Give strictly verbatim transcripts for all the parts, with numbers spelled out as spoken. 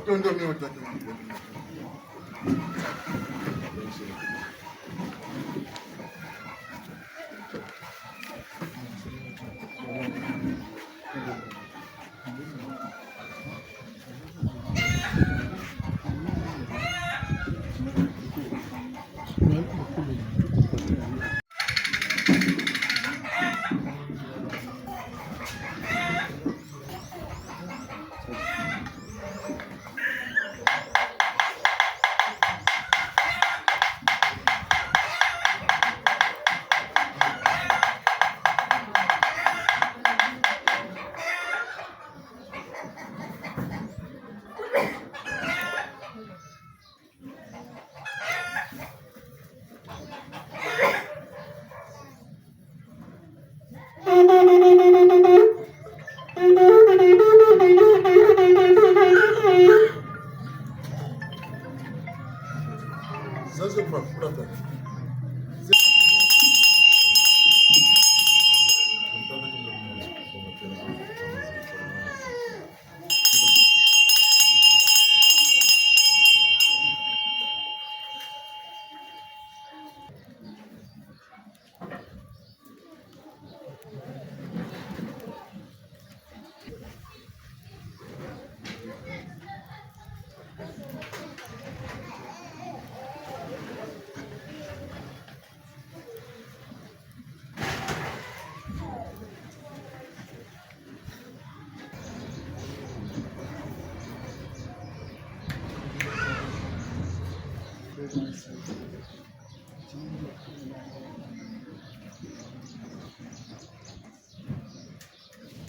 Tondo mio tata.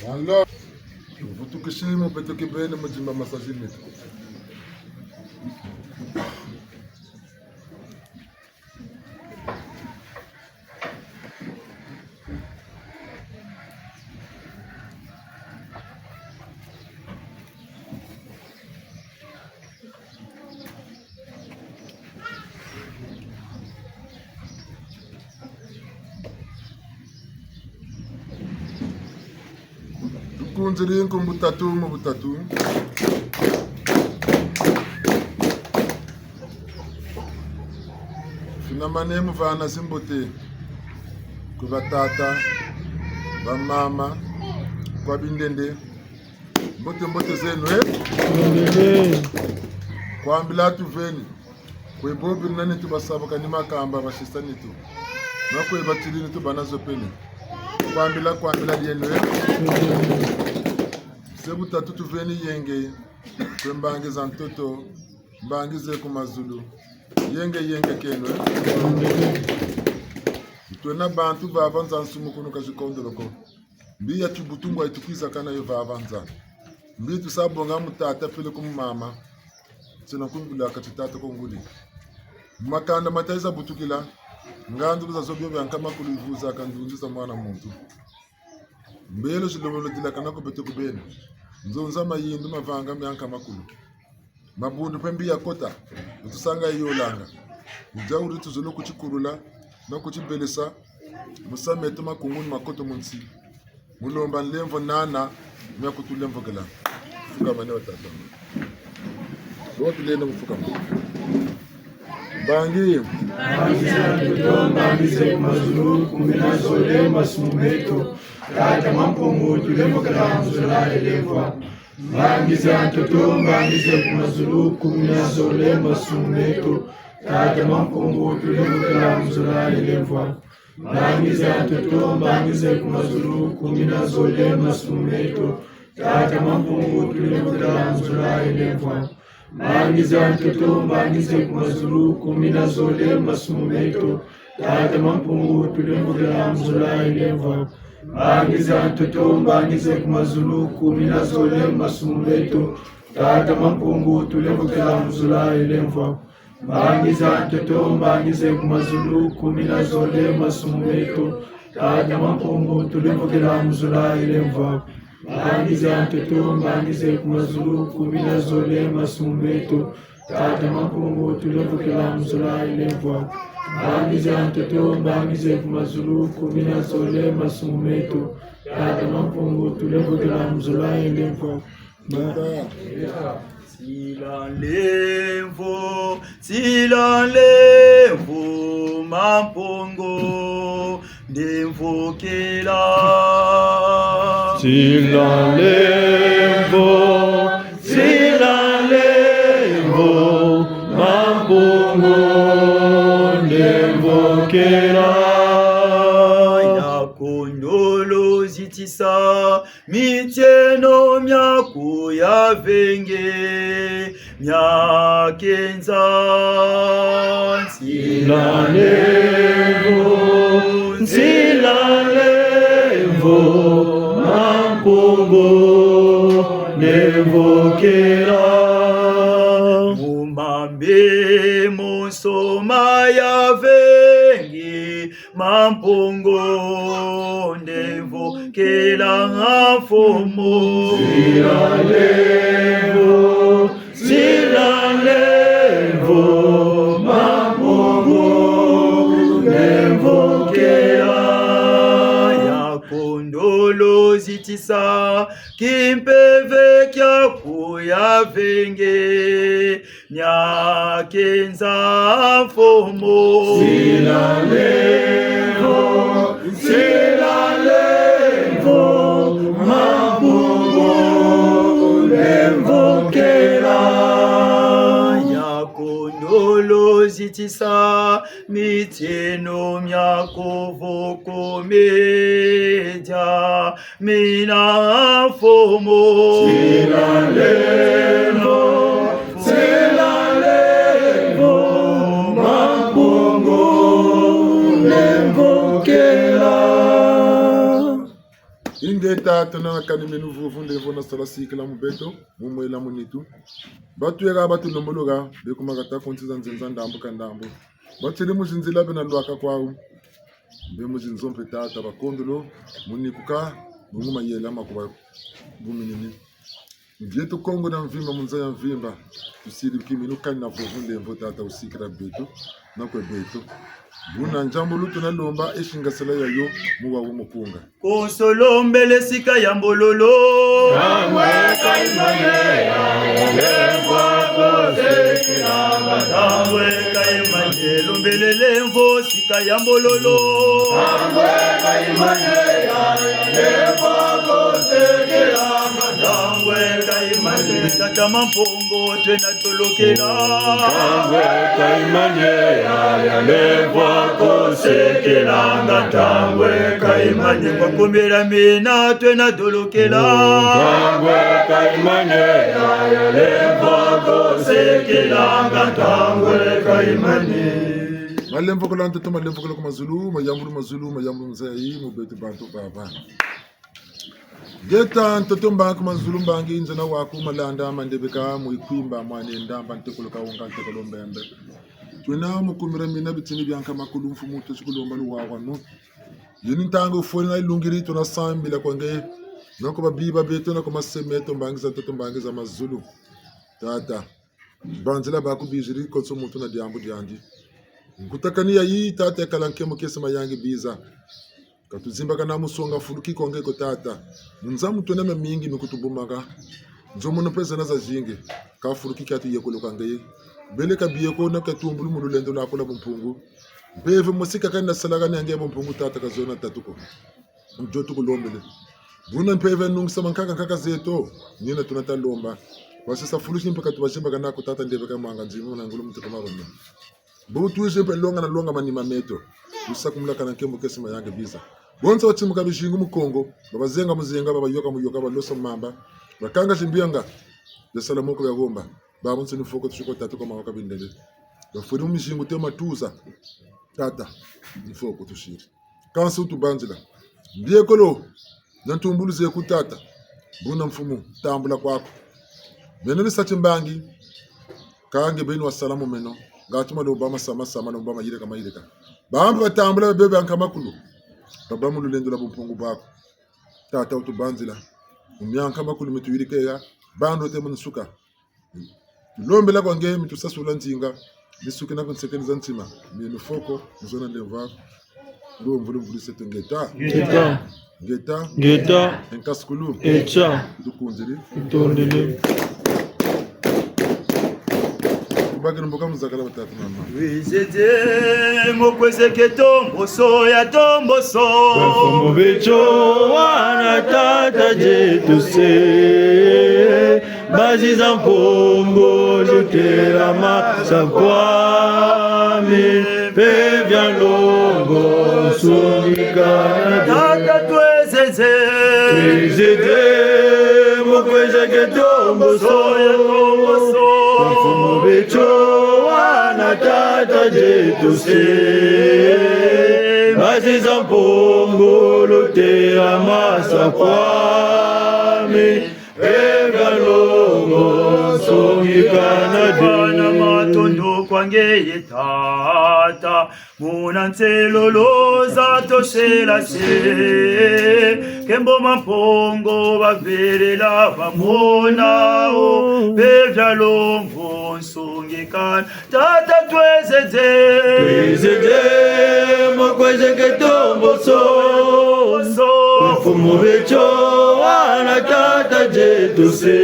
Banlo, vutukisi mu beto kibeni mu dimba masazi mitu. Tukunziri nkumbu tatu mu butatu. Finamane mu vana zimbote kwe batata, bamama, kwa bindende. Mbote, mbote zeno, eh? Mbote. Kwambila tuveni. Kwe bobi nani tubasabaka ni makamba basisa nitu. Na kwe batiri nitu bana zo pele. Kwambila, kwambila dieno, eh? Se butatu tuveni yenge. Kwe mbangi za ntoto, mbangi ze ku mazulu. Yenge, yenge kieno, eh? Twena bantu vava nza nsumukunu ka zikondolo ko. Mbi ya tibutu ngwa yi tukwiza kana yo vava nza. Mbi tusa bonga mu tata peleko mu mama. Tsena kumbila ka ti tata ko ngudi. Makanda matayiza butukila. Ngandu za zo bio bia nkama kulu yivuza ka ndunzi za mwana muntu. Mbelo zilobolo dilakana ko beto ku beno. Nzonza mayindu mavanga mia nkama kulu. Mabundu mpe mbi ya kota, bu tusanga yolanga. Ni dia wuri tuzolo kutikulula, na kutibelesa, mu sa meto makungu ni makoto mu nsi. Mu lomba nlemvo nana, mia kutulemvokela. Fukama ne wa tata. Bo tulenda mu fukama. Mbangi. Mbangi za ntoto, mbangi ze ku mazulu, kumi na zole masumu meto. Tata Mampungu, tulemvokela mu zola ye lemvwa. Mbangi za ntoto, mbangi ze ku mazulu, kumi na zole masumu meto. Tata Mampungu, tulemvokela mu zola ye lemvwa. Mbangi za ntoto, mbangi ze ku mazulu, kumi na zole masumu meto. Tata Mampungu, tulemvokela mu zola ye lemvwa. Mbangi za ntoto, mbangi ze ku mazulu, kumi na zole masumu meto. Tata Mampungu, tulemvokela mu zola ye lemvwa. Mbangi za ntoto, mbangi ze ku mazulu, kumi na zole masumu meto. Tata Mampungu, tulemvokela mu zola ye lemvwa. Mbangi za ntoto, mbangi ze ku mazulu, kumi na zole masumu meto. Tata Mampungu, tulemvokela mu zola ye lemvwa. Mbangi za ntoto, mbangi ze ku mazulu, kumi na zole masumu meto. Tata Mampungu, tulemvokela mu zola ye lemvwa. Mbangi za ntoto, mbangi ze ku mazulu, kumi na zole masumu meto. Tata Mampungu, tulemvokela mu zola ye lemvwa. Ba- Nzila nlemvo, nzila nlemvo, Mampungu ndemvokela. Nzila nlemvo, nzila nlemvo, Mampungu ndemvokela. Ya kondolo zitisa, mitieno miaku ya venge, mia kenza. Nzila nlemvo, nzila nlemvo, Mampungu ndemvokela. Mu mambe monso ma ya venge, Mampungu ndemvokela, Mfumu. Nzila nlemvo, nzila nlemvo, Mampungu ndemvokela. Ya kondolo zitisa, kimpeve kiaku ya venge, mia kenza, Mfumu. Nzila nlemvo, nzila nlemvo, Mampungu ndemvokela. Ya kondolo zitisa, mitieno miaku voko media, mina, Mfumu. Nzila nlemvo, nzila nlemvo, Mampungu ndemvokela. Ingeta, tuna kani minu vuvu nlemvo na sala sikila mu beto, mu mwela mu nitu. Batu yeka batu lomboloka, beku makata ku nsi za nzenza ndambu ka ndambu. Batiri mu zinzila bena lwaka kwawu. Mbe mu zinzo mpe tata bakondolo, mu nikuka, bungu mayela makuba buminini. Mu dieto Kongo dia mvimba, mu nza ya mvimba, tusiri kiminu kani na vuvu nlemvo tata wusikila beto, na kwe beto. Buna nzambulutu na lomba, e singasala yayo, mu wawu mukunga. Konso lombele sika ya mbololo. Ntangwe ka yimane, ya lemvwa ko sekilanga. Ntangwe ka yimane, lombele lemvo sika ya mbololo. Ntangwe ka yimane, ya lemvwa ko sekilanga. Ntangwe ka yimane, tata Mampungu twena dolokela. Ntangwe ka yimane, ya lemvwa ko sekilanga. Ntangwe ka yimane, kwa kombela mina twena dolokela. Ntangwe ka yimane, ya lemvwa ko sekilanga. Ntangwe ka yimane. Malemvokolo ntoto, malemvokolo ku mazulu, mayambulu mazulu, mayambulu muzayi, mu beto bantu baba. Ngeta ntoto mbangi mazulu mbangi, nzana waku malanda mandebeka, mu ikwimba mwanenda mba ntekolo kawunga ntekolo mbembe. Twena mu kumira mina bitini bia nkama kulu Mfumu tusi kulomba luwawanu. Yini ntangu fwene na ilungiri twena sambila kwa nge. Nako babiba beto nako mase meto mbangi za ntoto mbangi za mazulu. Tata. Banzila baku biziri konso muntu na diambu diandi. Nkutakani yayi tata yakala nkembo kiese mayangi biza. Ka tuzimbakana mu songa fuluki kwa nge ko tata. Mu nza mu twena mamingi mi kutubumaka. Nzo mono mpe zena zazingi. Ka fuluki kia tuyekolo kwa ngeye. Bele ka biyeko na ka tumbulu mu lulendo lwaku lwa bumpungu. Mpeve mosi kaka yina salaka ni ya nge bumpungu tata ka zona tatu ko. Nzo tukulombele. Buna mpeve nungisa mankaka nkaka zeto. Nina tuna talomba. Wasisa fuluki mpe ka tubazimbakana ko tata ndebeka manga nzima na ngulu mutu kama bamina. Bo twizi mpe longa na longa manima meto. Wusakumulaka na nkembo kiese mayangi biza. Bonso batimuka bizingu mu Kongo, babazenga muzenga, babayoka muyoka, balosa mamba, bakanga zimbianga, basala moko ya gomba. Babonso ni mfoko tusi ko tatu kwa mawaka bindele. Bafwiri mu mizingu te matuza. Tata, ni mfoko tusiri. Kansi wutubanzila. Mbiekolo, na ntumbulu zeku tata. Buna Mfumu, tambula kwaku. Meno ni sa timbangi, ka nge beni wasala mu meno. Ngatu maloba masa masa, maloba mayirika mayirika. Bambi batambula bebe bia nkama kulu. Baba mu lulendo lwa bumpungu bwaku. Tata wutubanzila. Mu mia nkama kulu mi tuyirika ya, bandote mu nsuka. Tulombela kwa nge mi tusasula nzinga, mi sukina ku nsekele za ntima, mi mfoko, nzona ndemva, ndomvulu mvulu seto ngeta. Ngeta. Ngeta. Ngeta. Enkasukulu. Echa. Tukunziri. Tutondele. Bakiri mboka muzakala batatu na mama. Wizidi mukwiziki tomboso ya tomboso. Mfumu bitio wana tata dieto se. Baziza Mpungu lutela masa kwami. Mpeve ya nlongo nsungikana. Tata twizidi. Twizidi mukwiziki tomboso. Mfumu bitio wana tata dieto se. Baziza Mpungu lutela masa kwami. Mpeve ya nlongo nsungikana. Bana matondo kwa ngeye tata. Muna nselolo za tosela se. Nkembo ma Mpungu bavelela bamona o. Mpeve ya nlongo nsungikana. Tata twizidi. Twizidi mukwiziki tomboso. Mfumu bitio wana tata dieto se.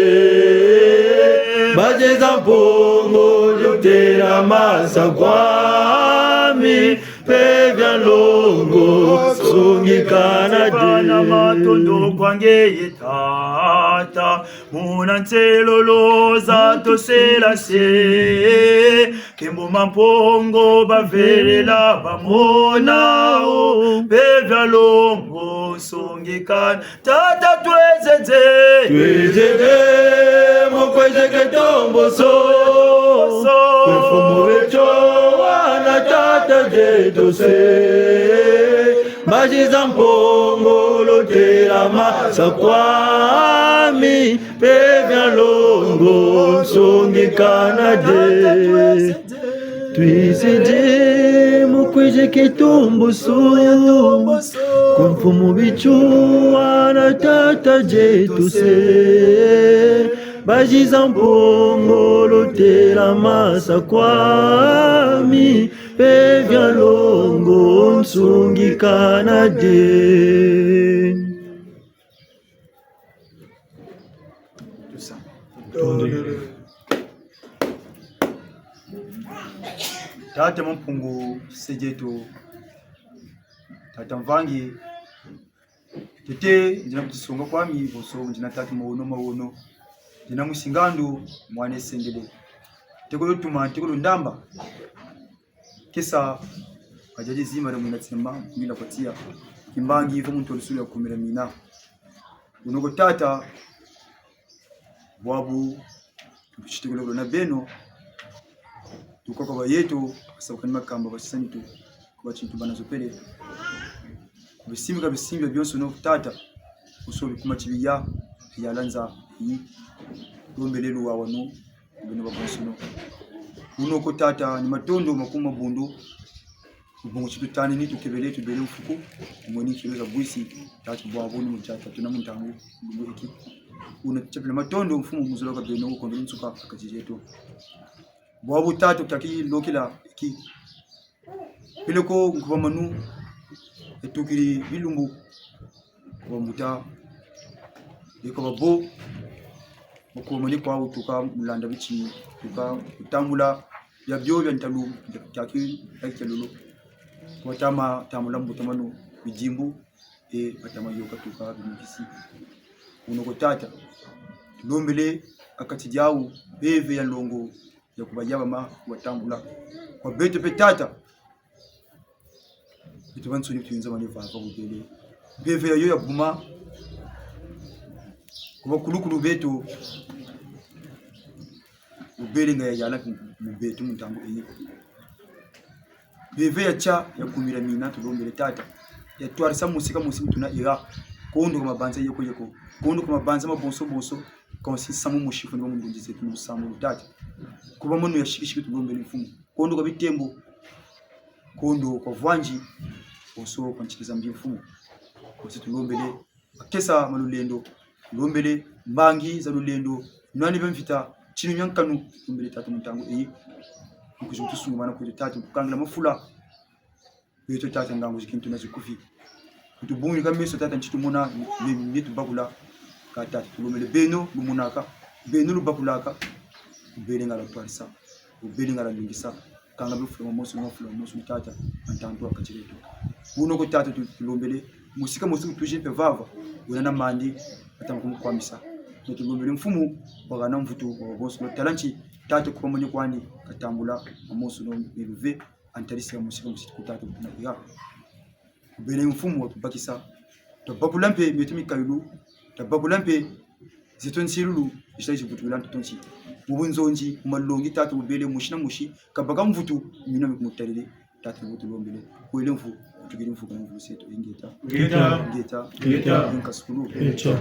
Baziza Mpungu lutela masa kwami. Mpeve ya nlongo nsungikana. Bana matondo kwa ngeye tata. Muna nselolo za tosela se. Nkembo ma Mpungu bavelela bamona o. Mpeve ya nlongo nsungikana. Tata twizidi. Twizidi mukwiziki tomboso. Mfumu bitio wana tata dieto se. Baziza Mpungu lutela masa kwami. Mpeve ya nlongo nsungikana die. Twizidi mukwiziki tomboso. Kwa Mfumu bitio wana tata dieto se. Baziza Mpungu lutela masa kwami. Mpeve ya nlongo nsungikana die. Tata Mampungu, se dieto, tata mvangi, tete, ndiena kutusonga kwami, bonso, ndiena tata mawono, mawono, ndiena mwisi ngandu, mwana esengele. Ntekolo Tuma, ntekolo Ndamba. Kesa, kadiadi zima dia mwina tsema, mwina kwa tiya. Kimbangi, vo muntu wa lusulu ya kumira mina. Wuno ko tata, bwabu, tusitukulu na beno. Tukoko ba yeto, basabukani makamba, basisani tu, kuba tintu bana zopele. Bisimbi ka bisimbi bionsono tata, wuso bikuma tibiya, ya lanza, yi, lombele luwa wanu, beno babonsono. Wuno ko tata, ni matondo, makuma bundu, Bungu ti tutanini, tukebele, tubele mfuku, tumweni kilo za bwisi, tatu bwabu ni mu tata, tuna mu ntangu, bungu eki. Wuna tutepele matondo, mfumu muzolo ka beno, wukondolo nsuka, ha kati dieto. Bwabu tata, tutaki lokela eki. Peleko nkuba manu, etukiri bilumbu, kwa mbuta, eko babo, mu kumani kwa wutuka, mu landa biti, tuka, kutambula, bia bio bia ntalu, bia taki, bia kialulu. Kwa tama, tambula mbuta manu, bidimbu, e, batama yoka tuka, bimukisi. Wuno ko tata, tulombele, ha kati diawu, mpeve ya nlongo, ya kubayabama, kubatambula. Kwa beto mpe tata, beto bansoni tuinza mane vava wubele. Mpeve yayo ya buma. Ku bakulukulu beto. Wubele nga ya yala mu beto mu ntangu eyi. Mpeve ya tia ya kumira mina tulombele tata. Ya twarisa musika musi mutuna ira. Kondo ka mabanza yeko yeko. Kondo ka mabanza mabonso bonso. Konsi samu musi funi ba mu ndunzi zeto mu samu lu tata. Kuba manu ya sikisiki tulombele mfumu. Kondo kwa bitembo, kondo kwa vwanzi, bonso kwa ntsiki za mbi mfumu. Bonso tulombele, makesa ma lulendo, tulombele, mbangi za lulendo, nwani bia mvita, tinu nia nkanu, tulombele tata mu ntangu eyi. Nkuzi mu tusungu mana kweto tata, mu kukangila mafula. Beto tata ngangu zikintuna zikufi. Kutubungika meso tata nti tumona, ni, ni, ni tubakula. Ka tata tulombele beno, lumonaka, beno lubakulaka, wubele nga lwa twarisa. Wubele ngala lungisa. Kanga bifula mamonsono, mafula mamonsono, tata, a ntantu a kati dieto. Wuno ko tata tu-, tulombele, musika mosi wutwizi mpe vava, wena na mandi, atama kumukwamisa. Tulombele mfumu, wahana mvutu, wa bonso, tala nti, tata kwa mwenye kwandi, katambula, mamonsono, miluve, a ntadisi ya musika mosi ku tata, na iya. Wubele mfumu watubakisa. Twabakula mpe mieto mikayulu, twabakula mpe zeto nsilulu, zisala zivutukila ntoto nsi. Mu bunzonzi, mu malongi, tata wubele mosi na mosi, kabaka mvutu, mina mi kumutalele, tata mvutu lombele. Kwele mvu, tukiri mvu kwa mvu seto, ingeta. Ingeta. Ingeta. Ingeta. Inka sukulu. Ingeta.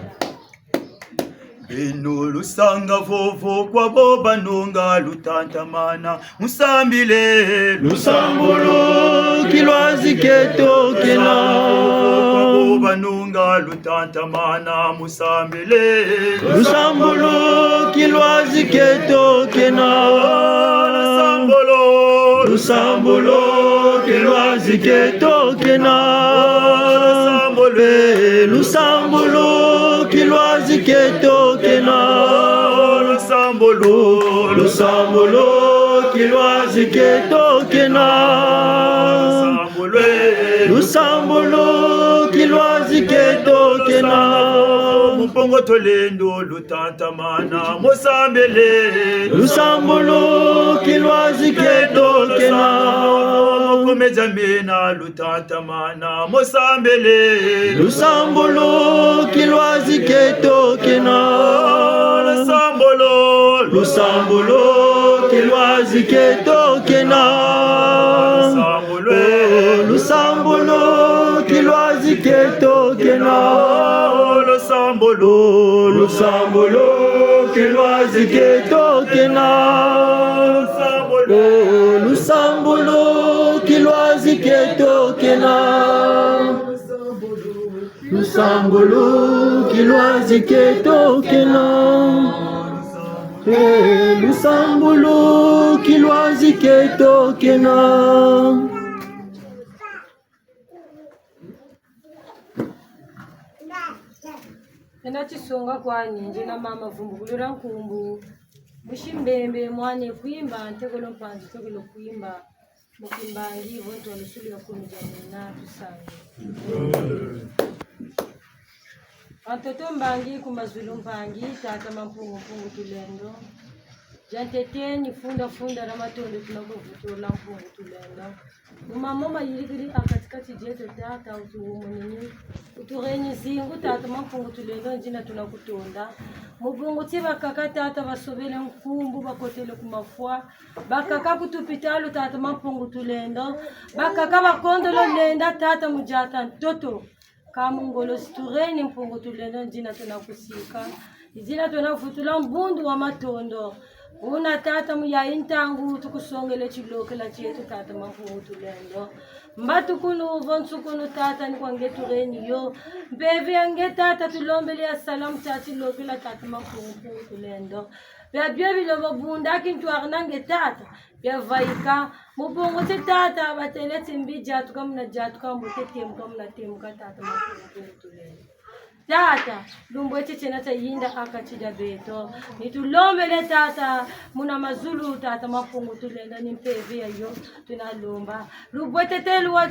Beno lusanga vovo kwa bo banonga lutatamana, musambile. Lusambulu kilwazi keto kena. Kwa bo banonga lutatamana, musambile. Lusambulu kilwazi keto kena. Lusambulu. Lusambulu kilwazi keto kena. Lusambulu. Eh, lusambulu kilwazi keto kena. Lusambulu. Lusambulu kilwazi keto kena. Lusambulu. Lusambulu kilwazi keto kena. Mpungu Tulendo lutatamana, musambile. Lusambulu kilwazi keto kena. Komedia mena lutatamana, musambile. Lusambulu kilwazi keto kena. Lusambulu. Lusambulu kilwazi keto kena. Lusambulu. Oh, lusambulu kilwazi keto kena. Lusambulu. Lusambulu kilwazi keto kena. Oh, lusambulu kilwazi keto kena. Lusambulu kilwazi keto kena. Eh, lusambulu kilwazi keto kena. Ena tisonga kwani, ndiena mama Vumbukulula Nkumbu, musi Mbembe, mwana Kwimba, ntekolo Mpanzu, ntekolo Kwimba, mu kimbangi, vo ntwalusulu ya kumi dia mina, tusangi. A ntoto mbangi, ku mazulu mpangi, tata Mampungu, Mpungu Tulendo. Dia ntete ni funda funda dia matondo tuna kuvutula Mpungu Tulendo. Mu mamo mayirikiri a katikati dieto tata utuhumunini. Utureni zingu tata Mampungu Tulendo ndiena tuna kutonda. Mu bungu ti bakaka tata basobele nkumbu bakotele ku mafwa. Bakaka ku tupitalu tata Mampungu Tulendo. Bakaka bakondolo lenda tata mu diata ntoto. Ka mu ngolo zitureni Mpungu Tulendo ndiena tuna kusika. Ndiena tuna vutula mbundu wa matondo. Buna tata mu yayi ntangu tukusongele tilokela tieto tata Mampungu Tulendo. Mbatukunu vo nsukunu tata ni kwa nge tureni yo. Mpeve ya nge tata tulombele ya sala mu tia tilokela tata Mampungu Tulendo. Bia bio bilobo bunda kintwari na nge tata. Bia vaika, mu bungu ti tata, batele ti mbi diatuka muna diatuka, mbote temuka muna temuka, tata Mampungu Tulendo. Tata, lumbu eti tiena tia yinda a kati dia beto. Ni tulombele tata, muna mazulu, tata Mampungu Tulendo, ni mpeve ya yo, tuna lomba. Lubwetete lwa,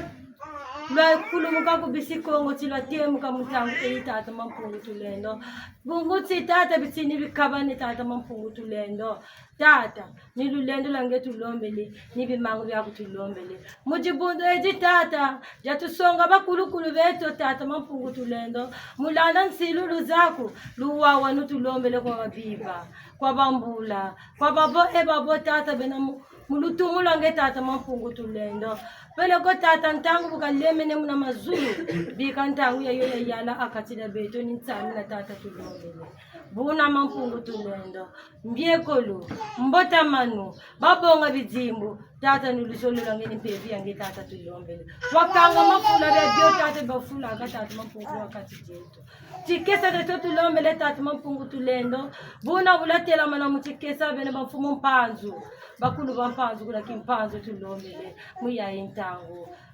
lwa kulumuka ku bisi Kongo, ti lwa temuka mu ntangu eyi, tata Mampungu Tulendo. Bungu ti tata, bitini bikabane, tata Mampungu Tulendo. Tata, ni lulendo lwa nge tulombele, ni bimangu biaku tulombele. Mu dibundu edi tata, dia tusonga bakulukulu beto tata Mampungu Tulendo, mu landa nsilulu zaku, luwawanu tulombele kwa babiba, kwa bambula, kwa babo e babo tata bena mu, mu lutumu lwa nge tata Mampungu Tulendo. Peleko tata ntangu bu kalemene muna mazulu, bika ntangu ya yo ya yala a kati dia beto ni nsamina tata tulombele. Buna Mampungu Tulendo. Mbiekolo, mbotamanu, babonga bidimbu, tata ni luzolo lwa nge ni mpeve ya nge tata tulombele. Wakanga mafula bia bio tata bafulaka tata Mampungu a kati dieto. Tikesa tieto tulombele tata Mampungu Tulendo. Buna bu latelamana mu tikesa bena bamfumu Mpanzu. Bakulu ba Mpanzu kuna Kimpanzu tulombele. Mu yayi ntangu.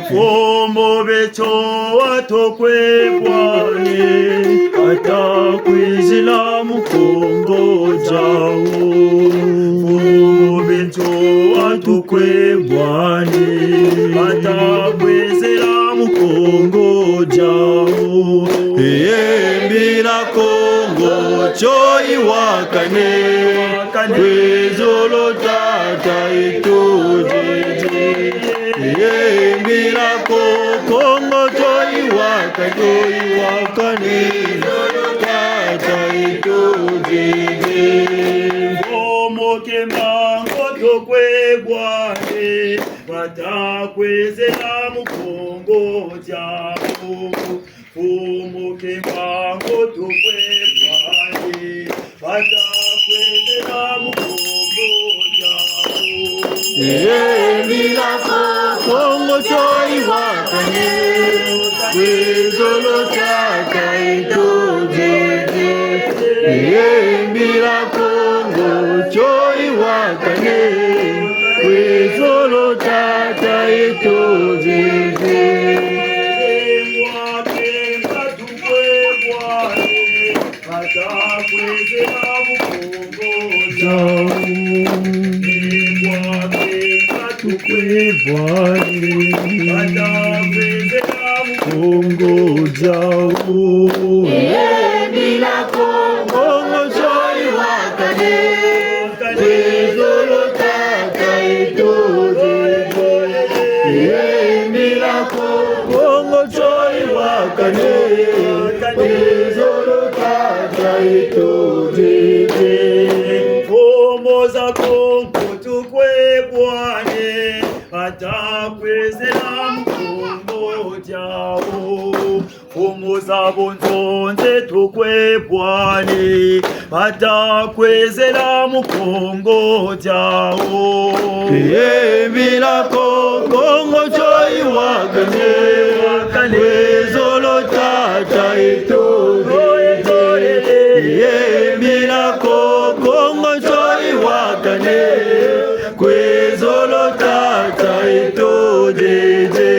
Mfumu beto wa tukwe bwani, bata kwizila mu Kongo diawu. Mfumu beto wa tukwe bwani, bata kwizila mu Kongo diawu. Yembila Kongo tio yiwakane, kwe zolo tata eto diedi. Yembila Ko-, Kongo tio yiwaka-, tio yiwakane, zolo tata eto diedi. Mfumu Kimbangu tukwe bwani, bata kwizila mu Kongo diawu. Mfumu Kimbangu tukwe bwani, bata kwizila mu Kongo diawu. Yembila Ko-, Kongo tio yiwakane, kwe zolo tata eto diedi. Yembila Kongo tio yiwakane, kwe zolo tata eto diedi. Tukwe bwani, bata kwizila mu Kongo diawu. Yembila Kongo tio yiwakane, kwe zolo tata eto diedi. Yembila Ko-, Kongo tio yiwakane, kwe zolo tata eto diedi. Mfumu za Kongo tukwe bwani, bata kwizila mu Kongo diawu. Mfumu za bunzonzi tukwe bwani, bata kwizila mu Kongo diawu. Yembila Ko-, Kongo tio yiwakane, kwe zolo tata eto diedi. Yembila Ko-, Kongo tio yiwakane, kwe zolo tata eto diedi.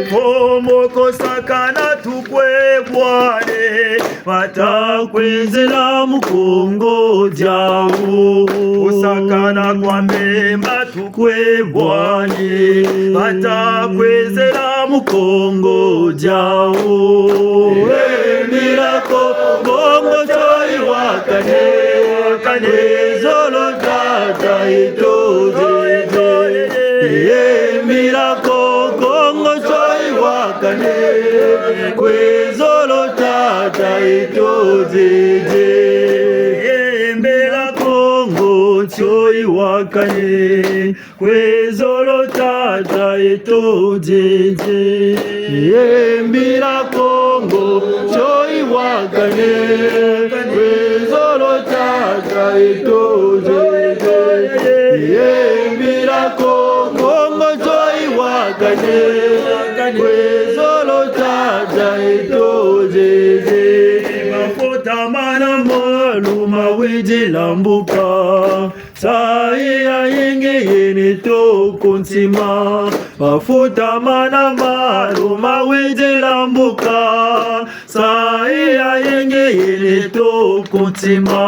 Mfumu Kosakana tukwe bwani, bata kwizila mu Kongo diawu. Kosakana kwa Mbemba tukwe bwani, bata kwizila mu Kongo diawu. Yembila Ko-, Kongo tio yiwakane, kwe zolo tata eto diedi. Yembila Ko-, Kongo tio yiwakane, kwe zolo tata eto diedi. Yembila Kongo tio yiwakane, kwe zolo tata eto diedi. Yembila Kongo tio yiwakane, kwe zolo tata eto diedi. Yembila Ko-, Kongo tio yiwakane, kwe zolo tata eto diedi. Mafuta mana malu mawidila mbuka, nsayi ya yingi yena toko ntima. Mafuta mana malu mawidila mbuka, nsayi ya yingi yena toko ntima.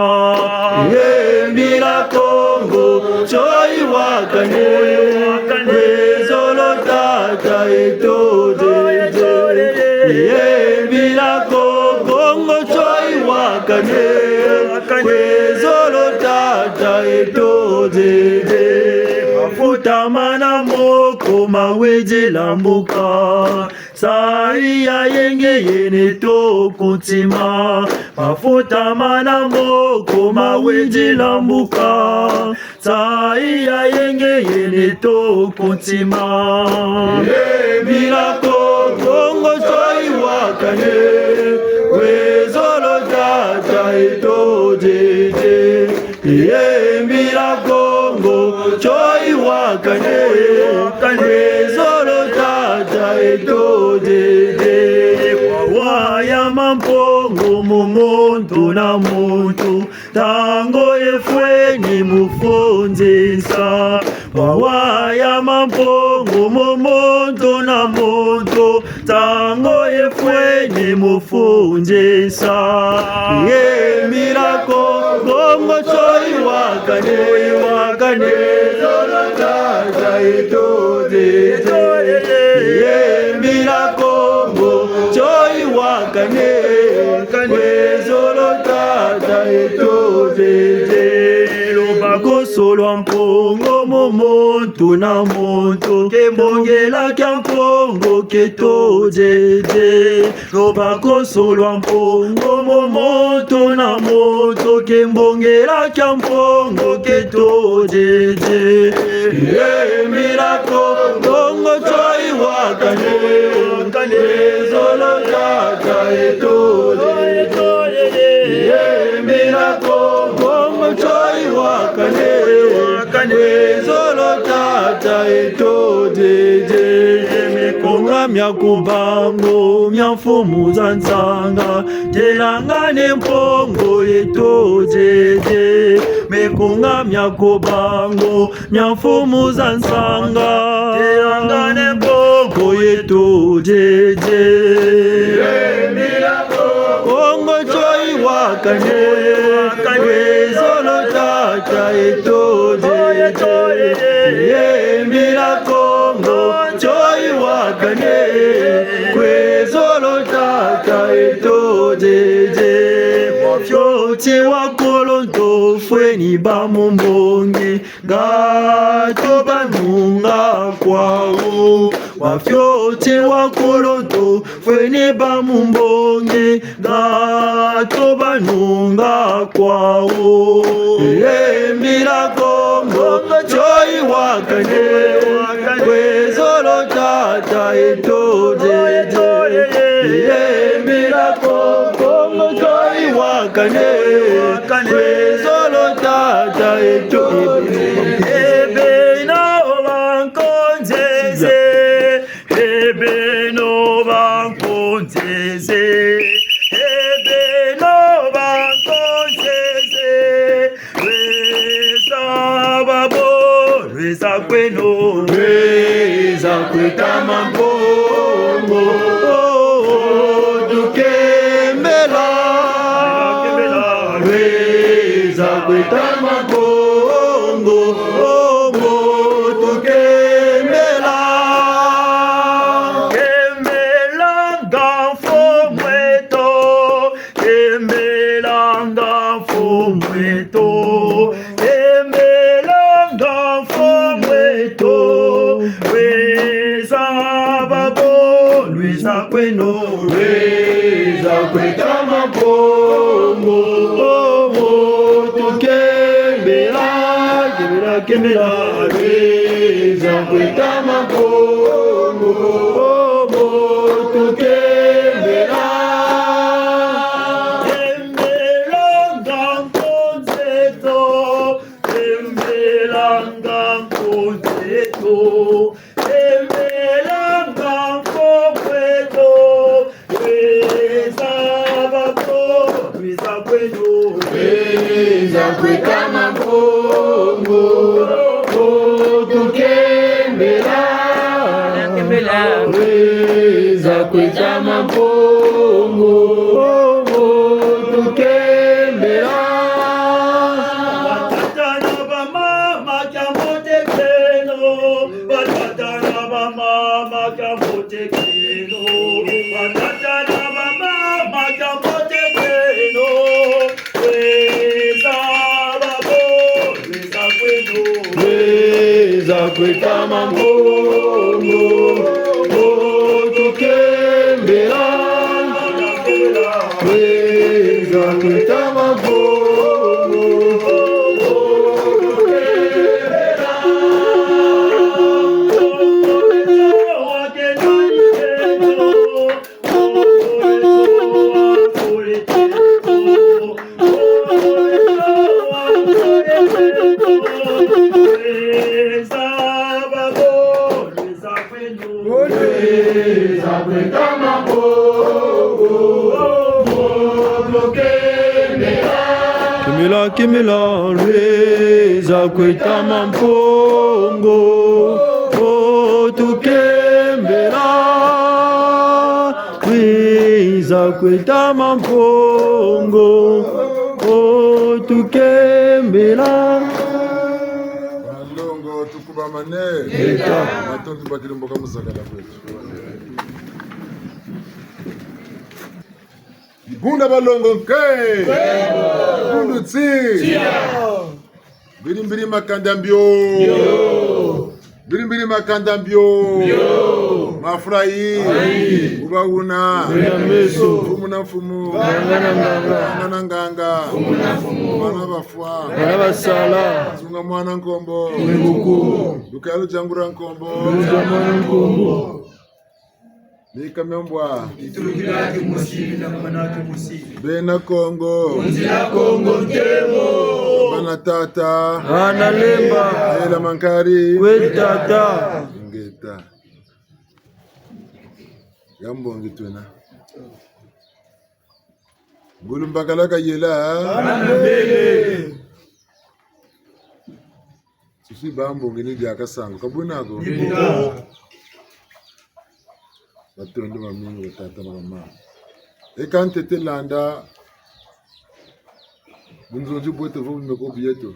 Yembila Kongo tio yiwakane, kwe zolo tata eto diedi. Yembila Ko-, Kongo tio yiwakane, kwe zolo tata eto diedi. Mafuta mana moko mawidila mbuka, Nsayi ya yenge yena eto ku ntima, mafuta mana moko mawidi lambuka. Nsayi ya yenge yena eto ku ntima. Yembila Kongo, Kongo ntoyi wakane, kwe zolo tata eto diedi. Yembila Kongo ntoyi wakane, kwe zolo tata eto diedi. Wawa ya Mampungu mu muntu na muntu, ntangu efweni mu fundisa. Wawa ya Mampungu mu muntu na muntu, ntangu efweni mu fundisa. Yembila Kongo, Kongo ntoyi wakane, wakane, zolo tata eto diedi. Yembila Kongo ntoyi wakane, kwe zolo tata eto diedi. Lubakosolo lwa Mpungu mu muntu na muntu, ke mbongela kia Mpungu kieto diedi. Lubakosolo lwa Mpungu mu muntu na muntu, ke mbongela kia Mpungu kieto diedi. Yembila Kongo, Kongo ntoyi wakane, kwe zolo tata eto diedi. Yembila Kongo, Kongo ntoyi wakane, kwe zolo tata eto diedi. Mikunga mia ku bango mia mfumu za nsanga, telanga ne Mpungu eto diedi. Mikunga mia ku bango mia mfumu za nsanga, telanga ne Mpungu eto diedi. Kongo ntoyi wakane, kwe zolo tata eto diedi. Yembila Kongo ntoyi wakane, kwe zolo tata eto diedi. Wa fioti wa kulonto fweni bâ mu mbongi, nga to banunga kwawu. Wa fioti wa kulonto fweni bâ mu mbongi, nga to banunga kwawu. Yembila Kongo ntoyi wakane, kwe zolo tata eto diedi. Yembila Kongo ntoyi wakane, kwe zolo tata eto diedi. E beno bankonzeze, e beno bankonzeze, e beno bankonzeze, lweza babo, lweza kweno. Lweza kwe tama Mpungu, tukembela. Lweza kwe tama Mpungu, tukembela. Kembelanga mfumu eto, kembelanga mfumu eto, kembelanga mfumu eto, lweza babo, lweza kweno. Lweza kwe tama Mpungu, tukembela, kembela, kembela. Lweza kwe tama Mpungu, tukembela. Kembelanga nkonzo eto, kembelanga nkonzo eto, kembelanga mfumu eto, lweza babo, lweza kweno. Lweza kwe tama Mpungu, tukembela. Kembela. Lweza kwe tama Mpungu, tukembela. Batata na bamama, kiambote kieno. Batata na bamama, kiambote kieno. Batata na bamama, kiambote kieno. Lweza babo, lweza kweno. Lweza kwe tama Mpungu, tukembela. Kimila, kimila, lweza kweta Mampungu, o tukembela. Lweza kweta Mampungu, o tukembela. Balongo, tukubamane. Ngeta. Matondo bakiri mboka muzakala kwetu. Dibundu balongo nke. Dibundu tsi. Mbiri mbiri makanda mbio. Mbiri mbiri makanda mbio. Mafura yi. Uba wuna. Wuna meso. Mfumu na mfumu. Nganga na nganga. Nganga na nganga. Mfumu na mfumu. Bana bafwa. Bana basala. Sunga mwana nkombo. Mwibuku. Lukalu jangura nkombo. Luza mwana nkombo. Mika mia mbwa. Itulukila kimosi, na kumana kimosi. Bena Kongo. Nzila Kongo ntemo. Bana tata. Bana lemba. Yela mankari. Kwe tata. Ngeta. Ya mbongi twena. Ngulu mbakala kayela. Bana mbele. Susi ba mbongi ni diaka sango. Ka buna ko? Bina. Matondo mamingi batata na bamama. E ka ntete landa bunzonzi bweto vo bimeko bieto.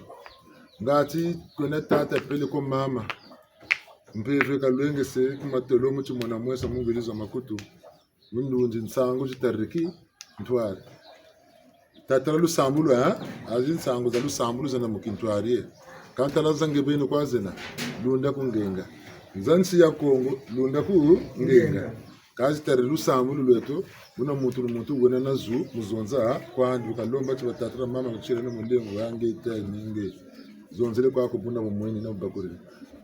Ngati kwena tata peleko mama. Mpeve kalwengese ku matolo mu timona mwesa mu ngwiri za makutu. Mu ndunzi nsangu zitariki ntwari. Tatala lusambulu, eh? Azi nsangu za lusambulu zena mu kintwari, eh. Ka ntala za nge beni kwa zena, lunda ku ngenga. Za nsi ya Kongo, lunda ku ngenga. Ka zitari lusambulu lweto, buna muntu ni muntu wena na zu, mu zonza kwandi, bu kalomba ti batata na mama, kutila na mulengo wa nge, ta ni nge. Zonzele kwaku buna bumweni na bubakuriri.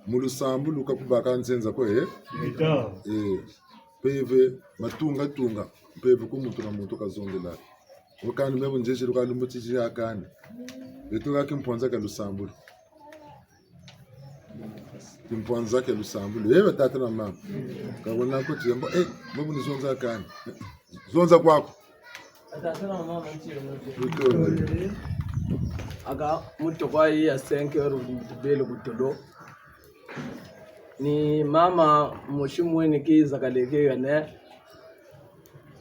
Mu lusambulu ka kubaka nzenza ko, eh? Ngeta. Eh. Mpeve, matunga tunga, mpeve ku muntu na muntu kazongela. Wo kani me bu nzezelu ka lumbu titi ya kani. Beto ka kimpwanza kia lusambulu. Kimpwanza kia lusambulu. Ye batata na mama. Ka wona ko ti yambo, eh, me bu ni zonza kani. Zonza kwaku. Batata na mama, nti yo. Tutole. Aka muntu kwa yi ya cinq heures, bele ku tolo. Ni mama mosi mweni ki zakaleke gane.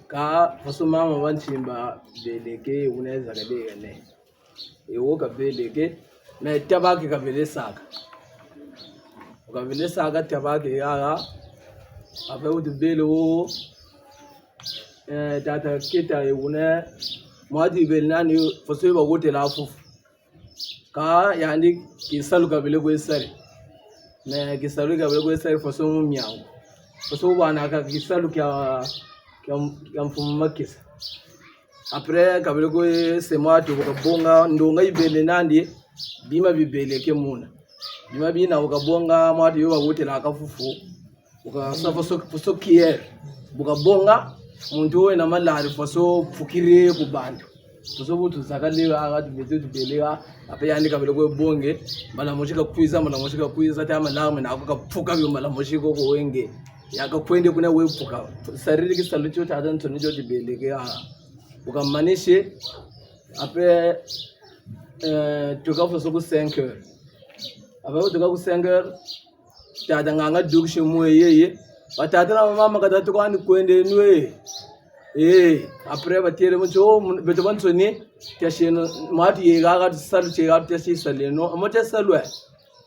Ka faso mama ba ntimba beleke wuna zakaleke gane. E wo kabeleke, mais tabaki kabele saka. Kabele saka tabaki yaya. Ape wutu bele wo, eh, tata keta e wuna, mwati bele nandi faso ba wotela fufu. Ka yandi kisalu kabele kwe sari. Mais kisalu kabele kwe sari faso mu miangu. Faso bana ka kisalu kia, kia, kia mfumu makisa. Après, kabele kwe se mwatu, bu kabonga, ndonga yibele nandi, bima bibeleke muna. Bima bina bu kabonga, mwatu yo ba wotela ka fufu. Bu kasa faso, faso kier. Bu kabonga, muntu wena malari faso pfukiri ku bantu. Faso bu tuzakale ha, ha, tubete tubele ha, ape yandi kabele kwe bonge, mbala mosi kakwiza, mbala mosi kakwiza, ta malarme nako kapfuka bio mbala mosi ko ko wenge. Ya kakwende kuna we pfuka. Sariri kisalu tio tata nsoni tio tibeleke ha. Bu kamanisi, ape, eh, tuka faso ku cinq heures. Ape tuka ku cinq heures, tata nganga dukisi mwe yeye. Batata na mama kata tukwani kwende nwe. Eh, après batele mu tio, mu-, beto bansoni, tiasieno, mwatu yeka ka tusalu tieka tiasi saleno. Amo tia salu e.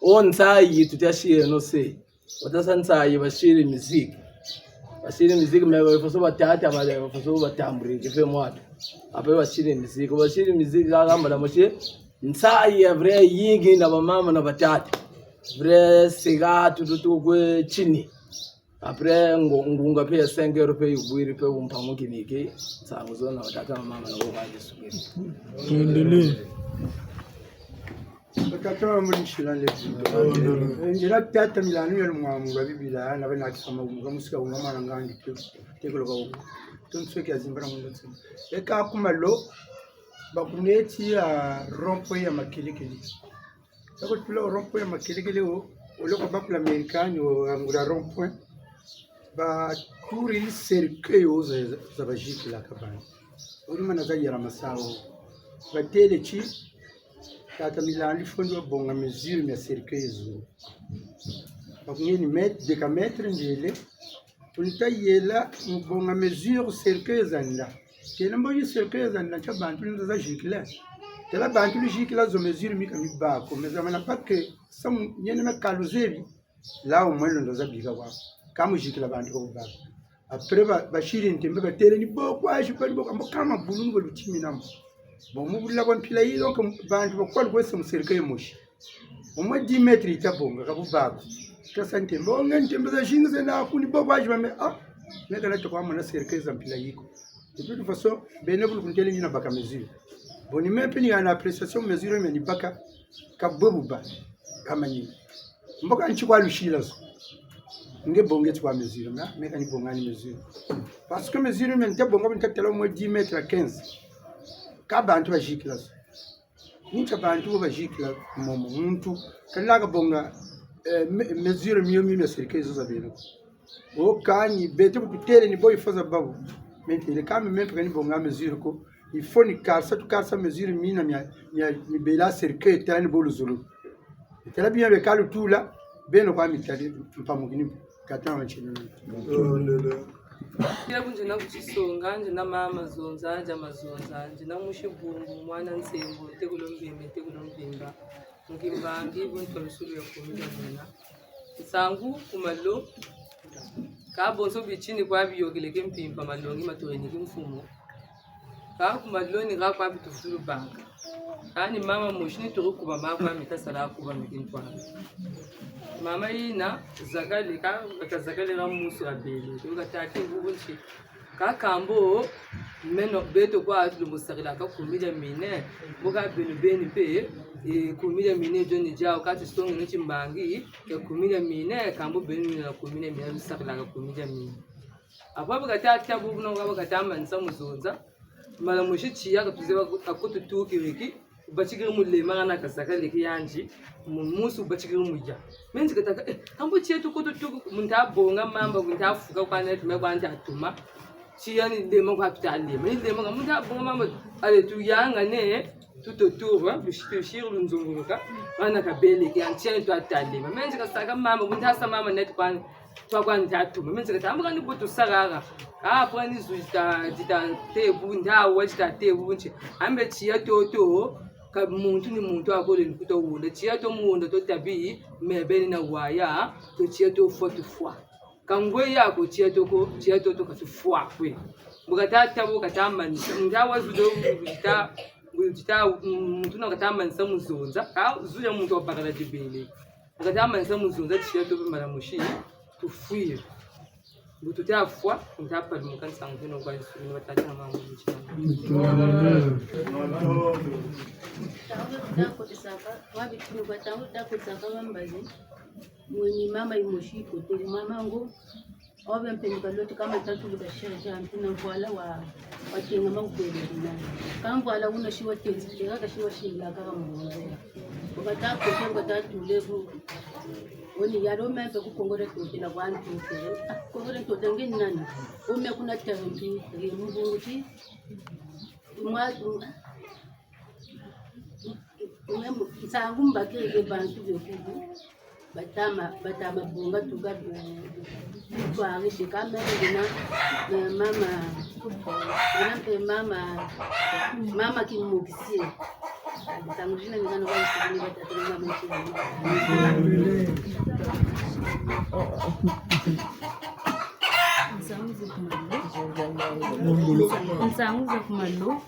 O nsayi tu tiasieno se. Watasa nsayi basiri miziki. Basiri miziki, mais ba faso batata, ba faso batamburi, kife mwatu. Ape basiri miziki. Basiri miziki, kaka mbala mosi. Nsayi ya vrai yingi na bamama na batata. Vrai sega tututu kwe tini. Après, ngo-, ngunga pe ya cinq heures pe yubwiri pe bumpangu kiniki. Nsangu zona batata na mama na bo ba kisukiri. Tuendelee. Batata na mama ni sila nde. Ngela tata milanu ya lumwamu lwa Bibila, na bena kisama wunga musika wunga mwana ngandi te-, tekolo ka wunga. Tonso kia zimbana mungu tsima. Eka kuma lo, bakuneti ya rond-point ya Makelekele. Sako tula rond-point ya Makelekele wo, oloko bakula Amerikani wo angula rond-point. Baturiri cercueil wo za, za bazikilaka bantu. Wori mana za yela masawo. Batêle ti, tata Milandu fweti bonga mesure mia cercueil zo. Bakunini mètre, deux mètres ndiele. Wuni ta yela mu bonga mesure cercueil zanda. Têle mbo yi cercueil zanda tia bantu ni za zikila. Tala bantu luzikila zo mesure mi ka mibâ ko, mais za mana baka samu niena mia kalu zebi. Là au moins lunda za bika kwa. Ka mu zikila bantu ka bubâ ko. Après ba, basiri ntembe batêle ni bo kwa zi pali bo kwa mbo kama bulungu lutimina mo. Bon, mu bula bwa mpila yi, donc bantu bakwalu kwe sa mu cercueil mosi. Au moins dix mètres yi ta bonga ka bubâ ko. Tasa ntembe, o nge ntembe zazingi zena kuni bo kwa zi ba me, ah, me ka na ta kwa mona cercueil za mpila yi ko. De toute façon, beno bu lukuntêle ni na baka mesure. Bon, ni me mpe ni hana appréciation mesure me ni baka, ka bwe bubâ, ka manini. Mbo ka nti kwa lusila zo. Nge bonga ti kwa mesure, na, me ka ni bonga ni mesure. Parce que mesure me nta bonga, nta tala au moins dix mètres à quinze. Ka bantu bazikila zo. Ni tia bantu bo bazikila momo, muntu ka na ka bonga, eh, me-, mesure mio mi mia cercueil zo za beno. O kani, beto bu tutêle ni bo il faut za bâ bo. Maintenant, quand même, mpe ka ni bonga mesure ko. Il faut ni karisa, tukarisa mesure mina mia, mia, mi bêla cercueil, tala ni bo luzolo. Tala bima beka lutula, beno kwa mitari, mpamukini, kata wa ntsini. Kila ku nzina ku Tisonga, nzina mama Zonza, dia Mazonza, nzina musi Bumbu, mwana Nsembo, ntekolo Mbembe, ntekolo Mvimba. Mu kimbangi, bu ntwa lusulu ya kumi dia mina. Nsangu ku malo, ka bonso bitini kwa biyôkele ki mpimpa, malongi maturini ki mfumu. Ka ku malo ni ka kwa bitufulu baka. Kani mama mosi ni turu kuba ma kwa mita sala kuba mi kintwala. Mama yina zakale ka, ka zakale ka musu ka bele. Ka tâ ti nguvu nti. Ka kambo, meno beto kwa tulumbu sakila ka kumi dia mina, mbo ka beno beni mpe, eh, kumi dia mina dio ni diawu ka tisongeno timbangi, kia kumi dia mina, kambo beno mina na kumi dia mina, lusakila ka kumi dia mina. Apo bu kata tia bubu na kwa bu kata manisa mu zonza, mala musi tiya ka tuzeba ku-, ka kutu tukiriki, batikiri mu lema kana kazaka leki yandi, mu musu batikiri mu ya. Menzi katâka, eh, kambo tieto kutu tuku, mu nta bonga mamba, ku nta fuka kwa neti me kwa nta tuma. Tiya ni lema kwa tuta lema. Ni lema ka mu nta bonga mamba, ale tuyangane, tuto tuwa, lusi-, lusiri lunzunguluka, kana kabele ki yandi, tiya ni twa ta lema. Menzi kasaka mamba, ku nta sa mamba neti kwa twa kwa nta tuma. Menzi kata, mbo kani bu tusarara. Ka pwa ni zu dita, dita tebu, nta wa dita tebu nti. Ambe tiya toto, ka muntu ni muntu akole ni kuta wunda. Tiya to mu wunda to tabi, me beni na waya, to tiya to fwa tufwa. Ka ngwe yako tiya to ko, tiya toto ka tufwa kwe. Mbo kata tabu kata manisa. Nta wa zu do dita, dita, mm, muntu na kata manisa mu zonza. Ka zu ya muntu wa bakala dibele. Mbo kata manisa mu zonza tiya to mpe mala musi, tufwiri. Bu tuta fwa, nta palumuka nsangu zeno kwa Yesu, ni batata na mama musi. Ntangu takotisaka, wa bitini kwa ntangu takotisaka wa mbazi. Mweni mama yimosi kotele mama ngo. Obe mpe ni kaloto kama tatu luka shiri tia mpi na mvwala wa, wa tenga ma kubele dina. Ka mvwala wuna si wa tenzi, tega ka si wa sila kaka mvwala. Wakata kote, wakata tulebu. Woni yalo me mpe ku Kongo dia Ntotela kwa ntu. Ah, Kongo dia Ntotela nge nani? Ome kuna tera mpi, ye mbungu ti. Mwa, mwa, nsangu mbakiri ke bantu be kuku. Batama, batama bonga tuka bu-, bu-, butwari de ka mpe na, na mama, na mpe mama, mama Kimokisie. Ntangu zina ni kana kwa nsini batata na mama nsini. Nsangu za ku malo. Nsangu za ku malo.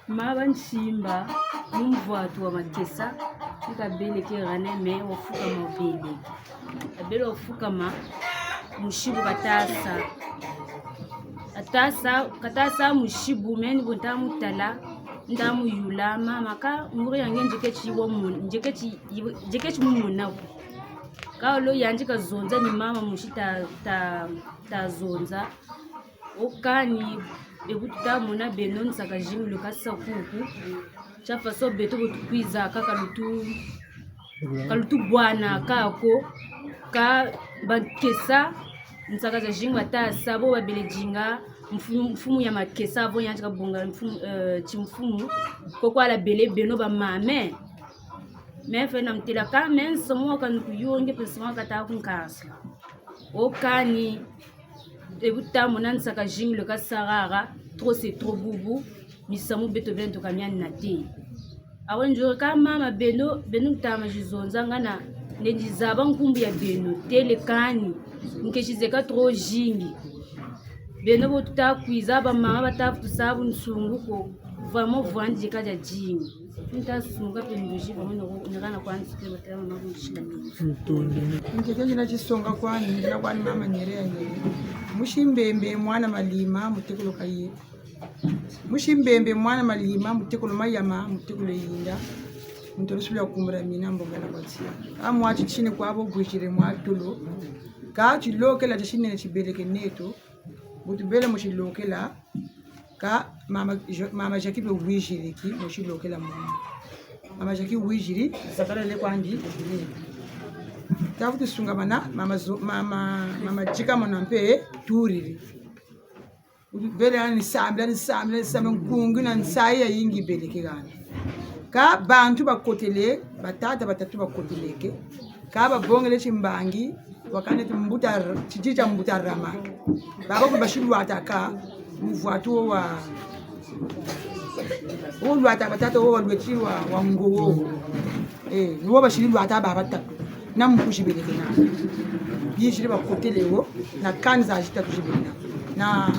Ma ba nsimba, mu mvwatu wa makesa, ni kabele ke rane me wafukama wabeleke. Kabele wafukama, musi bu katasa. Katasa, katasa musi bu, meni bu nta mutala, nta muyula, mama ka, nguri ya nge nzeketi wa mu-, nzeketi, nzeketi mumona ko. Ka wolo yandi kazonza ni mama musi ta, ta, tazonza. Wo kani, e bu tuta mona beno nsaka zingulu kasa kuku. Tia faso beto bu tukwizaka ka lutu, ka lutubwanaka ko, ka bankesa, Nsaka zazingi bata sa bo babele dinga mfumu, mfumu ya makesa, vo yandi kabonga mfumu, eh, timfumu. Koko ala bele beno ba mame. Me fe na mutêla ka me nsamu wa kani kuyonge pe nsamu wa kata kunkasa. O kani, e bu tamona nsaka zingi le ka sarara, trop c'est trop bubu, misamu beto beno tuka miani na te. Awa nzololo ka mama beno, beno ntama zizonza ngana, ndendi zaba nkumbu ya beno, têle kani, nkesi zeka trop zingi. Beno bo tuta kwiza, ba mama bata vutu sa bunsungu ko, vraiment vwandi zeka dia zingi. Nta sunga pe ndozi, vraiment noko, neka na kwani sike batela mama kunsila mimi. Ntete nzina tisonga kwani, nzina kwani mama Nyere ya Nyere. Musi Mbembe, mwana Malima, mutekolo Kaye. Musi Mbembe, mwana Malima, mutekolo Mayama, mutekolo Yinda. Muntu lusula kumbura mina mbonga na kwa tia. A mwa titini kwa bo gwizire mwa tolo. Ka tilokela tia tinene tibeleke neto. Bu tubele mu tilokela. Ka mama Jo-, mama Jackie be wiziri ki, mu tilokela mwana. Mama Jackie wiziri, sakala le kwandi. Tavutu sungamana, mama Zo-, mama, mama Jika mwana mpe, turiri. Bele ani sambila, ani sambila, ani sambila, nkungi na nsayi yayingi beleke hana. Ka bantu bakotele, batata batatu bakoteleke. Ka babongele timbangi, wakane ti mbuta, titi tia mbuta Rama. Baba ku basi lwataka, muvwatu wo wa, wo lwata batata wo wa lweti wa, wa ngo wo. Eh, ni wo basiri lwata baba batatu. Na mpuzi beleke na. Biziri bakotele wo, na kani zazi tatu zibele na. Na,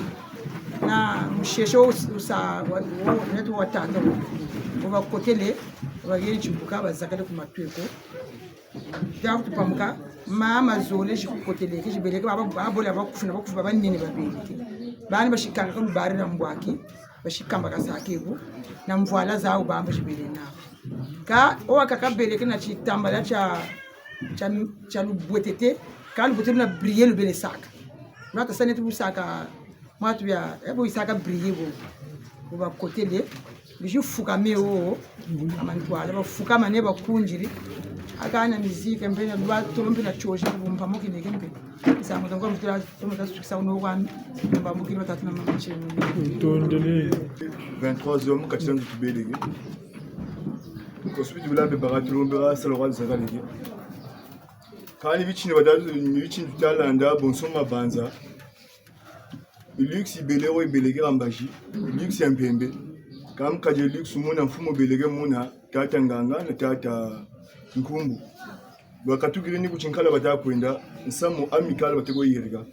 na musese wo sa, wo, wo, neto wa tata wo. Wo bakotele, wo bayeri tibuka, bazakale ku matweko. Tavutu pamuka, mama zole zikotele, ke zibeleke, baba, baba bole, bakufu na bakufu, baba nene babeleke. Bani basikanga ka lubari na mbwaki, basikamba ka sake bu, na mvwala zawu bamba zibele na. Ka, wo wakaka beleke na titambala tia, tia, tia lubwetete, ka lubwetete na briller lubele saka. Maka sa neto bu saka, mwatu bia, e bo yisaka briller bo. Bo bakotele, bizi fukame wo, amantwala, bafukamane bakundiri. Aka na musique mpe na lwa tolo mpe na tiozi, bu mpamuki neke mpe. Nsangu za nko mvutula, tomo ta sukisa uno kwa, mpamukiri batatu na mama tieno. Ntondele. Vingt-trois heures, mu kati tia nzo tubeleke. Ko subi tubela be baka tulombela sala kwa zakaleke. Kani bitini batatu, ni bitini tutalanda, bonso mabanza. Luxe yibele wo yibelekela mbazi, luxe ya mpembe. Ka mukadi luxe muna mfumu beleke muna, tata nganga na tata nkumbu. Bakatukiri ni ku tinkala bata kwenda, nsamu amicale bata kwe yirika.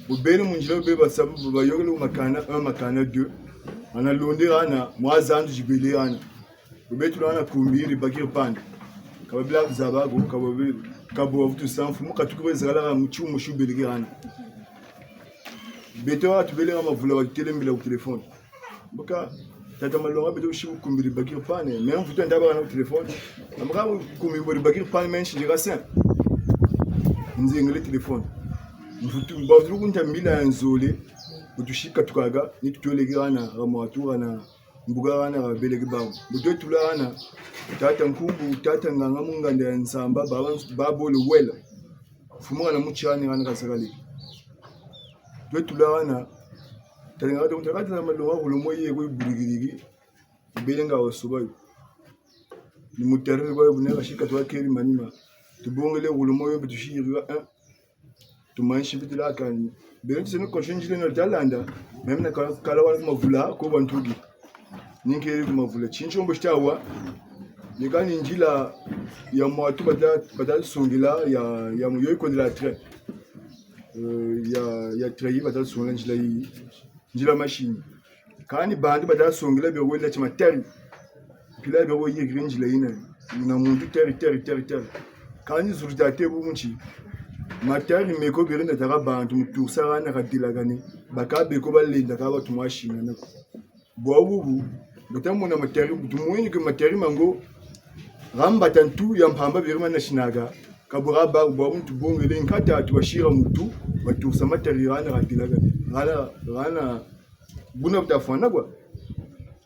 Bubele mu nzila bube basabu, bayokele ku makana un, makana deux. Ana londe hana, mwa zandu zibele hana. Bube tula hana kumbi, ribakiri pane. Ka babila zaba ko, ka babi-, ka bo bavutu sa mfumu, katuki bwe zakala ha mu tiumu si beleke hana. Beto ha tubele ha mavula, batutêle mbila ku téléphone. Mbuka, tata Malonga beto si kumbi ribakiri pane. Me mvutu nda baka na ku téléphone. Mbuka kumbi bo ribakiri pane, me nsinzika sen. Nzengele téléphone. Mvutu, bavutu kunta mbila ya nzole. Butu si katukaga, ni tutweleke hana, ha mwatu hana, mbuka hana, ha beleke bawu. Butu tula hana, tata nkumbu, tata nganga mu nganda ya nsamba, baba, babole wela. Mfumu hana mu tiani hana kasakaleke. Twe tula hana, tata nganga, tata, tata Malonga, kulomo ye kwe burikiriki, bele nga wasoba yo. Ni mutariri kwa yo, buna kashika twa keri manima. Tubongele kulomo yo, bitusiri kwa, eh. Tumanisi bitila kani. Bele tuseno koshi nzila na talanda, même na kala, kala wala ku mavula, ko bantuki. Ni nkeri ku mavula. Tintiombo titawa, ni kani nzila ya mwatu bata, bata songela ya, ya mu yo yikondela train. Euh, ya, ya train yi bata songela nzila yi, nzila machine. Kani bantu bata songela bia wela ti matari. Mpila bia wo yekiri nzila yina. Na muntu tari, tari, tari, tari. Kani zulu tate bu nti. Matari meko beri nataka bantu mu tusa hana kadelakane. Baka beko balenda ka batu mwasingana ko. Bwa bubu, bata mona matari, butu mweni ke matari mango, ha mbata ntu ya mpamba beri mana sinaka, kabura ba, bwa muntu bongele nkata atu basira mutu, batusa matari hana kadelakane. Hana, hana, buna buta fwana kwa.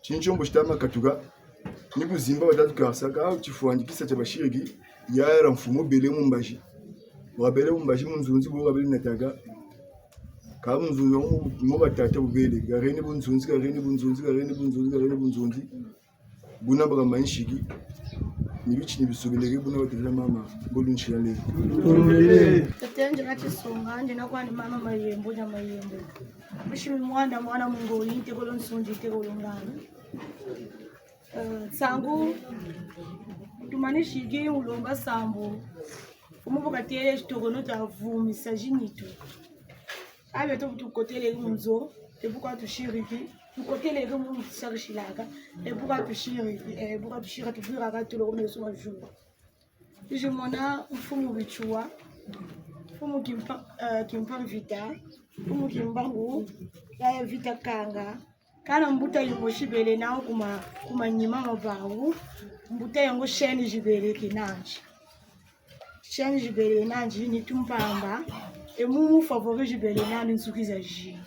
Tintiombo tita ma katuka, ni ku zimba batatu kasaka, tifwandi kisa tia bashiriki, yaya mfumu bele mu mbazi. Wabele mu mbazi mu nzunzi, bo wabele nataka, Ka bunzunzi, mo batata bubele, kareni bunzunzi, kareni bunzunzi, kareni bunzunzi, kareni bunzunzi. Buna baka manshiki, ni bitini bisobeleke, buna batata na mama, mbo lunshila lelo. Tata nje na tisonga, nje na kwani mama Mayembo, na Mayembo. Mushimi Mwanda, mwana Mungoli, ntekolo Nsunzi, ntekolo Ngani. Eh, nsangu, tumanishiki ulomba sambu. Mfumu bu katêle titokono tavumisa zinitu. Abe to bu tukoteleke mu nzo, e bu ka tusiriki, tukoteleke mu tusarisilaka, e bu ka tusiriki, e bu ka tusiriki, tubiraka tulo ku meso ma zulu. Tuzimona mfumu Bitsuwa, mfumu Kimpa-, eh, Kimpa Vita, mfumu Kimbangu, yaya Vita Kanga, kana mbuta yimosi bele nawu ku ma-, ku manima ma bawu, mbuta yango chaîne zibele ke nandi. Chaîne zibele nandi ni tumpamba, e mu mu favori zibele nandi nsuki zazi.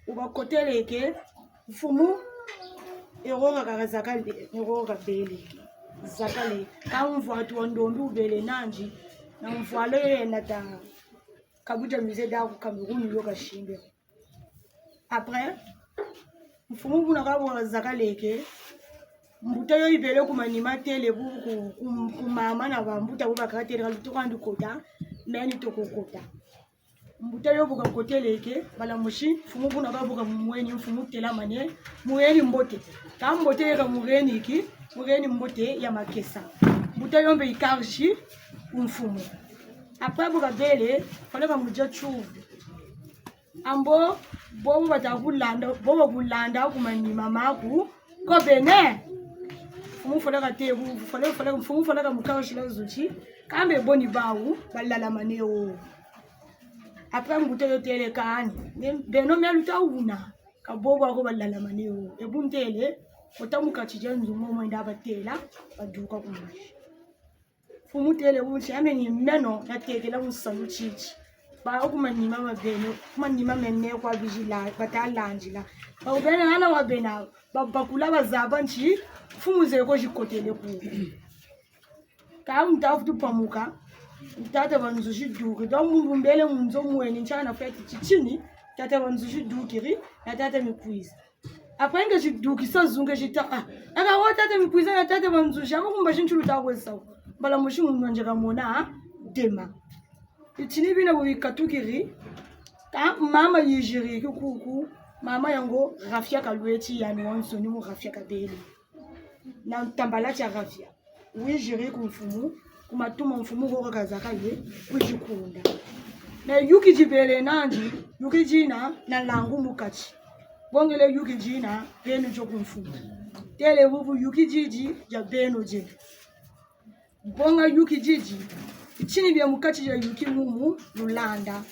Wu bakoteleke, mfumu, e wo ka kaka zakale, e wo kabeleke. Zakale, ka mvwatu wa ndombi wubele nandi, na mvwala yo yena ta, kabuja musée d'art ku Cameroun yo kasimbe. Après, mfumu buna ka bu kazakaleke, mbuta yo yibele ku manima têle bu ku, ku, ku mama na bambuta bu bakatêle ka lutuka ndi kota, meni toko kota. Mbuta yo bu kakoteleke, bala mosi, mfumu buna ka bu kamweni, mfumu telamane, muheni mbote. Ka mbote yeka muheni ki, muheni mbote ya makesa. Mbuta yo mpe yikarisi ku mfumu. Après bu kabele, fallait kamudia tsuvu. Ambo, bobo bata kulanda, bobo kulanda ku manima maku, ko bene. Mfumu fallait katê bu, fallait, fallait, mfumu fallait kamukarisila zo ti, kambe bo ni bawu, balalamane wo. Après mbuta yo têle kani, ne, beno mia luta wuna, ka bobo ako balalamane wo. E bu ntêle, kota mu kati dia nzo mo mwenda batêla, baduka ku mazi. Mfumu têle bu nti, ame ni meno natekela mu salu titi. Bawu ku manima ma beno, ku manima mene kwa bizila, bata landila. Bawu bena hana wa bena, ba, bakula bazaba nti, mfumu zeko zikotele ku. Ka nta vutu pamuka, tata ba nzo ziduki. Donc, muntu mbele mu nzo mweni, ntiana feti titini, tata ba nzo zidukiri, na tata Mikwiza. Après nge zidukisa zu nge zita, ah, aka wo tata Mikwiza na tata ba nzo, zako kumba zintu luta kwe sa wo. Mbala mosi muntu wa nge kamona, ah, dema. Bitini bina bu bikatukiri, ka mama yiziri ki kuku, mama yango Rafia Kalweti yani wansoni mu Rafia kabele. Na ntambala tia Rafia. Wiziri ku mfumu, ku matu ma mfumu koko kazaka ye, kwizi kunda. Na yuki zibele nandi, yuki zina na langu mu kati. Bongele yuki zina, beno zo ku mfumu. Têle bubu yuki zizi, za beno ze. Bonga yuki zizi, bitini bia mu kati za yuki mumu, lulanda.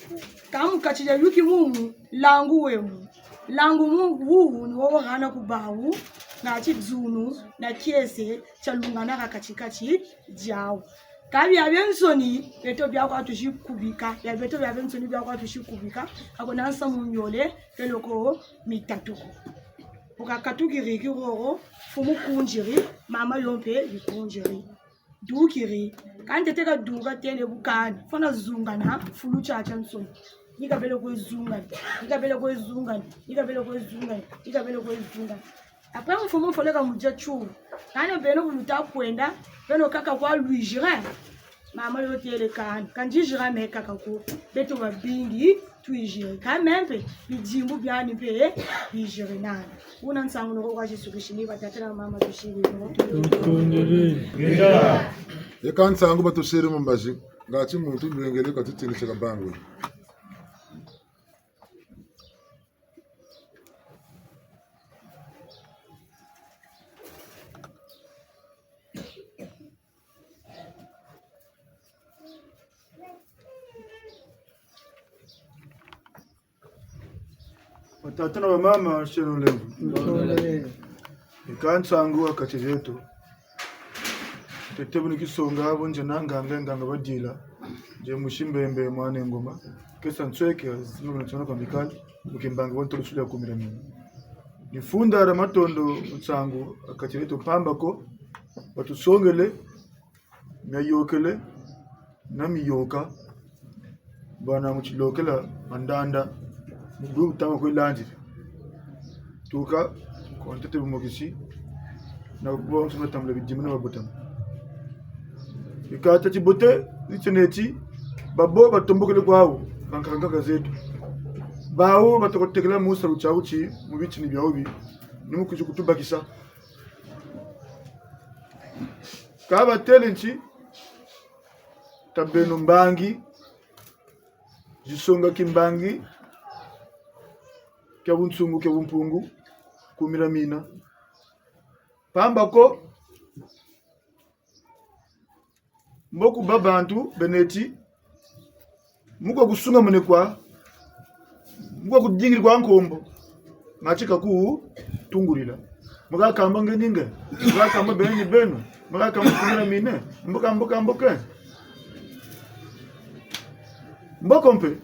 Ka mu kati za yuki mumu, langu wemu. Langu mu, wuwu ni wo wahana ku bawu, na tidzunu, na kiese, tialungana ha kati-kati diawu. Ka biabiansoni, beto bia kwa tuzi kubika, bia beto biabiansoni bia kwa tuzi kubika, ka kuna nsamu miole, peleko mitatu ko. Bu kakatukiri ki roro, mfumu kunziri, mama yo mpe yikunziri. Dukiri. Ka ntete kaduka têle bu kani. Fwana zungana, fulu tiatiansoni. Ni kabele kwe zungana. Ni kabele kwe zungana. Ni kabele kwe zungana. Ni kabele kwe zungana. Après, mfumu fallait kamudia tsuvu. Kani beno bu luta kwenda, beno kaka kwa lwiziri. Mama yo têle kani. Ka nziziri me kaka ko. Beto babingi. Twiziri. Ka me mpe, bidimbu biani mpe, biziri nani. Wuna nsangu noko kwa Yesu Kristo ni batata na mama tusiri no. Eka nsangu batusiri mu mbazi, ngati muntu lwengele kwa tutini tia kabangu. Batata na bamama, sheno lemvo. Eka nsangu ha kati dieto. Ntete bu ni kisonga, bo nzena nganga, nganga badila. Nze musi Mbembe mwana Ngoma. Kesa nsweke, zino na tsona kwa mikali. Mu kimbangi wa ntolo suli ya kumi na mine. Ni funda dia matondo nsangu ha kati dieto mpamba ko. Batusongele. Miayokele, na miyoka, Bwana mu tilokela mandanda, mu bu tama kwe landiri. Tuka, kwa ntete bumokisi, na bonso batambula bidimbu na babotama. Bika tâ ti bote, ni tiena ti, babo batombokele kwawu, bankaka zeto. Bawu batoko tekela mu salu tiawu ti, mu bitini biawu bi, ni mu kwizi kutubakisa. Ka batêle nti, tabeno mbangi, zisonga kimbangi, kia bunsungu, kia bumpungu, kumira mina. Pamba ko, mbo kuba bantu bena ti, mu kwa kusungamane kwa, mu kwa kudingiri kwa nkombo, mati kakutungulila. Mu kakamba nge ni nge, mu kakamba beno ni beno, mu kakamba kumira mina, mbo ka, mbo ka, mbo ke. Mboko mpe,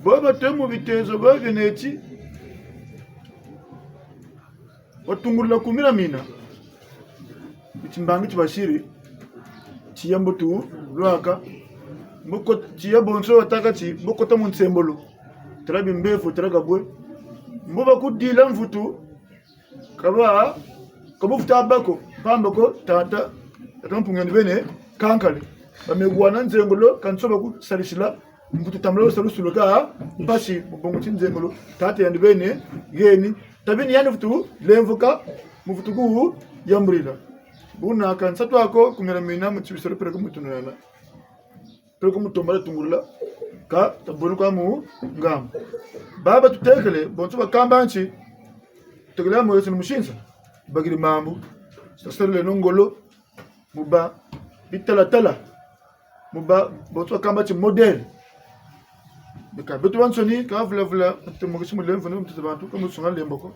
bo batê mu bitezo bia bena ti, batungulila kumira mina. Timbangi ti basiri, tiya mbo tulwaka, mbo ko-, tiya bonso batâka ti, mbo kota mu nsembolo. Tala bimbevo, tala kabwe. Mbo bakudila mvutu, kaba, kabuvuta bako, pamba ko, tata, tata Mpungu yandi beni, kankale. Bamegwana nzengolo, kanso bakusarisila, mvutu tambula salusulu ka, mpasi, mu bungu ti nzengolo, tata yandi beni, yeni, tabini yandi mvutu, lemvuka, mvutu ku, yambulila. Buna ka nsatu ako, kumira mina, mu tibisolo peleko mutunana. Peleko mutomba tungulula, ka, tabweno kwa mu, ngamba. Baba tutekele, bonso bakamba nti, tutekele mu Yesu ni musinsa, bakiri mambu, sasaleno ngolo, mu ba bitalatala, mu ba, bonso bakamba ti modèle. Bika beto bansoni, ka vulavula, tumokisi mulemvo, ni mutete bantu, ka musunga lembo ko.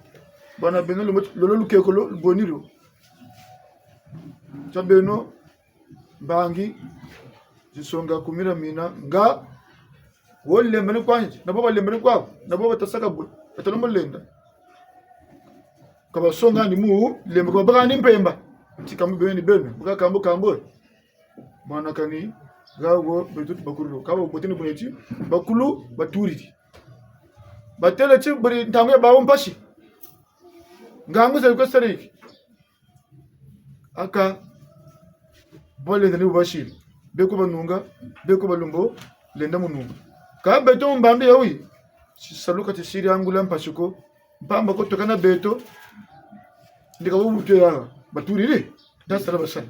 Bwana beno, lolo lukeko lo, luboniro. Tabeno, mbangi, zisonga kumira mina, nga, wo lembane kwa nti, na bo balembane kwa, na bo batasaka bwe, batalombo lenda. Ka basonga ni mu, lemba ka babaka ni mpemba. Ti kambu beni beni, baka kambu kambu. Mwana kani, gawo, beto ti bakulu, kabo boteni buna ti, bakulu, baturiri. Batêle ti, buri ntangu ya bawu mpasi. Ngangu za yuko sariki. Aka, bo lenda ni bu basiri. Beko banunga, beko balumbo, lenda mununga. Ka beto mu mbandu yayi, tisalu ka tisiri angula mpasi ko, mpamba ko tuka na beto, ndika bo butu ya, baturiri, tasala basala.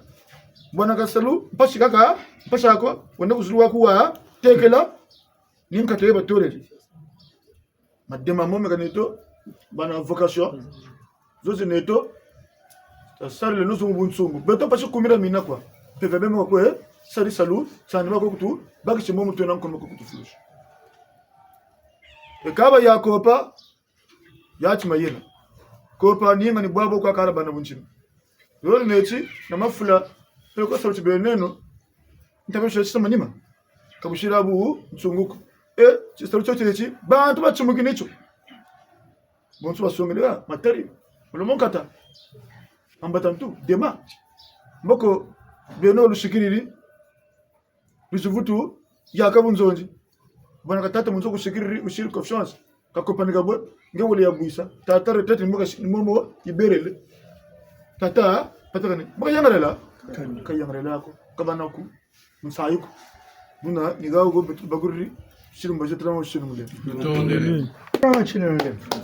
Bwana ka salu, mpasi kaka, mpasi ako, wenda ku zulu wa kuwa, tekela, ni nkatu ye batolele. Madema mo meka neto, bana vocation, zo zi neto, tasarileno zo mu bunsungu. Beto mpasi kumira mina kwa. Mpeve bemo kwe, sari salu, sani ma kwe kutu, bakisi mo mu twena nkono kwe kutu fulusi. E kaba ya kopa, ya ti mayela. Kopa ni nga ni bwabo kwa kala bana buntima. Lolo neti, na mafula, peleko salu ti beno neno, ntabe sio tisa manima. Ka busira bu nsunguko. E, tisalu tio tieti, bantu batimukini tio. Bonso basongele, ah, matari, mulomo nkata. Ambata ntu, dema. Mboko, beno lusikiriri, lusivutu, yaka bunzonzi. Bwana ka tata munzo kusikiriri, usiri confiance. Ka kopanika bwe, nge wele ya bwisa. Tata retraite ni mbo ka si-, ni momo yiberele. Tata, tata kani, mbo ka yangalela. Kani. Ka yangalela ko, ka bana ku, nsayi ko. Buna, ni gawo go beto bakuriri, siri mbaje tala mo siri mule. Tondele.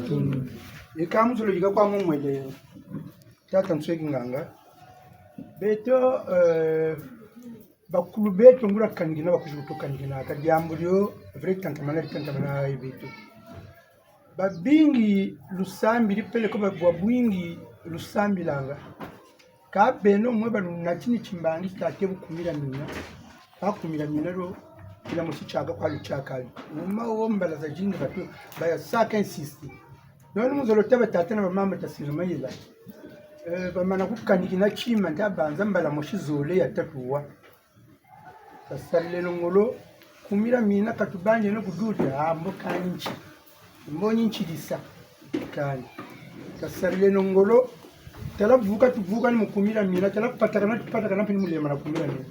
Tondele. Ika muzolo yika kwa mumwele. Tata Nsweki Nganga. Beto, eh, bakulu beto nguria kanikina, bakwizi kutukanikina, ka diambu dio, vrai tantamana, tantamana beto. Babingi lusambiri peleko ba-, bwa bwingi lusambilanga. Ka beno mwe balunatini timbangi tate bu kumira mina. Ba kumira mina lo, kila musi tiaka kwa lutiaka. Muma wo mbala zazingi batu, baya saka insister. Noni muzolo taba tata na bamama tasiri mayela. Eh, bamana kukanikina tima, nta banza mbala mosi zole ya tatuwa. Tasarileno ngolo, kumira mina ka tubanzeno kuduta, ah, mbo kani nti. Mbo ni nti disa. Kani. Tasarileno ngolo, tala vuka tuvuka ni mu kumira mina, tala patakana tupatakana mpe ni mu lembana kumira mina.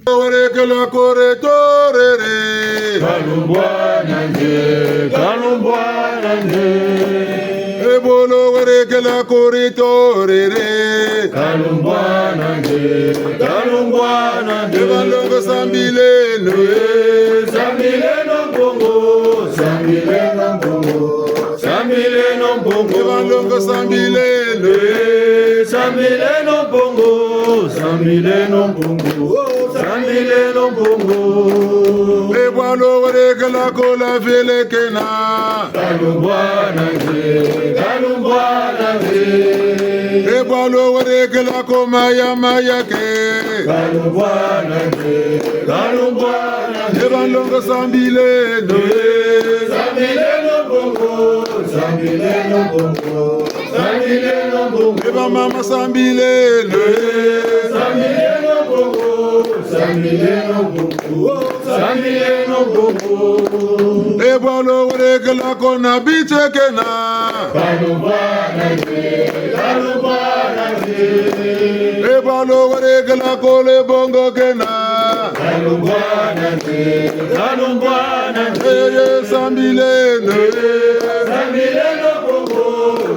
Werekela kore torere. Kalumbwana nze, kalumbwana nze. E bwolo werekela kore torere. Kalumbwana nze, kalumbwana nze. E banlongo sambileno, eh. Sambileno Mpungu, sambileno Mpungu. Sambileno Mpungu. E banlongo sambileno. Eh, sambileno Mpungu, sambileno Mpungu, sambileno Mpungu. E bwalo werekela ko la Velekena. Kalumbwana nze, kalumbwana nze. E bwalo werekela ko maya maya ke. Kalumbwana nze, kalumbwana nze. E banlongo sambileno. Eh, sambileno Mpungu, sambileno Mpungu, sambileno Mpungu. E bamama sambileno. Eh, sambileno Mpungu, sambileno Mpungu, sambileno Mpungu. E bwalo werekela ko na Bitekena. Kalumbwana nze, kalumbwana nze. E bwalo werekela ko le Bongokena. Kalumbwana nze, kalumbwana nze. Eye sambileno. Sambileno Mpungu,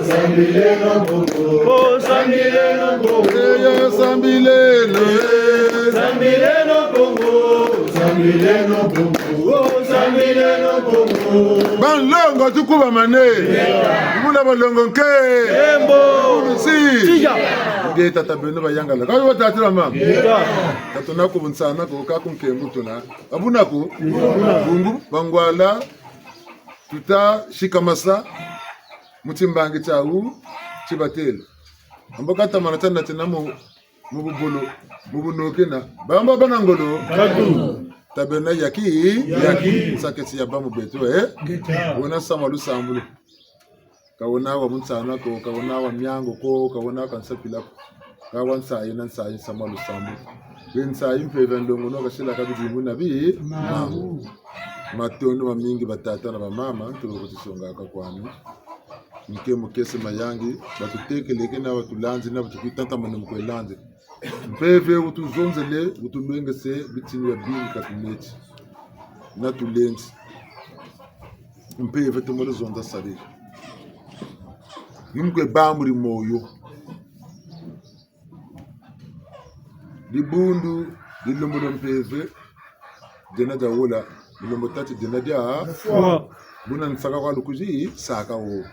sambileno Mpungu, oh, sambileno Mpungu. Eye sambileno. Sambileno Mpungu, sambileno Mpungu, oh, sambileno Mpungu. Banlongo tukubamane. Muna balongo nke. Embo. Munu si. Tiya. Nge tata beno bayangala. Kabi batata na mama. Tata na ku bunsana ko ka ku nkembo tuna. Abuna ko. Bungu bangwala tuta sikamasa mu timbangi tiawu tibatele. Ambo katamana tiana tina mu, mu bubolo, mu bunokena. Bamba bana ngolo. Katu. Tabena yaki, yaki. Yaki. Saketi ya ba mu beto, eh? Ngeta. Wena sama lusambulu. Ka wena wa bunsana ko, ka wena wa miango ko, ka wena ka nsapila ko. Ka wa nsayi na nsayi nsamu wa lusambu. Be nsayi mpeve nlongo no kasila ka bidimbu na bi. Mawu. Matondo mamingi batata na bamama, ntulu kutisongaka kwani. Nke mukese mayangi, batutekeleke na batulanzi na batukitantamane mu kwe lanzi. Mpeve wutuzonzele, wutulwengese, bitini ya bingi katuneti. Na tulenzi. Mpeve tumole zonza sarila. Ni mu kwe bamburi moyo. Dibundu, dilembolo mpeve, diena dia wola, dilembo tati diena dia fwa. Buna nsaka kwa lukuzi, saka wo.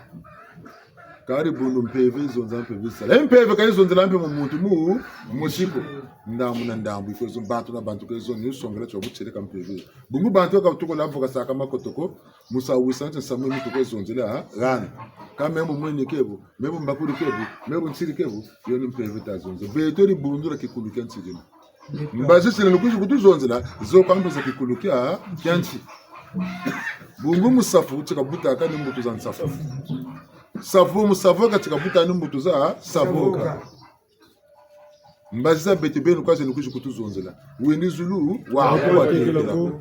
Kari bundu mpeve, zonza mpeve sala. E mpeve ka yizonzela mpe mu muntu mu, mu siku. Ndambu na ndambu, yikwe zo bantu na bantu kwe zo, ni wusongela tio butieleka mpeve. Bungu bantu ka tukola mvuka saka makotoko, musa wisa nti nsamu mi tukwe zonzela, ha? Gana. Ka me bu mweni ke bu, me bu mbakuri ke bu, me bu nsiri ke bu, yo ni mpeve ta zonza. Beto dibundu dia kikulu kia nsi dina. Mbazi sila lukuzi kutuzonzela, zo kwa mpe za kikulu kia, kia nsi. Bungu musafu, tika butaka ni mbutu za nsafu. Safu, musafu ka tika buta ni mbutu za, safu ka. Mbazi za beto beno kwa zeni kuzi kutuzonzela. Wendi zulu, wa, wa, wa, wa, wa.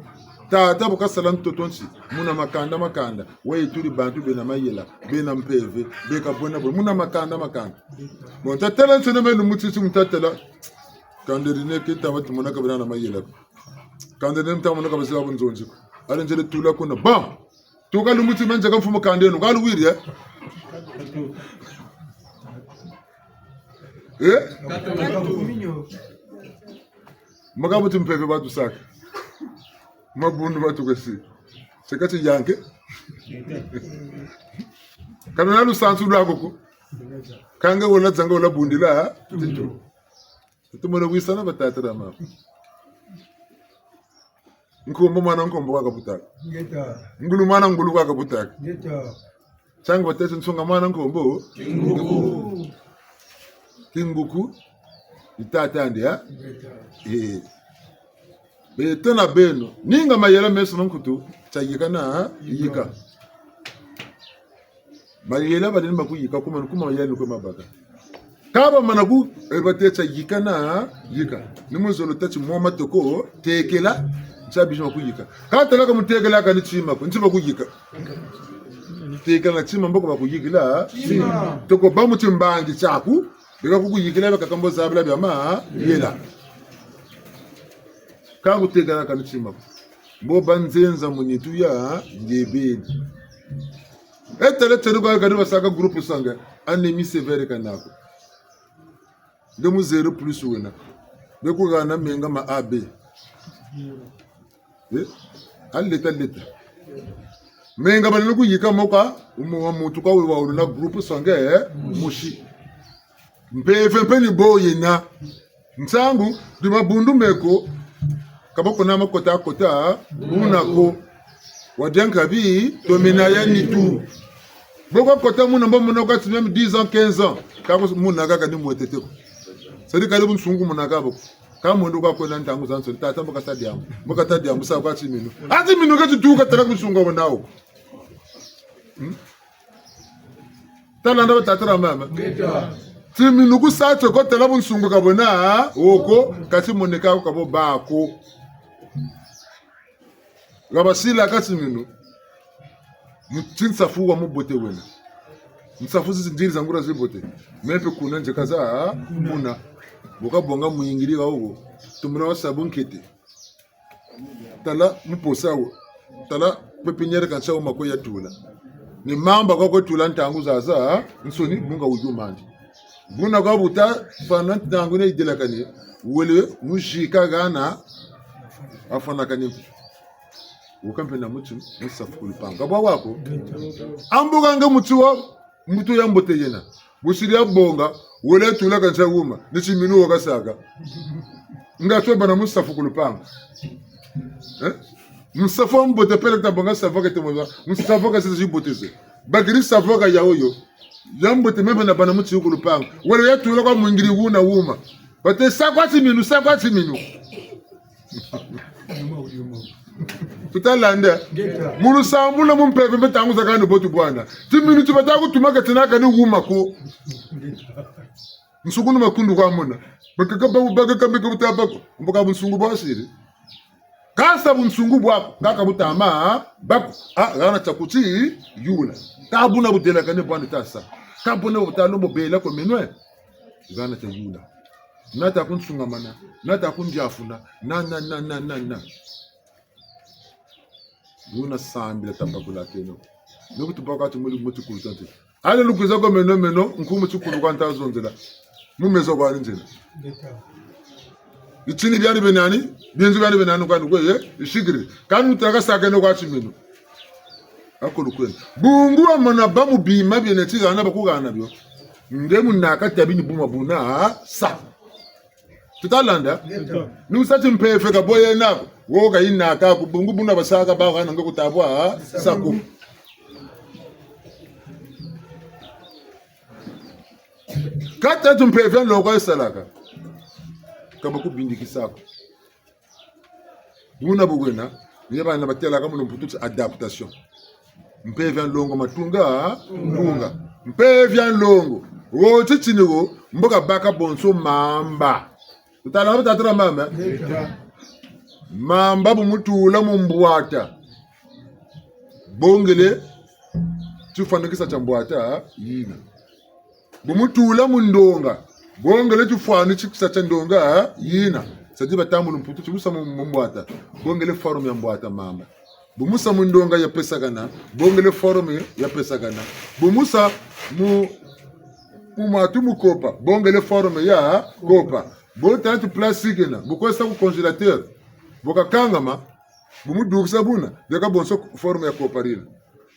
Tata bu kasala ntoto nsi, muna makanda, makanda. Wa yituri bantu bena mayela, bena mpeve, beka bona bona. Muna makanda, makanda. Bon, tatela nsene menu mutiti mutatela. Kanda dine ke taba ti mona ka bena na mayela ko. Kanda dine muta mona ka baziba bu nzonzi ko. Ale nzele tula kuna. Bon. Tuka lumbu ti menze ka mfumu kanda eno. Ka luwiri, eh? Eh? Maka buti mpeve batusaka. Mabundu batukesi. Seka ti yanke. Kana na lusansu lwa koko. Kanga wala zanga wala bundila, ha? Tintu. Tumona wisana batata na mama. Nkombo mwana nkombo kwa kabutaka. Ngeta. Ngulu mwana ngulu kwa kabutaka. Ngeta. Tiangu batete nsonga mwana nkombo. Kinguku. Kinguku. Ni tata andi, ha? Ngeta. Eh. Beto na beno. Ninga mayela meso na nkutu. Tia yika na, ha? Yika. Mayela balendi ma kuyika, kuma, kuma mayela ni kwe mabaka. Ka bamana ku, eh, batete yika na, yika. Ni mu zolo tâ ti mwa matoko, tekela, ntia bizi ma kuyika. Ka tala ka mu tekela ka ni tima ko, nti ba kuyika. Tekela na tima mboko ba kuyikila, tima. Toko ba mu timbangi tiaku, Beka kukuyikila beka kambo zabila bia mayela. Ka kutekana kani tima ko. Mbo ba nzenza mu nitu ya nge beni. E tala tenu kwa kani basaka groupe sange. Anémie sévère kana ko. Nge mu zéro plus wena. Be kuhana menga ma A B. Eh? A leta leta. Menga bana kuyika mo kwa, umu wa muntu kwa wewa ulu na groupe sange, eh? Mosi. Mpeve mpe ni bo yena. Nsangu, di mabundu meko, ka bako na makota kota, una ko. Wadia nkabi, tomina ya nitu. Bo kwa kota muna, mbo muna kwa ti même dix ans, quinze ans. Ka ko muna kaka ni mwetete ko. Sadi kale bunsungu muna ka bo ko. Ka mwendo kwa kwenda ntangu zazansoni, tata mbo kasa diambu. Mbo kata diambu, sa kwa timinu. A timinu ka tituka tala bunsungu wena wo. Hmm? Tala nda batata na mama. Timinu kusa tio ko tala bunsungu ka bwena wo ko, ka timoneka ko ka bo ba ko. Nga basila ka timinu. Mu ti nsafu wa mubote wena. Nsafu zi ndiri za nguria zibote. Me mpe kuna nzeka za kuna. Bo kabonga mwingiri ha wo. Tumuna wasa bunkete. Tala mu posa wo. Tala pépinière kansi wo ma kwe ya tula. Ni mamba kwa kwe tula ntangu zazansoni, bunga wuyumandi. Buna kwa buta fwana ntangu ne yidelakani, wele muzika hana afwanakani mpe. Wuka mpe na muti, musafu ku lupangu. Ka bwa wa ko? Ambuka nge muti wa, mutu ya mbote yena. Busiri ya bonga, wele tula kansi wuma, ni timinu wo kasaka. Nga twe bana musafu ku lupangu. Eh? Musafu wa mbote pele ta bonga safu kete mwa, musafu ka sisi bote ze. Bakiri safu ka ya wo yo. Ya mbote me mpe na bana muti ku lupangu. Wele ya tula kwa mwingiri wuna wuma. Bate sa kwa timinu, sa kwa timinu. Tuta landa. Ngeta. Mu lusambulu mu mpeve mpe ntangu zakaka ni bo tubwana. Timinu ti bata kutuma ka tina kani wuma ko. Nsukunu makundu kwa mona. Bakaka ba, bakaka mbika buta ba ko. Mbo ka bunsungu bwa siri. Kasa bunsungu bwa ko, kaka butama ba ko. Ah, hana tia kuti yula. Ka buna budelakane bwani tasa. Ka buna buta lombo bela ko menwe. Hana tia yula. Na ta kunsungamana, na ta kundiafuna, na, na, na. Wuna sambila ta bakula keno. Noku tubaka ti muli muti kulu tanti. Ale lukwiza ko meno, meno, nkumu ti kulu kwa nta zonzela. Mu mezo kwa ni nzela. Bitini biani bie nani, binzu biani bie nani kwa ni kwe, ye, isigiri. Kani mutaka sakeno kwa timinu. Akulu kwenu. Bungu wamana ba mu bima biena ti hana bakuhana bio. Nge munaka tabi ni buma buna sa. Tuta landa? Ni wusa ti mpeve ka bo yena ko. Wo ka yinaka ko, bungu buna basaka ba hana nge kutabwa sa ko. Kâ ti mpeve ya nlongo yisalaka. Ka bakubindikisa ko. Buna bu bwena, ni bana batelaka mu lumputu ti adaptation. Mpeve ya nlongo matunga, tunga. Mpeve ya nlongo. Wo titini wo, mbo kabaka bonso mamba. Tutala batata na mama. Mamba bu mutula mu mbwata. Bongele, tifwanikisa tia mbwata yina. Bu mutula mu ndonga, bongele tifwani ti kisa tia ndonga yina. Sadi batambula mputu ti busa mu, mu mbwata, bongele forme ya mbwata mamba. Bu musa mu ndonga ya pesakana, bongele forme ya pesakana. Bu musa mu, mu matu mu kopa, bongele forme ya kopa. Bo tantu plastique na, bu kwesa ku congélateur, bu kakangama, bu mudukisa buna, beka bonso forme ya kopa dina.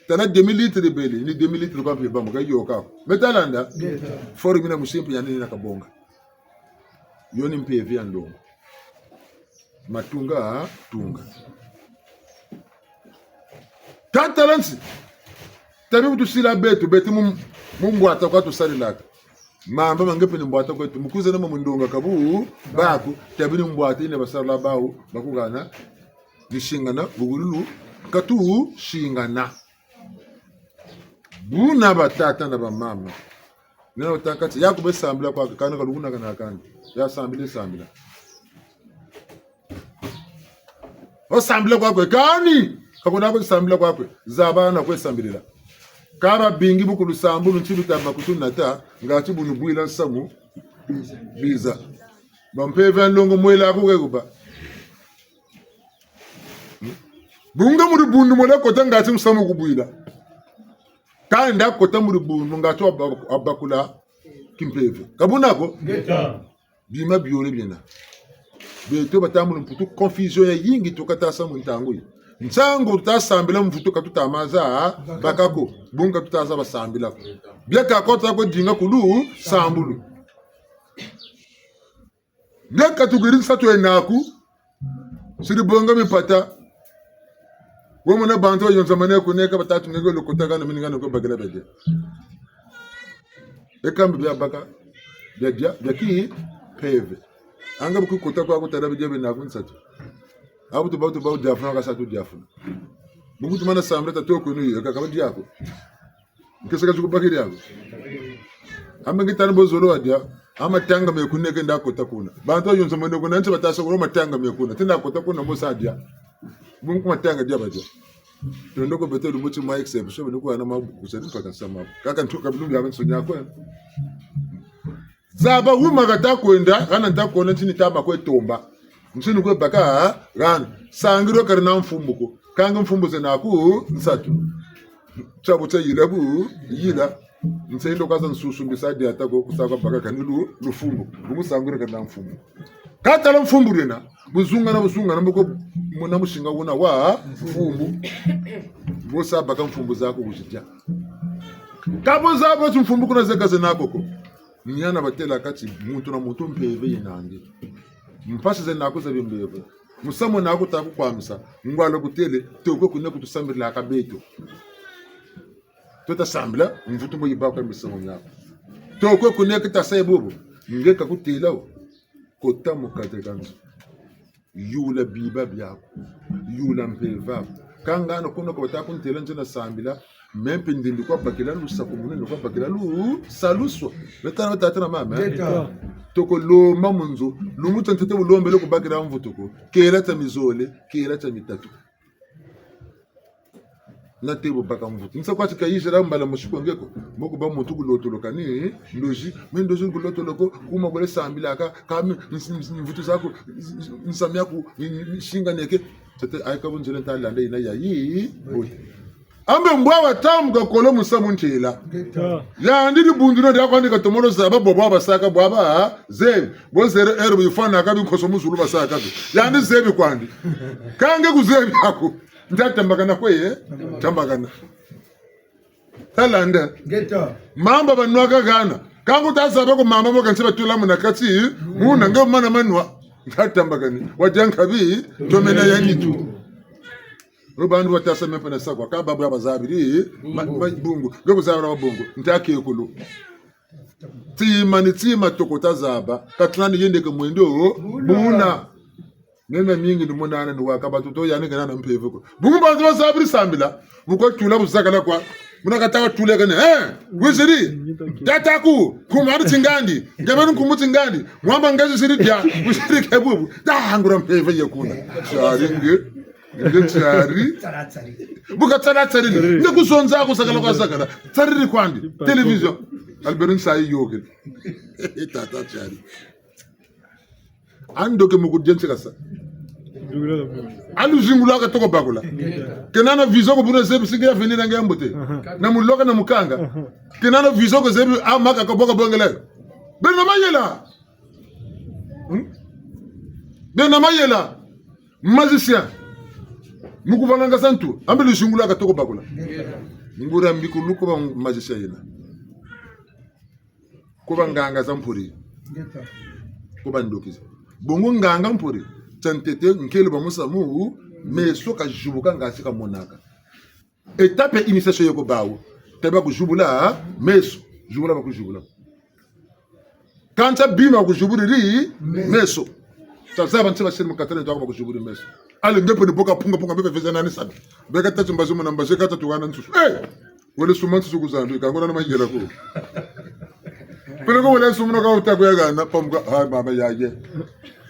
Tala demi litre bele, ni demi litre kwa mpe bamu, ka yoka ko. Me ta landa? Ngeta. Forme yina musimpi yandi yina kabonga. Yo ni mpeve ya nlongo. Matunga, tunga. Ka tala nsi. Tabi bu tusila beto, beto mu, mu mbwata kwa tusalilaka. Mamba ma nge mpe ni mbwata kweto. Mu kwiza na mo mu ndonga ka bu, baku, tabi ni mbwata yina basala bawu, bakuhana, ni singana, bugululu, ka tusingana. Buna batata na bamama. Nina utaka ti, ya kube sambila kwa ke, kani ka lukuna kana kani. Ya sambila, sambila. Wo sambila kwa kwe, kani? Ka kuna kwe sambila kwa kwe. Zaba na kwe sambilila. Kâ babingi bu ku lusambulu nti luta bâ kutunata, ngatu bu nubwila nsamu biza. Ba mpeve ya nlongo mwela ku ke kuba. Bungu mu dibundu mwela kota ngatu musamu kubwila. Kâ nda kota mu dibundu ngatu waba-, wabakula kimpeve. Ka buna ko? Ngeta. Bima biole biena. Beto batambula mputu confusion yayingi tuka tasa mu ntangu yi. Nsangu tuta sambila mvutu ka tuta maza baka ko. Bungu ka tuta zaba sambila ko. Bia ka kota ko dinga ku lusambulu. Bia ka tukiri nsatu yena ku. Siri bonga mipata. Wo mona bantu bayonzamane ku neka batatu ngenge lokota kana mini ngana ko bakila bede. E kambi bia baka, bia dia, bia kimpeve. Anga bu kukota kwa kutala bidia bena ku nsatu. Abu tuba, tuba diafuna, ka sa tu diafuna. Bungu tumana sambila ta toko ni yo, ka kaba diako. Nkese ka tukubakiri ako. Amba ngi tani bo zolo wadia, ama tanga me ku neka nda kota kuna. Bantu bayonzamane kuna, nti batasa kuna matanga me kuna. Ti nda kota kuna mo sa dia. Bungu matanga dia badia. Tondo ko beto lumbu ti ma exception, beno kuhana mabuku, sa ni mpaka nsama. Kaka ntuka bilumbu ya bantu sonya ko. Zaba wuma kata kwenda, hana nta kwenda, nti ni tama kwe tomba. Nti ni kwe baka, hana. Sangiro kari na mfumbu ko. Kâ nge mfumbu zena ku nsatu. Tiabu tia yila bu, yila. Nsendi kaza nsusu mbisa diata ko, kusa kwa baka kani lu, lufumbu. Bungu sangiro kari na mfumbu. Kâ tala mfumbu diena. Buzungana, buzungana, mboko muna musinga wuna wa mfumbu. Bo sa baka mfumbu zaku kuzidia. Kâ bo zaba ti mfumbu kuna zeka zena ko ko. Niana batêla kati muntu na muntu mpeve yena nandi. Mpasi zena ku za bimpeve. Musamu na ku ta ku kwamisa. Ngwala kutêle, toko kuna ku tusambila ka beto. Tuta sambila, mvutu mo yibaka misamu miaku. Toko kuna ku ta sa yi bobo. Nge ka kutêla wo. Kota mu kati ka nzo. Yula biba biaku. Yula mpeve aku. Kâ ngana kuna ko bata kuntêla nzena sambila. Me mpe ndindi kwa bakila lusakumunu, ni kwa bakila lusaluswa. Beta na batata na mama, eh? Beta. Toko lomba mu nzo. Lumbu tia ntete bu lombele ku bakila mvutu ko. Kela tia mizole, kela tia mitatu. Na tebo baka mvutu. Nsa kwa ti ka yizila mbala mosi ko nge ko. Mboko ba muntu kulotoloka ni ndozi. Me ndozi nkulotoloko, kuma kole sambilaka, kâ mi, ns-, ns-, mvutu zaku, ns-, ns-, nsa miaku, n-, n-, singa neke. Tete, ayi ka bunzele nta landa yina yayi, boy. Ambe mbwa wa tamuka kolo musamu ntela. Ngeta. Yandi dibundu na dia kwandi katomolo zaba bwa bwa basaka bwa ba, zebi. Bo zere ero bifwana ka binkoso mu zulu basaka bi. Yandi zebi kwandi. Kâ nge kuzebi ako. Nta tambakana kwe, eh? Tambakana. Talanda. Ngeta. Mamba banwaka hana. Kâ ngu ta zaba ko mamba mo kansi batula muna kati, muna nge mana manwa. Nta tambakani. Wadia nkabi, tomena ya nitu. Ro bandu batasa me mpe na sakwa, kâ babu ya bazabiri, ma-, ma-, bungu. Nge kuzabira wa bungu. Nta kekulu. Tima ni tima toko ta zaba. Ka tuna ni yende ke mwendo, buna. Meme mingi ni monana ni waka batu to yani kena na mpeve ko. Bungu bantu bazabiri sambila. Mu ko tula bu zakala kwa. Muna kata wa tula kene. Eh, wiziri. Tata ku. Kumari tingandi. Ngebeni nkumu tingandi. Mwamba ngezi ziri dia. Wiziri ke bubu. Ta hangura mpeve ye kuna. Tiari nge. Nge tiari. Bu ka tsara tsari. Nge kuzonza ku zakala kwa zakala. Tsari ni kwandi. Télévision. Albert Nsayi yoke. Tata tiari. Andoke mu kudiense kasa. Alu zingula ka toko bakula. Kena na vision ko buna zebi singe ya venir na nge ya mbote. Na muloka na mukanga. Kena na vision ko zebi amaka ka boka bongele. Bena mayela. Hmm? Bena mayela. Magicien. Mu kuvananga santu. Ambe lu zingula ka toko bakula. Ngura mbikulu ko ba magicien yena. Ko banganga za mpuri. Ngeta. Ko bandoki za. Bongo nganga mpuri. Tia ntete nkele ba musamu, meso ka zibuka ngasi ka monaka. Étape initiation yo ko bawu. Taba kuzibula meso. Zibula ba kuzibula. Kansi bima kuzibuliri meso. Tazaba nti basiri mu katala nti ba kuzibuliri meso. Ale nge mpe ni boka punga punga bebe veza nani sabi. Beka tati mbazi muna mbazi kata tuwana nsusu. Eh! Wele suma nsusu ku zandu, ikangona na mayela ko. Peleko wele suma na ka uta ko ya gana, pamuka, ha, mama ya ye.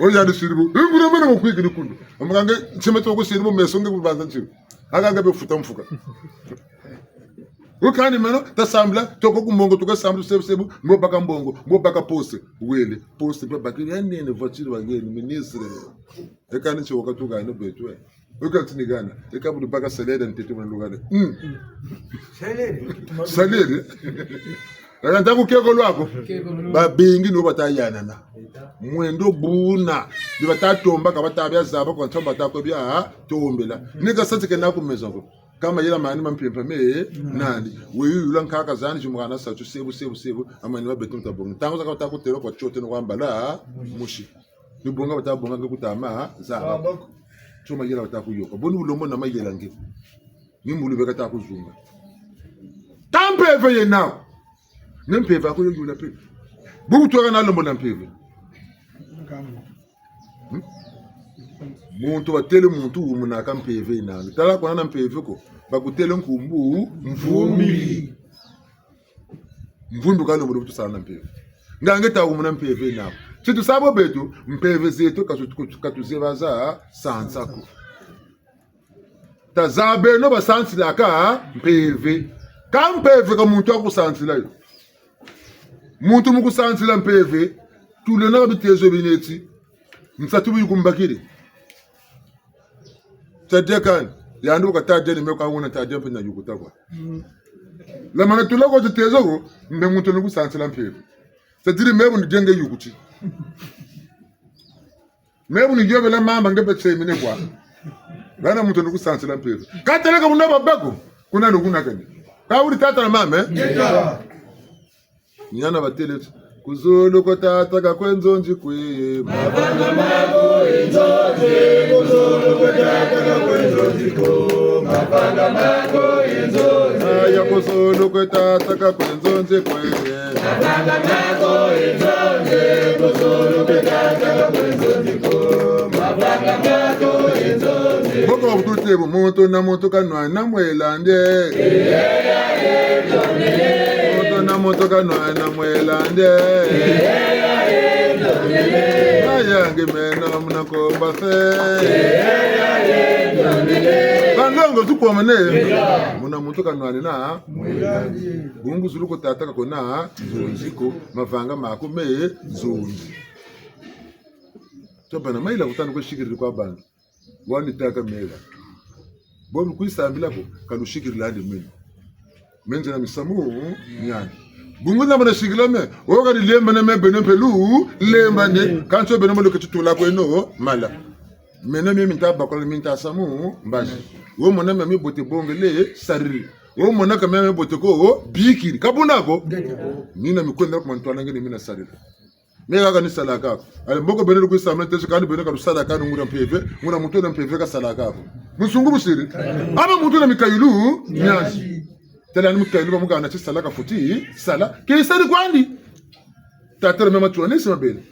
O ya ni siribu. Ngura mena mo kwikiri kundu. Amuka nge, ntima to ko siribu meso nge kubanza ntima. Haka nge be futa mfuka. Wukani meno, tasambila, toko ku mbongo, tuka sambila, sebu, sebu, mbo baka mbongo, mbo baka poste. Wele, poste, mpe bakiri, ya nene, voiture, wa yeni, ministre. E kani ti waka tuka, no beto, eh. Wukani ti ni gana, e ka bulu baka salaire, ntete mwana lugana. Hmm. Salaire. Salaire. Aka ntaku keko lwako. Keko lwako. Babingi no bata yanana. Mwendo buna. Ni bata tomba, ka bata bia zaba, kwa ntomba ta kwe bia tombela. Ni ka sati kena ku maison ko. Kâ mayela mani ma mpimpa me nandi. Weyi yula nkaka zani zi mwana sa tu sebu, sebu, sebu. Amani ma beto nta bonga. Ntangu zakaka bata kutêla kwa tiote no kwa mbala musi. Ni bonga bata bonga nge kutama zaba. Tio mayela bata kuyoka. Boni bu lombo na mayela nge. Ni mbulu beka ta kuzunga. Kâ mpeve yena. Ni mpeve aku yo yula mpe. Bubu twaka na lombo na mpeve. Hmm? Muntu batêle muntu wumonaka mpeve yena. Tala kwa na mpeve ko. Bakutêle nkumbu mvumbi. Mvumbi ka lombo butu sala na mpeve. Nga nge ta wumona mpeve yena. Ti tusa bo beto, mpeve zeto ka tu-, ka tu-, ka tuzeba za sansa ko. Tazabeno basansilaka mpeve. Kâ mpeve ka muntu wa kusansila yo. Muntu mu kusansila mpeve, tuleno ka bitezo bineti. Nsatu bu yikumbakiri. Tadia kani, yandi bu katadia ni me kwa wuna tadia mpe na yukuta kwa. Lamana tula ko titezo ko, mbe muntu ni kusansila mpeve. C'est-à-dire me bu ni dia nge yukuti. Me bu ni yobela mamba nge pe tsemine kwa. Bana muntu ni kusansila mpeve. Kateleka muna babako, kuna ni kuna kani. Ka wuri tata na mama, eh? Ngeta. Ni yana batêle ti. Ku zulu kwe tata ka kwe nzonzi kwe. Mavanga mako e nzonzi, ku zulu kwe tata ka kwe nzonzi ko. Mavanga mako e nzonzi. Aya ku zulu kwe tata ka kwe nzonzi kwe. Boko butute bu muntu na muntu kanwana mwela'andi. Muntu na muntu kanwana mwela'andi. Aya nge meno muna nkomba se. Banlongo tukomane. Muna muntu kanwana na. Bungu zulu kwe tata ka kwena nzonzi ko, mavanga mako me nzonzi. Tobâ na mayela kutanu kwe sikiriri kwa bantu. Wani tâka mela. Bo mi kwe sambila ko, ka lusikirila andi meno. Me nzena misamu miandi. Bungu na mana sikirila me, wo ka ni lembane me beno mpe lulembane, kansi beno mo luketi tula kweno mala. Meno mie mi nta bakula mi nta samu mbazi. Wo mona mia mibote bongele sariri. Wo mona ka mia mibote ko bikiri. Ka buna ko. Mina mi kwenda ku mantwala nge ni mina sariri. Me kaka ni salaka ko. Allez, mboko beno lukwe sambila ntesi kani beno ka lusalaka ni nguria mpeve, nguria muntu na mpeve kasalaka ko. Bunsungu busiri. Aba muntu na mikayulu miazi. Tala ni mikayulu ba mukana ti salaka fweti sala. Ke sari kwandi. Tata me matwanisi mabele.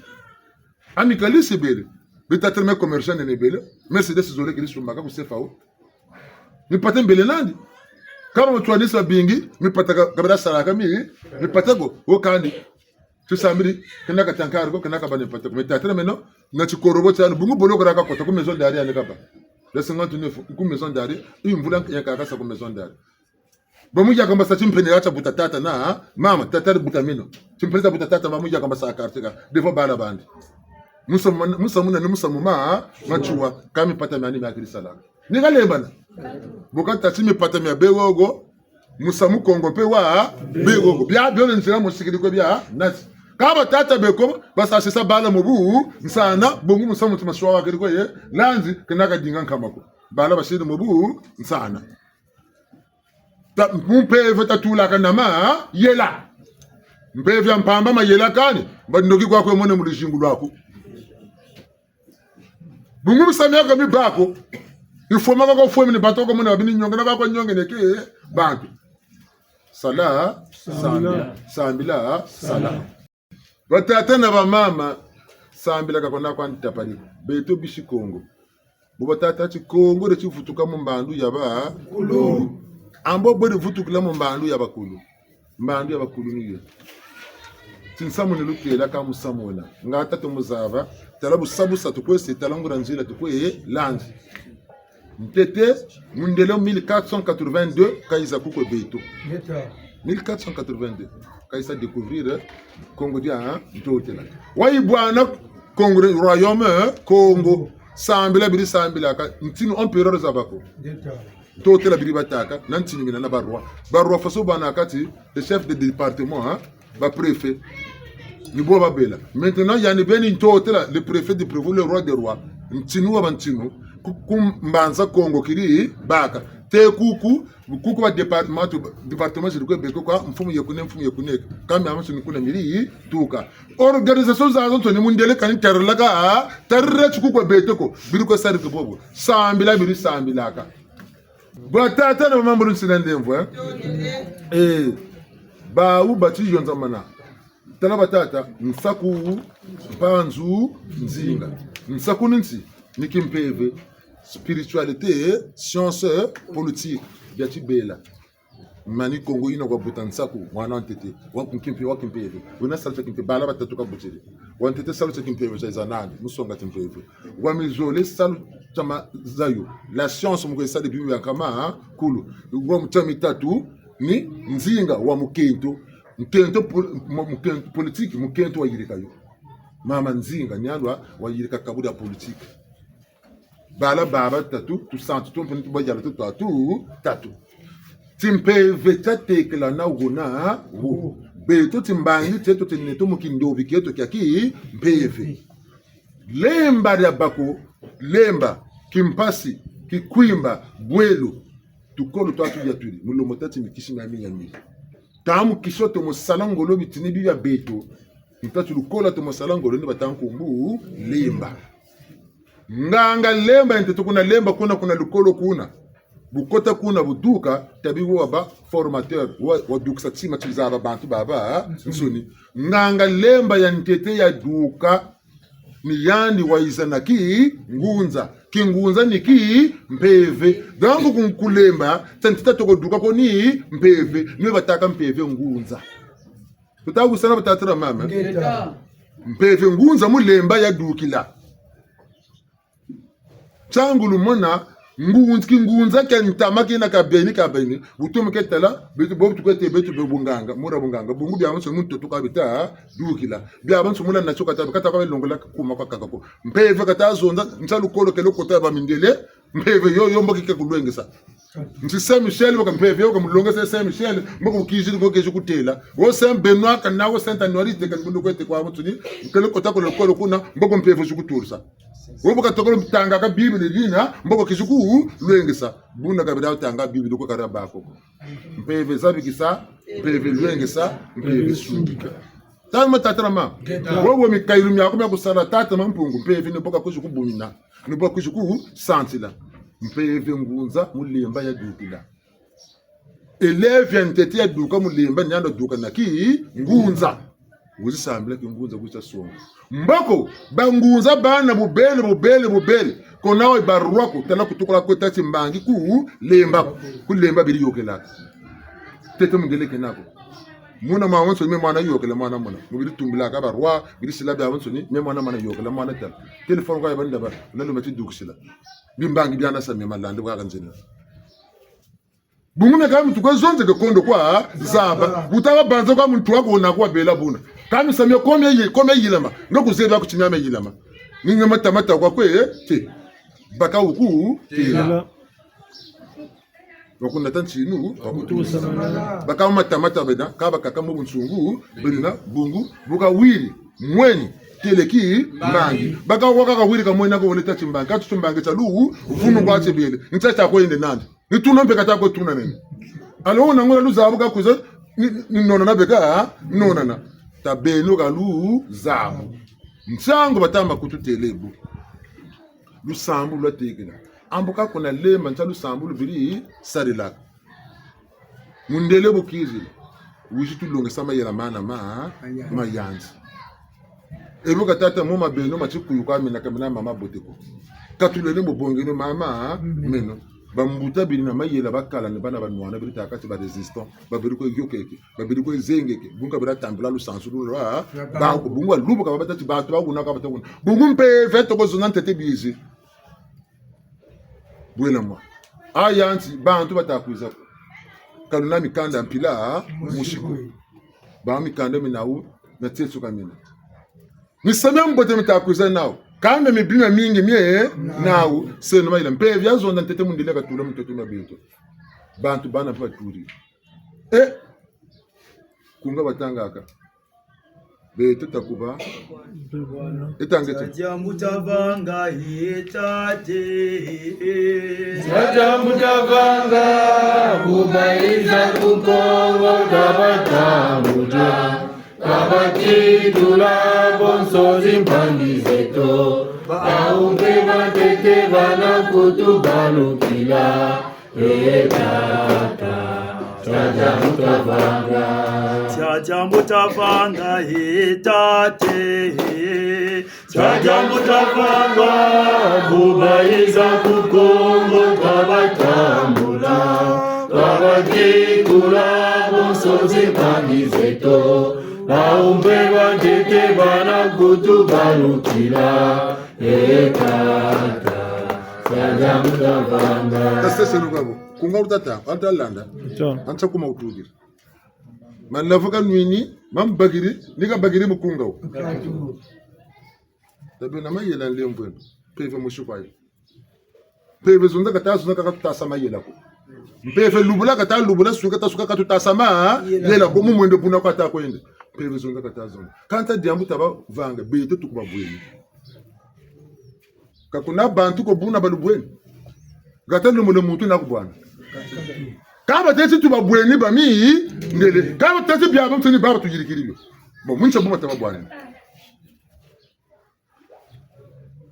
Amicaliste bele. Be tata me commerçant nene bele. Mercedes zole keri sumbaka ku C F A O. Mipata mbele nandi. Kâ ba matwanisi babingi, mipata ka, ka bela salaka mi, mipata ko, wo kandi. Tusambiri, kena ka tankari ko, kena ka bâ ni mpata ko. Me tata meno, na tikorobo tiani, bungu boloko dia kakota, ku maison d'arrêt yani kabâ. Le cinquante-neuf, ku maison d'arrêt, i mvula ya kaka sa ku maison d'arrêt. Ba mu yakamba sa timpene ya tia buta tata na mama, tata di buta meno. Timpene tia buta tata, ba mu yakamba sa quartier ka, devant bala bandi. Musamu, musamu na ni musamu ma, matsua, kâ mipata miani mia keri salaka. Ni kalembana. Bu kata ti mipata mia be wogo, musamu Kongo mpe wa be wogo. Bia bio nzila musikiri kwe bia nati. Kâ ba tata beko, basasisa bala mu bunsana, bungu musamu ti maswa wa keri kwe ye, landi, kena kadinga nkama ko. Bala basiri mu bunsana. Ta, mu mpeve tatulaka na mayela. Mpeve ya mpamba mayela kani, ba ndoki kwa kwe mone mu luzingu lwaku. Bungu misamu miaka mi bako. Ifwema kaka fwemi ni bantu ko mona babini nyonga na bako nyonga neke bantu. Sala, sambila, sambila, sala. Batata na bamama, sambila ka kwena kwa ntapari. Beto bisi Kongo. Bo batâ ti Kongo de tivutuka mu mbandu ya bakulu. Ambo bwe divutukila mu mbandu ya bakulu. Mbandu ya bakulu ni ye. Ti nsamu ni lutêla ka musamu wena. Nga tata muzaba, tala busa busa tukwe sa, tala nguria nzila tukwe landi. Ntete, mundele mille quatre cent quatre-vingt-deux, kayiza ku kwe beto. Ngeta. Mille quatre cent quatre-vingt-deux, kayiza découvrir, eh, Kongo dia, hein, Ntotela. Wayi bwana Kongo, royaume, eh, Kongo. Sambila beri sambilaka, ntinu empereur za ba ko. Ngeta. Ntotela beri batâka, na ntinu mina na ba roi. Ba roi faso bwana kati, le chef de département, hein, ba préfet. Ni bo babela. Maintenant, yandi beni Ntotela, le préfet de préfet, le roi des rois. Ntinu wa ba ntinu. Ku, ku Mbanza Kongo keri baka. Te kuku, kuku ba département, département ziri kwe beka kwa, mfumu ye kuna, mfumu ye kuna. Kâ miamiansoni kuna miri tuka. Organisation zazansoni mundele kani tarilaka, tarila ti ku kwe beto ko. Beri kwe sarila bobo. Sambila beri sambilaka. Batata na bamama, mbulu nsina ndemvo, eh? Eh, bawu bati yonzamana. Tala batata, nsaku, mpanzu, nzinga. Nsaku ni nti, ni kimpeve, spiritualité, science, politique, bia tibela. Mani Kongo yina kwa buta nsaku, mwana wa ntete, wa kimpe-, wa kimpeve. Wena salu tia kimpeve, bala batatu kabutiri. Wa ntete salu tia kimpeve tia yiza nandi, mu songa kimpeve. Wa mizole salu tia mazayu, la science mu kwe sala bibi ya nkama, ha? Kulu. Wa mu tia mitatu ni nzinga wa mukento. Mukento pol-, mu-, mukento politique, mukento wayirika yo. Mama Nzinga, ni yandi wa, wayirika kabu dia politique. Bala baba tatu, tusantu tumpe ni tubayala tu tatu, tatu. Timpeve tiatekela na wuna, wo. Beto timbangi tieto tineto mu kindobi kieto kia kimpeve. Lemba dia bako, lemba, kimpasi, kikwimba, bwelu, tukolo twa tuyaturi, mu lomo tati mikisi mia miamiri. Tamu kiso tomo sala ngolo bitini bia beto, ntatu lukola tomo sala ngolo ni bata nkumbu lemba. Nganga lemba, ntete kuna lemba, kuna, kuna lukolo kuna. Bu kota kuna bu duka, tabi wa ba formateur, wa, wa dukisa tima ti zaba bantu babansoni. Nganga lemba ya ntete ya duka, ni yandi wayiza na kingunza. Kingunza ni kimpeve. Donc, ku, ku lemba, tia ntete toko duka ko ni mpeve. Ni batâka mpeve ngunza. Tuta wisana batata na mama. Ngeta. Mpeve ngunza mu lemba ya dukila. Ntiangu lumona, ngunz-, kingunza kia ntama kina kabeni, kabeni. Wutumu ke tala, beto, bobu tukwete, beto, be bunganga, mura bunganga. Bungu biabiansoni mu ntoto ka bita dukila. Biabiansoni mula na tio kata, kata kwa longola kuma kwa kaka ko. Mpeve kata zonza, ntia lukolo kele kota ba mindele, mpeve yo, yo mbo kike kulwengesa. Nti Saint Michel, baka mpeve yo, ka mulongese Saint Michel, mbo kukiziri ko kezi kutela. Wo Saint Benoît, kana wo Sainte Anuarite, kana bundu kwete kwa mutuni, kele kota ko lukolo kuna, mbo ko mpeve zi kuturisa. Wo bu katoko tangaka Bible dina, mbo ko kezi kulwengesa. Buna kabila tanga Bible ko kara bako. Mpeve zabikisa, mpeve lwengesa, mpeve sungika. Tala ma tata na mama. Ngeta. Wo bo mikayulu miaku mia kusala tata Mampungu, mpeve ni bo ka kwizi kubumina. Ni bo ka kwizi kusansila. Mpeve ngunza mu lemba ya dukila. Élève ya ntete ya duka mu lemba, ni yandi waduka na kingunza. Wizi sambila kingunza, wizi songa. Mboko, bangunza bana bubele, bubele, bubele. Kona wa barua ko, tala kutukula kweta timbangi ku lemba ko. Ku lemba beri yokelaka. Ntete mundele kena ko. Muna mwa wansoni, me mwana yokela mwana muna. Mu beri tumbilaka barua, beri sila biabiansoni, me mwana mwana yokela mwana tala. Téléphone kwa ya banda ba, na luma ti dukisila. Bimbangi biana sa me malande kwa kanzina. Bungu me ka muntu kwa zonzeke kondo kwa zaba. Butaba banza kwa muntu wako na kwa bela buna. Kani sa me kome ye, kome yilama. Nga kuzebi aku ti me me yilama. Ni nga mata mata kwa kwe, eh, te. Baka wuku, tela. Tela. Wakunata ntinu, wakutusa. Baka mata mata bena, ka bakaka mu bunsungu, bena, bungu, bu kawiri, mweni, teleki, mbangi. Baka waka kawiri ka mweni ako wole tâ ti mbangi, ka tu ti mbangi tia lu, vunu kwa tebele, ntia tia kwende nandi. Ni tuna mpe kata kwe tuna nene. Alors, wuna ngula luzabu ka kwiza, ni, ni nonana beka, nonana. Tabeno ka luzabu. Nsangu batama kututêla bu. Lusambulu lwatekela. Ambu ka kuna lemba ntia lusambulu beri sarilaka. Mundele bu kizila. Wizi tulongesa mayela mana ma, mayanzi. Ebu ka tata mo mabeno ma tikuyu kwa mina ka mina mama bote ko. Ka tulele mbo bongeno mama meno. Bambuta beri na mayela bakala ni bana banwana beri tâka ti ba résistant. Baberi kwe yokeke. Baberi kwe zengeke. Bungu ka beri tambula lusansu lwa. Ba, bungu wa lubu ka babata ti bantu ba kuna ka bata kuna. Bungu mpeve toko zona ntete bizi. Bwela mwa. Aya nti, bantu bata kwiza ko. Ka luna mikanda mpila, musiku. Ba mikanda mi nawu, na tietso ka mina. Misamu mia mbote mita kwiza nawu. Kanda mibi miamingi mie, nawu. Seno mayela. Mpeve ya zonza ntete mundele katula mutoto mia beto. Bantu bana mpe baturi. Eh, kunga batangaka. Beto takuba. Etangete. Tia diambu tavanga e tate. Tia diambu tavanga, bu bayiza ku Kongo ka batambula, ka batitula bonso zimpangi zeto. Bawu mpe bantete bana kutu balukila. E tata, tia diambu tavanga. Tia diambu tavanga, e tate. Tia diambu tavanga, bu bayiza ku Kongo ka batambula, ka batitula bonso zimpangi zeto. Bawu mpe bantete bana kutu balukila. E tata, tia diambu tavanga. Tasese lukabo. Kunga utata, anta landa. Anta. Anta kuma utudira. Malavu kanwini, mambakiri, ni kabakiri mu kunga wo. Tabe na mayela nlemvweno. Mpeve mosi kwa yo. Mpeve zonza kata zonza ka tutasa mayela ko. Mpeve lubula kata lubula, suka kata suka ka tutasa mayela ko, mu mwendo buna kwa ta kwenda. Mpeve zonza kata zonza. Kanta diambu taba vanga, beto tukuba bweni. Ka kuna bantu ko buna balubweni. Kata lumule muntu na kubwana. Ka bateti tubabweni ba mindele. Ka bateti bia ba mutini baba tuyirikiri bio. Bon, muncha buma taba bwana.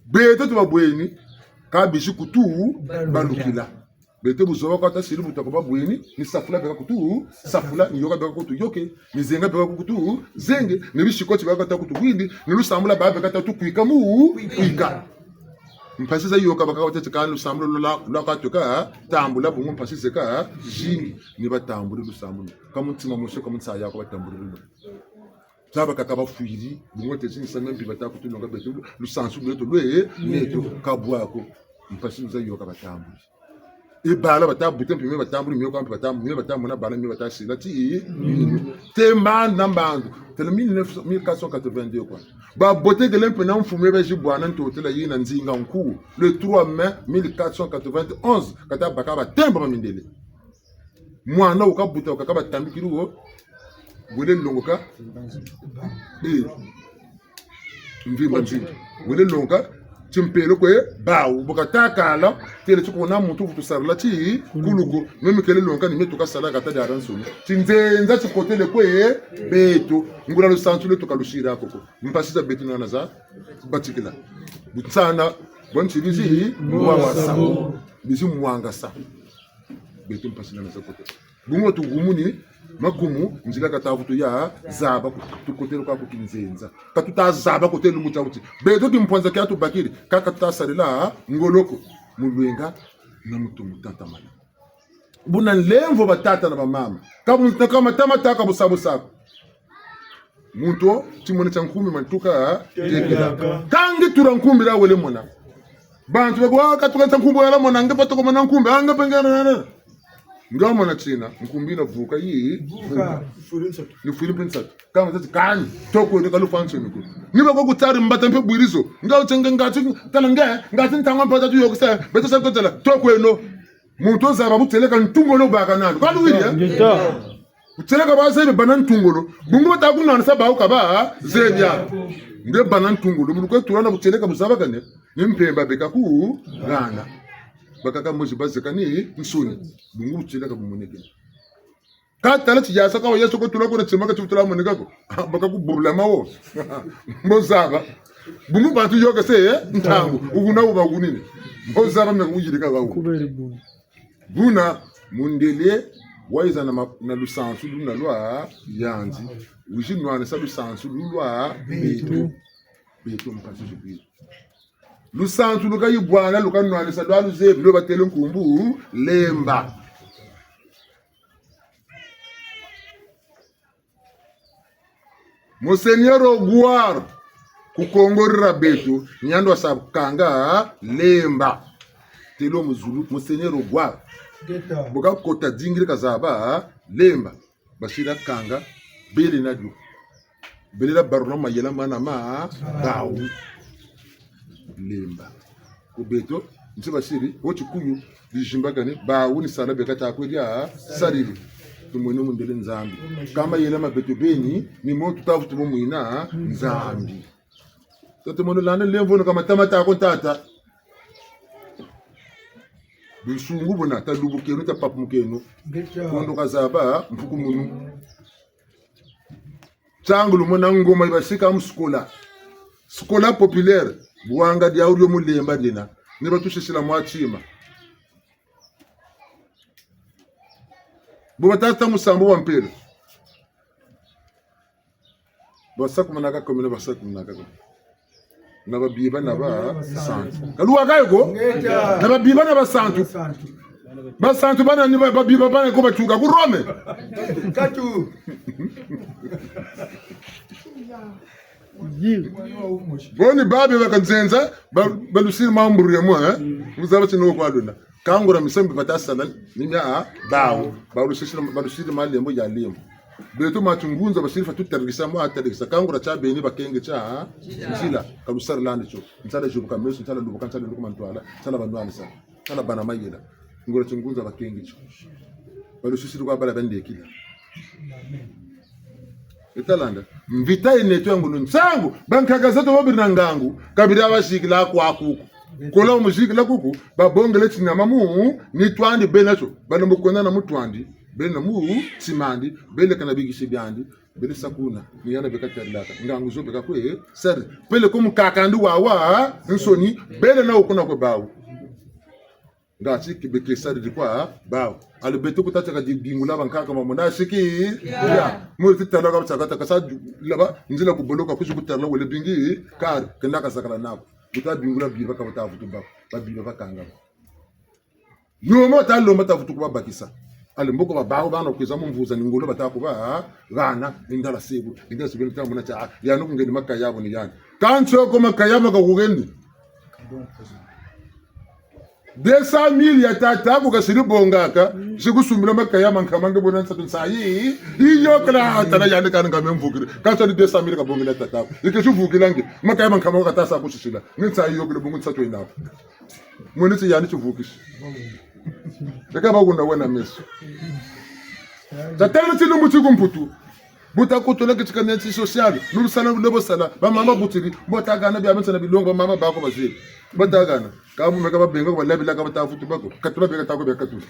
Beto tubabweni, ka bizi kutu balukila. Beto buzoba kwa tasiri buta kubabweni, ni safula beka kutu safula, ni yoka beka kutu yoke, ni zenga beka kutu zenge, ni bisikoti beka kutu bwindi, ni lusambulu ba beka kutu kwika mu kwika. Mpasi za yoka baka watete ka lusambulu lwa, lwa katuka tambula bungu mpasi zeka zingi, ni batambuli lusambulu. Ka mu ntima mosi, ka mu nsayi ko batambuli luna. Zaba kaka bafwiri, bungu teti nsamu mbi bata kutu longa beto, lusansu lweto lwe, neto, ka bwa ko. Mpasi luza yoka batambuli. E bala bata buta mpe mio batambuli, mio kwa mpe batambuli, mio bata mona bala, mio bata sila ti, mio. Te mbandu na mbandu. Tele mille neuf cents, mille quatre cent quatre-vingt-deux kwa. Babotekele mpe na mfumu ya bazi bwana ntotela yina Nzinga Nkuwu. Le trois mai mille quatre cent quatre-vingt-onze, kata baka batemba ma mindele. Mwana wuka buta, wuka kaba tambikiri wo. Wele longoka. Eh. Mvimba mvimba. Wele longoka. Timpelo kwe, bawu. Bu kata kala, tele ti kuna muntu vutu sarila ti, kuluku. Meme kele longoka ni me tuka sala kata diara nsoni. Tinzenza tikotele kwe, beto. Ngula lusansu lweto ka lusira koko. Mpasi za beto nana za, batikila. Butsana, bon ti bizi, mwanga sa. Bizi mwanga sa. Beto mpasi nana za kote. Bungu tuhumuni, makumu, nzila kata vutu ya, zaba ko, tukotele kwa ku kinzenza. Ka tuta zaba ko te lumbu tia wuti. Beto kimpwanza kia tubakiri, ka ka tuta sarila, ngolo ko, mu lwenga, na mutu mu tatamana. Buna nlemvo batata na bamama. Ka bu, ka matama taka busa busa ko. Muntu, timwene tia nkumbi ma ntuka, tekela. Tekela. Ka nge tula nkumbi la wele mona. Bantu beko, ah, ka tuka tia nkumbi wala mona, nge pa toko mona nkumbi, ah, nge pe nge na, na, na. Nga mona tina, nkumbi na vuka yi, vuka. Vuka. Ni fwiri mpe nsatu. Ka ma tati kani, tokweno ka lufwa nsoni ko. Ni bako kutari mbata mpe bwiri zo. Nga utenge ngati, tala nge, ngati ntangu mpe tatu yokisa, beto sa kotela, tokweno. Muntu wuzaba bu tieleka ntungolo baka nalo. Ka luwiri, eh? Ngeta. Bu tieleka bazebi bana ntungolo. Bungu bata kunwanisa bawu ka bazebi. Nge bana ntungolo. Bu lukwe tula na bu tieleka buzabakane. Ni mpemba beka ku hana. Bakaka mosi bazeka ni nsoni. Bungu bu tieleka bumoneke. Ka tala ti yasa ka wa Yesu ko tula kuna tima ka ti tula monika ko. Baka kububula mawo. Mbo zaba. Bungu bantu yokese, eh? Ntangu. Wuna wuba wunini. Mbo zaba me wuyirika bawu. Kuberi bu. Buna, mundele, wayiza na ma-, na lusansu luna lwa yandi. Wizi nwanisa lusansu lulwa beto. Beto mpasi zibiri. Lusansu luka yibwana, luka nwanisa lwa luzebi, lwe batele nkumbu, Lemba. Monseigneur Augouard, ku Kongo dia beto, ni yandi wasa kanga Lemba. Elo mu zulu, Monseigneur Ogwa. Ngeta. Bu kakota dingiri kazaba, lemba. Basiri kanga, bele na dio. Bele la barula mayela mana ma, bawu. Lemba. Ku beto, nti basiri, wo tikuyu, dizimbakani, bawu ni sala beka ta kwe dia, sariri. Tumwene mundele Nzambi. Kâ mayela ma beto beni, ni mo tuta vutu bo mwina, Nzambi. Tata mono landa lemvo no kama tama tako tata. Bunsungu buna, talubukeno, tapapumukeno. Ngeta. Kondo kazaba, mpukumunu. Ntangu lumona ngoma yi basika mu sikola. Sikola populaire, bwanga diawu dio mu lemba dina. Ni batusisila mwa tima. Bu batata musambu wa mpelo. Basakumanaka komino, basakumanaka komino. Na babiba na basantu. Ka luwaka yo ko? Ngeta. Na babiba na basantu. Basantu. Basantu bana ni ba-, babiba bana ko batuka ku Rome. Katu. Boni babi baka nzenza, ba-, balusiri mamburu ya mwa, eh? Muzaba tino kwa luna. Kangura misambi bata sala, ni mia, ah, bawu. Balusiri, balusiri malembo ya lembo. Beto ma tingunza basiri fa tutarikisa mo atarikisa. Kangura tia beni bakenge tia, ah, nzila. Ka lusari landi tio. Nsala zibuka meso, nsala lubuka, nsala lubuka mantwala, nsala banwanisa, nsala bana mayela. Ngura tingunza bakenge tio. Balusisiri kwa bala bandekila. Etalanda. Mvita yena yeto ya ngolo nsangu, bankaka zeto babiri na ngangu, kabiri abazikila kwaku ko. Kola muzikila kuku, babongele tinyama mu, ni twandi bena tio, balembo kwenda na mu twandi, bena mu, timandi, bele kana bikisi biandi, bele sa kuna, ni yana beka tarilaka, ngangu zo beka kwe, sari, peleko mukakandi wawansoni, bele na wo kuna kwe bawu. Nga ti kibeke sariri kwa, bawu. Alo beto ku tata ka di bingula bankaka mamona siki, ya. Mori ti tala ka tsaka taka sa laba, nzila ku boloka kusi ku tala wele bingi, kari, kenda ka zakala naku. Buta bingula biba ka bata vutu ba, babiba bakanga. Yoma ta lomba ta vutu ku babakisa. Ale mboko ba bawu bana kwiza mu mvuza ni ngolo bata ku ba, bana, indala sebu, indala sebu, ta mona tia, yandi ku ngendi makaya bo ni yandi. Kansi ko makaya ma ka ku ngendi. Deux cent mille ya tata ko kasiri bongaka, si kusumbila makaya ma nkama nge bona nsatu nsayi, iyo kala tala yandi kani nga me mvukiri. Kansi ni deux cent mille kabongela tata ko. Ike si vukila nge, makaya ma nkama kata sa kusisila. Nge nsayi yo kele bungu nsatu yena ko. Mwene ti yandi tivukisi. Eka ba kuna wena meso. Tatala tilumbu ti ku Mputu. Buta kutula kitika neti social. Nulu sala, lobo sala. Bamama butiri. Mbo ta hana bia bensana bilongo, bamama bako baziri. Mbo ta hana. Ka bu meka babenga, balabila ka bata vutu bako. Katula beka tako bia katula.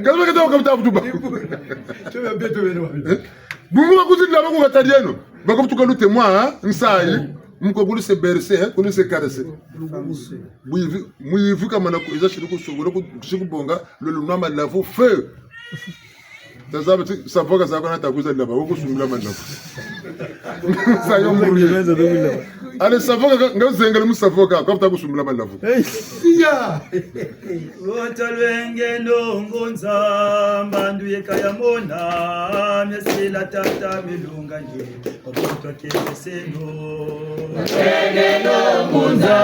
Ka beka tako bata vutu bako. Bungu bakuziri laba ku katarieno. Bako vutuka lute mwa, ha? Nsayi. Muko kulu se berse, eh, kulu se karese. Muyivi, muyivi kamana ku, eza siri ku sungula ku, siri ku bonga, lolo nwa malavu feu. Tazaba ti, savoka zako na ta kwiza laba, wo kusumbila malavu. Sa yo mbuye. Ale savoka, nga zengele mu savoka, kwa ta kusumbila malavu. Ya! Ota lwenge nongo nza, mbandu yeka ya mona, mesila tata milunga ye. Babotwa kembeseno. Lwenge no ngunza,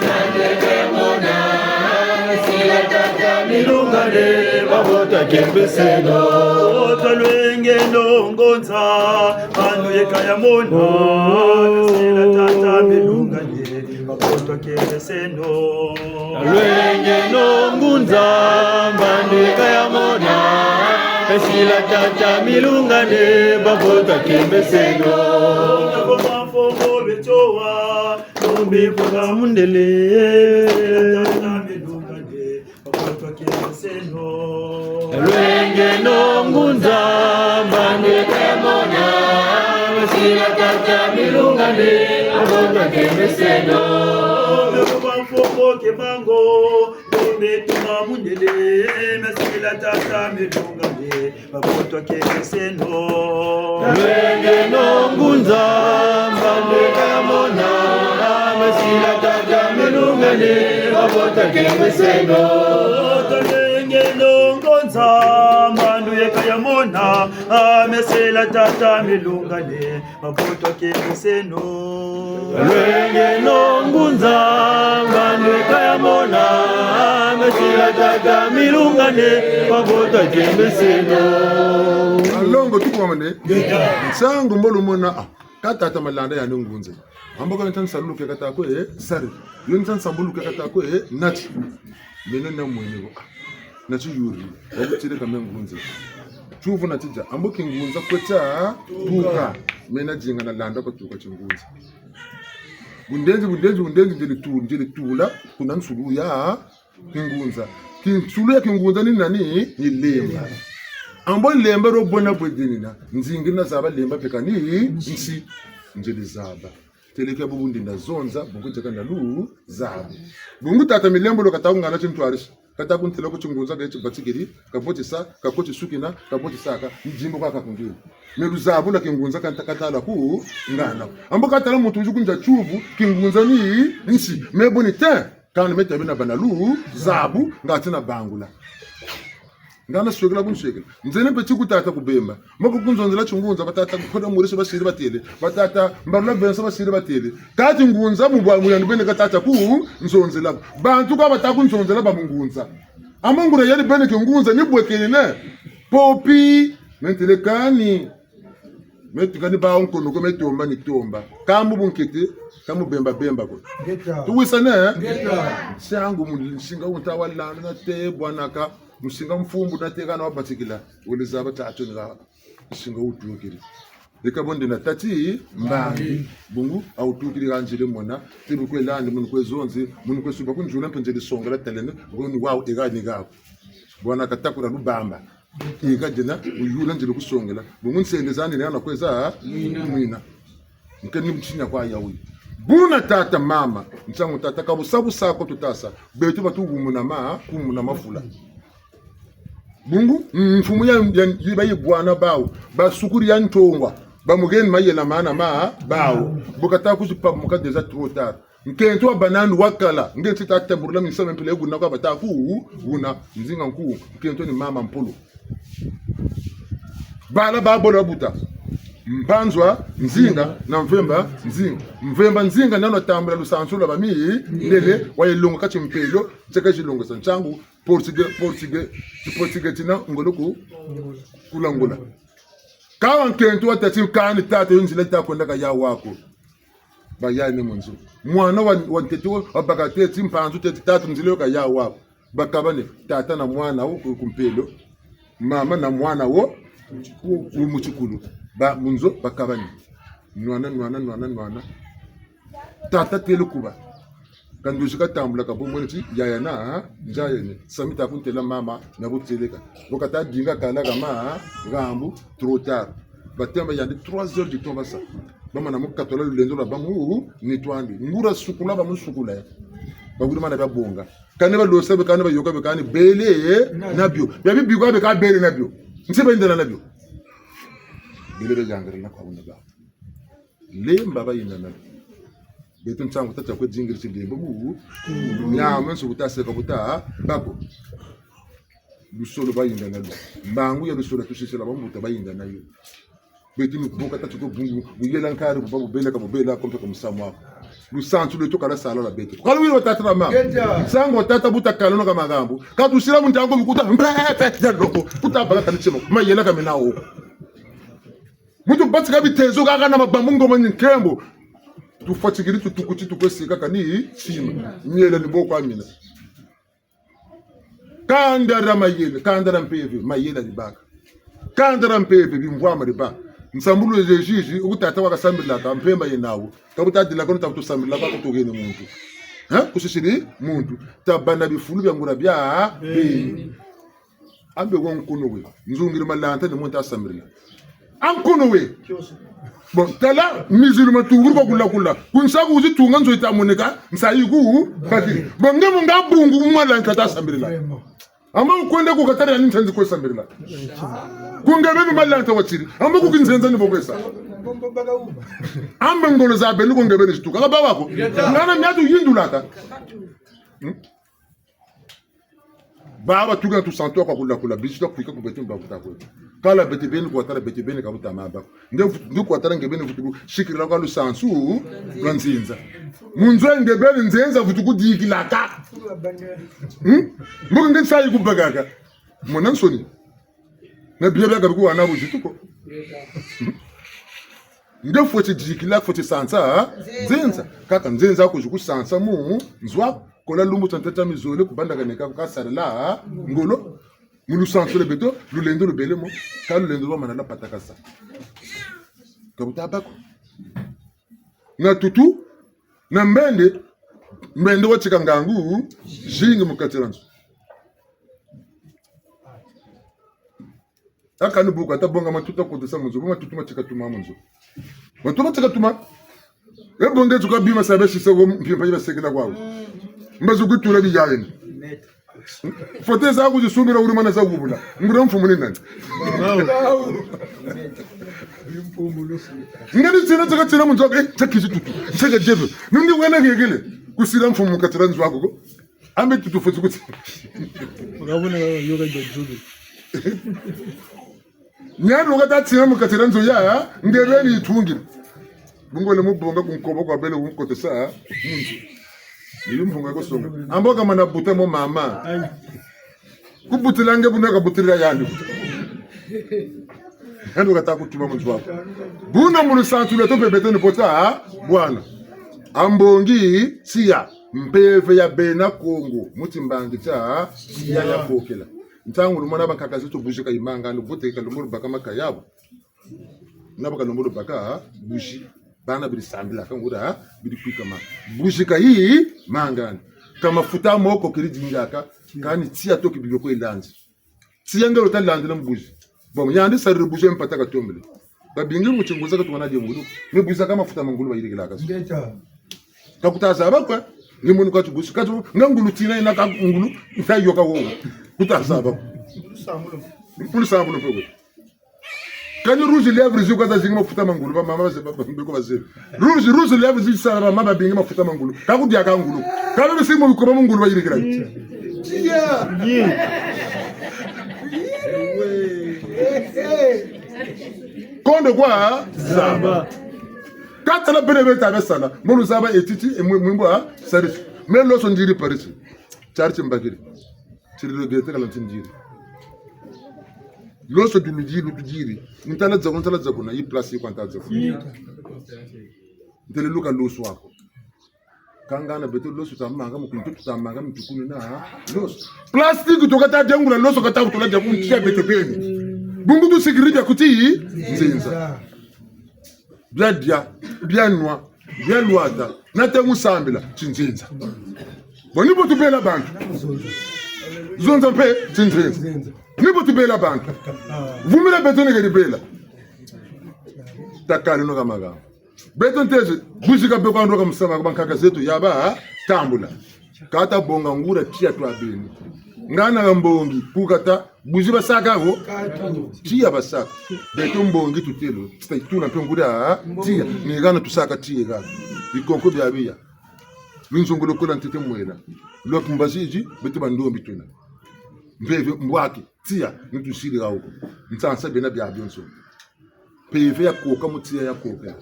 mande ke mona, sila tata milungane, babotwa kembeseno. Babotwa lwenge no ngunza, manu yeka ya mona, sila tata milungane, babotwa kembeseno. Lwenge no ngunza, mbandu yeka ya mona, mesila tata milungane, babotwa kembeseno. Bamfo bamfo betowa, mumbi kuka mundele. Tata milungane, babotwa kembeseno. Lwenge no ngunza, mbandu yeka ya mona, mesila tata milungane, babotwa kembeseno. Bamfo bo ke bango, Mbe tuma mundele, mesila tata milungane, babotwa kembeseno. Lwenge no ngunza, mbandu yeka ya mona, mesila tata milungane, babotwa kembeseno. Lwenge no ngunza, mbandu yeka ya mona, mesila tata milungane, babotwa kembeseno. Lwenge no ngunza, mbandu Tata milungane, pavota kembeseno. Alongo tukwamane. Nsangu mbo lumona, ah, ka tata Malanda yandi ngunza. Ambo ka ntan salulu ke kata kwe, eh, sari. Yo ntan sambulu ke kata kwe, eh, nati. Meno na mwene ko. Ah, nati yuri. Wabutire kame ngunza. Tiyuvu nati dia. Ambo kingunza kwe tia, tuka. Mena dinga na landa kwa tuka tingunza. Bundenzi, bundenzi, bundenzi, ndele tu, ndele tula, kuna nsulu ya, kingunza. Kinsulu ya kingunza ni nani? Ni lemba. Ambo lemba ro bona bwe dinina. Nzingi na zaba lemba mpe kani nsi. Nzele zaba. Teleke bubu ndi na zonza, bungu teka na lu zaba. Bungu tata Milembo lo kata ngana tintwarisi. Kata kuntela ku tingunza ke tibatikiri, kabotisa, kakoti sukina, kabotisaka, ndimbo kwa kakungini. Me luzabu lwa kingunza kanta katala ku ngana. Ambo katala muntu wizi kunza tiyuvu, kingunza ni nsi. Me boni te. Kani me tabi na bana luzabu, ngati na bangula. Ngana swekela bu nswekela. Nzene mpe ti ku tata Kubemba. Moko kunzonzela tingunza, batata Koda Maurice basiri batele. Batata Mbarula Vincent basiri batele. Kati ngunza mu bwa mu yandi bene ka tata kunzonzela. Bantu ka bata kunzonzela ba mu ngunza. Amangura yandi bene kingunza, ni bwekene ne. Popi. Me ntele kani. Me ti kani ba nkono ko me tomba ni tomba. Kambu bunkete, kambu bemba bemba ko. Ngeta. Tuwisane, eh? Ngeta. Nsangu mu nsinga wunta walanda na te bwanaka, nsinga mfumbu na te kana wabatikila. Wele zaba tatu nga nsinga wutukiri. Eka bonde na tati, mbangi. Bungu, awutukiri ganzile mona. Tibu kwe landi, munu kwe zonzi, munu kwe suba kunzula mpe nzele songela talene. Goni wau ega ni gaku. Bwana katakura lubamba. Eka dina, uyula nzele kusongela. Bungu nsende zani ni ana kweza, mwina. Mwina. Nke ni mutinya kwa ya uyu. Buna tata mama, nsangu tata kabusa busa ko tutasa. Beto batu kumuna ma, kumuna mafula. Bungu, mm, mfumu ya, ya, ya bayi bwana bawu. Basukuri ya ntongwa. Bamugeni mayela mana ma, bawu. Bu kata kuzi pa muka déjà trop tard. Nkento wa banani wakala, nge ti ta tambulula misamu mpila yo kuna kwa bata ku, kuna, Nzinga nku, nkento ni mama Mpulu. Bala ba bola buta. Mpanzwa Nzinga, na Mvemba Nzinga. Mvemba Nzinga nano tambula lusansu lwa bami, ndele, wa yilongo kati mpelo, tseka zilongo sa nsangu, portugais, portugais, ti portugais tina ngolo ku, kulangula. Kawa nkento wa tati kani tata yo nzila ta kwenda ka ya wako. Bayani mu nzo. Mwana wa, wa ntete wo, wa baka teti, mpanzu teti, tata nzila yo ka ya wa. Bakabane, tata na mwana wo ku, ku mpelo. Mama na mwana wo, wo, wo mu tikulu. Ba, mu nzo, bakabane. Nwana, nwana, nwana, nwana. Tata tele kuba. Ka ndozi katambula ka bo mwene ti, yaya na, ha? Nzayene. Samita kuntela mama, na buteleka. Bo kata dinga kala kama, ha? Gambu, trop tard. Batemba yandi trois heures du temps basa. Bamana mu katola lulendo lwa bamu, ni twandi. Nguria sukula bamu sukula, eh. Bakuri mana babonga. Kani balosa be, kani bayoka be, kani bele, eh, na bio. Bia bibi kwa be ka bele na bio. Nsi bendela na bio. Bele be yangere na kwa una ba. Lemba bayinda nalo. Beto nsangu tata kwe dingiri ti lemba bu. Nyama nsu buta seka buta, bako. Lusolo bayinda nalo. Mbangu ya lusolo tusisila bambuta bayinda nayo. Beto ni kuboka tatu ko bungu, buyela nkari, buba bubela ka bubela, kompe ka musamu wako. Lusansu lweto kala sala lwa beto. Kalu wilo tata na mama. Nsangu tata buta kala no ka magambu. Ka tusila mu ntangu mikuta, mpe, mpe, ya loko. Kuta bala kani tiemo, mayela ka mena wo. Mu tubatika bitezo kaka na mabambu, ngoma ni nkembo. Tufatikiri tutukuti tukwesika kani tima. Miela ni bo kwa mina. Kanda dia mayela, kanda dia mpeve, mayela dibaka. Kanda dia mpeve, bimvwama diba. Nsambulu ze zizi, uku tata waka sambilaka, mpemba yena wo. Ka buta dila kono ta buta sambilaka ko tugene muntu. Hein? Kusisiri muntu. Tabana bifulu bia nguria bia. Beni. Ambe wo nkono we. Nzungiri malanta ni muntu asambirila. A nkono we. Bon, tala, mizulu matungulu kwa kula kula. Ku nsaku uzi tunga nzo yita moneka, nsayi ku bakiri. Bon, nge mu nga bungu, mu malanta ta sambirila. Vraiment. Ama ukwenda ku katari ya ni nsanzi kwe sambirila. Ku nge beni malanta watiri. Ama ku kinzenza ni bo kwe sa. Ambe ngolo za beni ku nge beni zituka. Ka ba wako. Ngana miatu yindulaka. Hmm? Baba tuka tusantu kwa kula kula, bizi twa kwika ku beto mba kuta kwe. Kala beto beni kwa tala beto beni ka buta maba. Nde vutu, nde kwa tala nge beni vutu sikirila kwa lusansu lwa nzenza. Mu nzo nge beni nzenza vutu kudikilaka. Hmm? Mbo nge nsayi kubakaka. Mona nsoni. Na bia biaka biku wana buzitu ko. Nge fweti dikila, fweti sansa nzenza. Kaka nzenza kuzi kusansa mu nzo aku. Kola lumbu tia ntete mizole kubanda kaneka kukasarila ngolo. Mu lusansu lwa beto, lulendo lubele mo, ka lulendo lwa mana lwa patakasa. Ka buta bâ ko. Na tutu, na mbende, mbende watika ngangu zingi mu kati dia nzo. Aka ni bu kata bonga matuta kotesa mu nzo, bu matuta matika tuma mu nzo. Matuta matika tuma. E bonga tuka bima sabe sisa wo mpimpa yiba sekela kwawu. Mbazi kutula biyayeni. Faut-est za kuzisumbila wuri mana za kubula. Nguria mfumu ni nani? Ngani tina taka tina mu nzo aku, eh, taka kizi tutu. Taka debe. Nundi wena ngegele. Kusila mfumu katila nzo aku ko. Ambe tutu fweti kuti. Ukabona yoka iba nzobe. Nyani wakata tina mu kati dia nzo ya, nge beni yitungi. Bungu wele mu bonga ku nkobo kwa bele kunkotesa mu nzo. Ni mbunga ko songa. Ambo kamana buta mo mama. Kubutila nge buna kabutila yandi. Yandi wakata kutuma mu nzo aku. Buna mu lusansu lweto mpe beto ni bota, bwana. A mbongi, tiya, mpeve ya bena Kongo, mu timbangi tia, tiya ya kokela. Ntangu lumona bankaka zeto bougie ka yimangani, bote ka lumbu lubaka makayabu. Na baka lumbu lubaka bougie. Bana beri sambila, ka nguria, beri kwikama. Bougie ka yimangani. Ka mafuta moko keri dingaka, kani tiya to ki bibio kwe landi. Tiya nge luta landila mu bougie. Bon, yandi sariri bougie mpata katombele. Babingi mu tingunza ka tukana dia ngulu. Mais bougie ka mafuta ma ngulu bayirikilaka. Ngeta. Ka kuta zaba kwa. Ni munu ka ti bougie. Ka ti nga ngulu tina yina ka ngulu. Nta yoka wo. Kuta zaba. Pour le sambulu mpe kwa. Kani rouge lèvres zi kwa za zingi mafuta ma ngulu. Ba mama baze, ba, ba, mbeko baze. Rouge, rouge lèvres zi sala ba mama babingi mafuta ma ngulu. Ka kudia ka ngulu. Ka bebe si mu bikoba mu ngulu bayirikila. Tiya. Kondo kwa zaba. Ka tala bene beta be sala. Mbo luzaba etiti, e mwi-, mwimbo a, sarisi. Mais loso ndiri parisi. Tiari timbakiri. Tiri regretter kala ntindiri. Loso dulu diri, dulu diri. Ntala dzako, ntala dzako na yi place yi kwa ntala dzako. Ntele luka loso wako. Kangana beto loso tamanga, mu kuntu tamanga, mu tukunu na loso. Plastique to kata diangula loso kata kutula dia kuntia beto beni. Bungu tusikiri bia kuti nzenza. Bia dia, bia nwa, bia lwata, na te mu sambila, tinzenza. Bon, ni bo tubela bantu. Zonza mpe, tinzenza. Ni bo tubela bantu. Vumila beto ni keri bela. Takali no ka magambo. Beto nteze, bougie ka beko andoka musamu ko bankaka zeto ya ba tambula. Kata bonga nguria tiya twa beni. Ngana ka mbongi, ku kata, bougie basaka ko? Tiya basaka. Beto mbongi tutelo, tita tuna mpe nguria tiya, ni hana tusaka tiya hana. Bikonko bia biya. Lunzongo lukula ntete mwela. Lwa kumbazi zi, beto bandombi tuna. Mpeve, mbwaki, tiya, ni tusiri hau ko. Nsansa bena bia bionso. Mpeve ya koka mu tiya ya koka.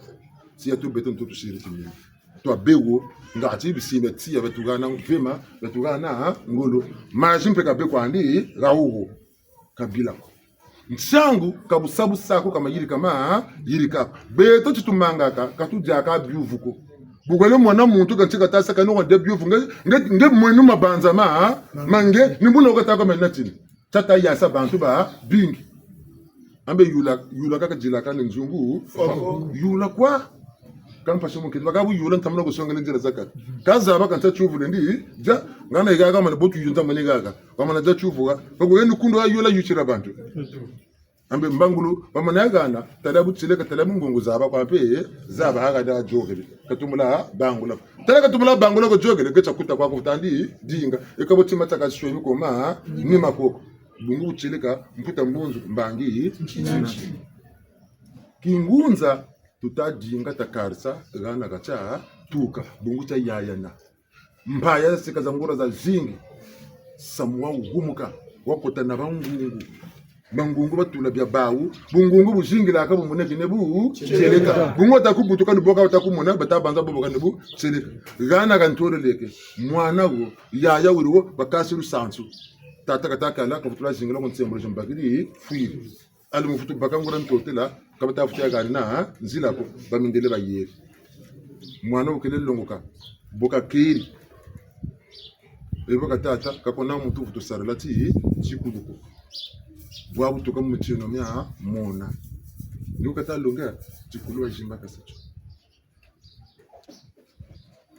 Tiya tu beto nto tusiri timini. Twa bewo, ngati bisimba tiya beto hana vema, beto hana, ha, ngolo. Mazi mpe ka be kwandi, hau ko. Ka bila ko. Nsangu, ka busa busa ko, ka mayirika ma, ha, yirika ko. Beto ti tumangaka, ka tudiaka biyuvu ko. Bu kwele mwana muntu ka nti kata saka no wa dia biyuvu, nge, nge, nge mwenu mabanza ma, ha, ma nge, ni buna wakata kwa mena tini. Tata yasa bantu babingi. Ambe yula, yula kaka dilaka ni nzungu. Yula kwa. Ka mpasi mu nketi. Baka bu yula ntamana kusongela nzila zakaka. Ka zaba ka nsa tiyuvu lendi. Dia, ngana yika ka mana botu yunza mani kaka. Wamana dia tiyuvu ka. Bako yenu kundu wa yula yutila bantu. Ambe mbangulu, wamana ya hana, tala bu tieleka, tala mu ngungu zaba kwa mpe, zaba haka dia yokele. Ka tumula bangula. Tala ka tumula bangula ko yokele, nge tia kuta kwa kutandi, dinga. Eka bo tima tiaka swe mi koma, ni makoko. Bungu bu tieleka, mputa mbunzu, mbangi, kingunza, tuta dinga ta karisa, hana ka tia, tuka, bungu tia yayana. Mpaya za sika za nguria zazingi, samu wa wumuka, wakota na bangungu. Bangungu batula bia bawu, bungungu buzingilaka bumoneke ne bu tieleka. Bungu bata kubutuka ni bo ka bata kumona, bata banza bobo ka ne bu tieleka. Hana ka ntololeke, mwana wo, yaya weri wo, bakasi lusansu. Tata kata kala, kavutula zingila ko nsembolo zi mbakiri, fwiri. Ali mu vutu baka nguria ntotela, ka bata vutu ya hana nzila ko, bamindele bayeri. Mwana wukele longoka, bo kakeri. E bo ka tata, ka kuna muntu vutu sarila ti, tikulu ko. Bwabu tuka mu mitieno mia mona. Ni wu kata longa, tikulu wa zimbakasa tio.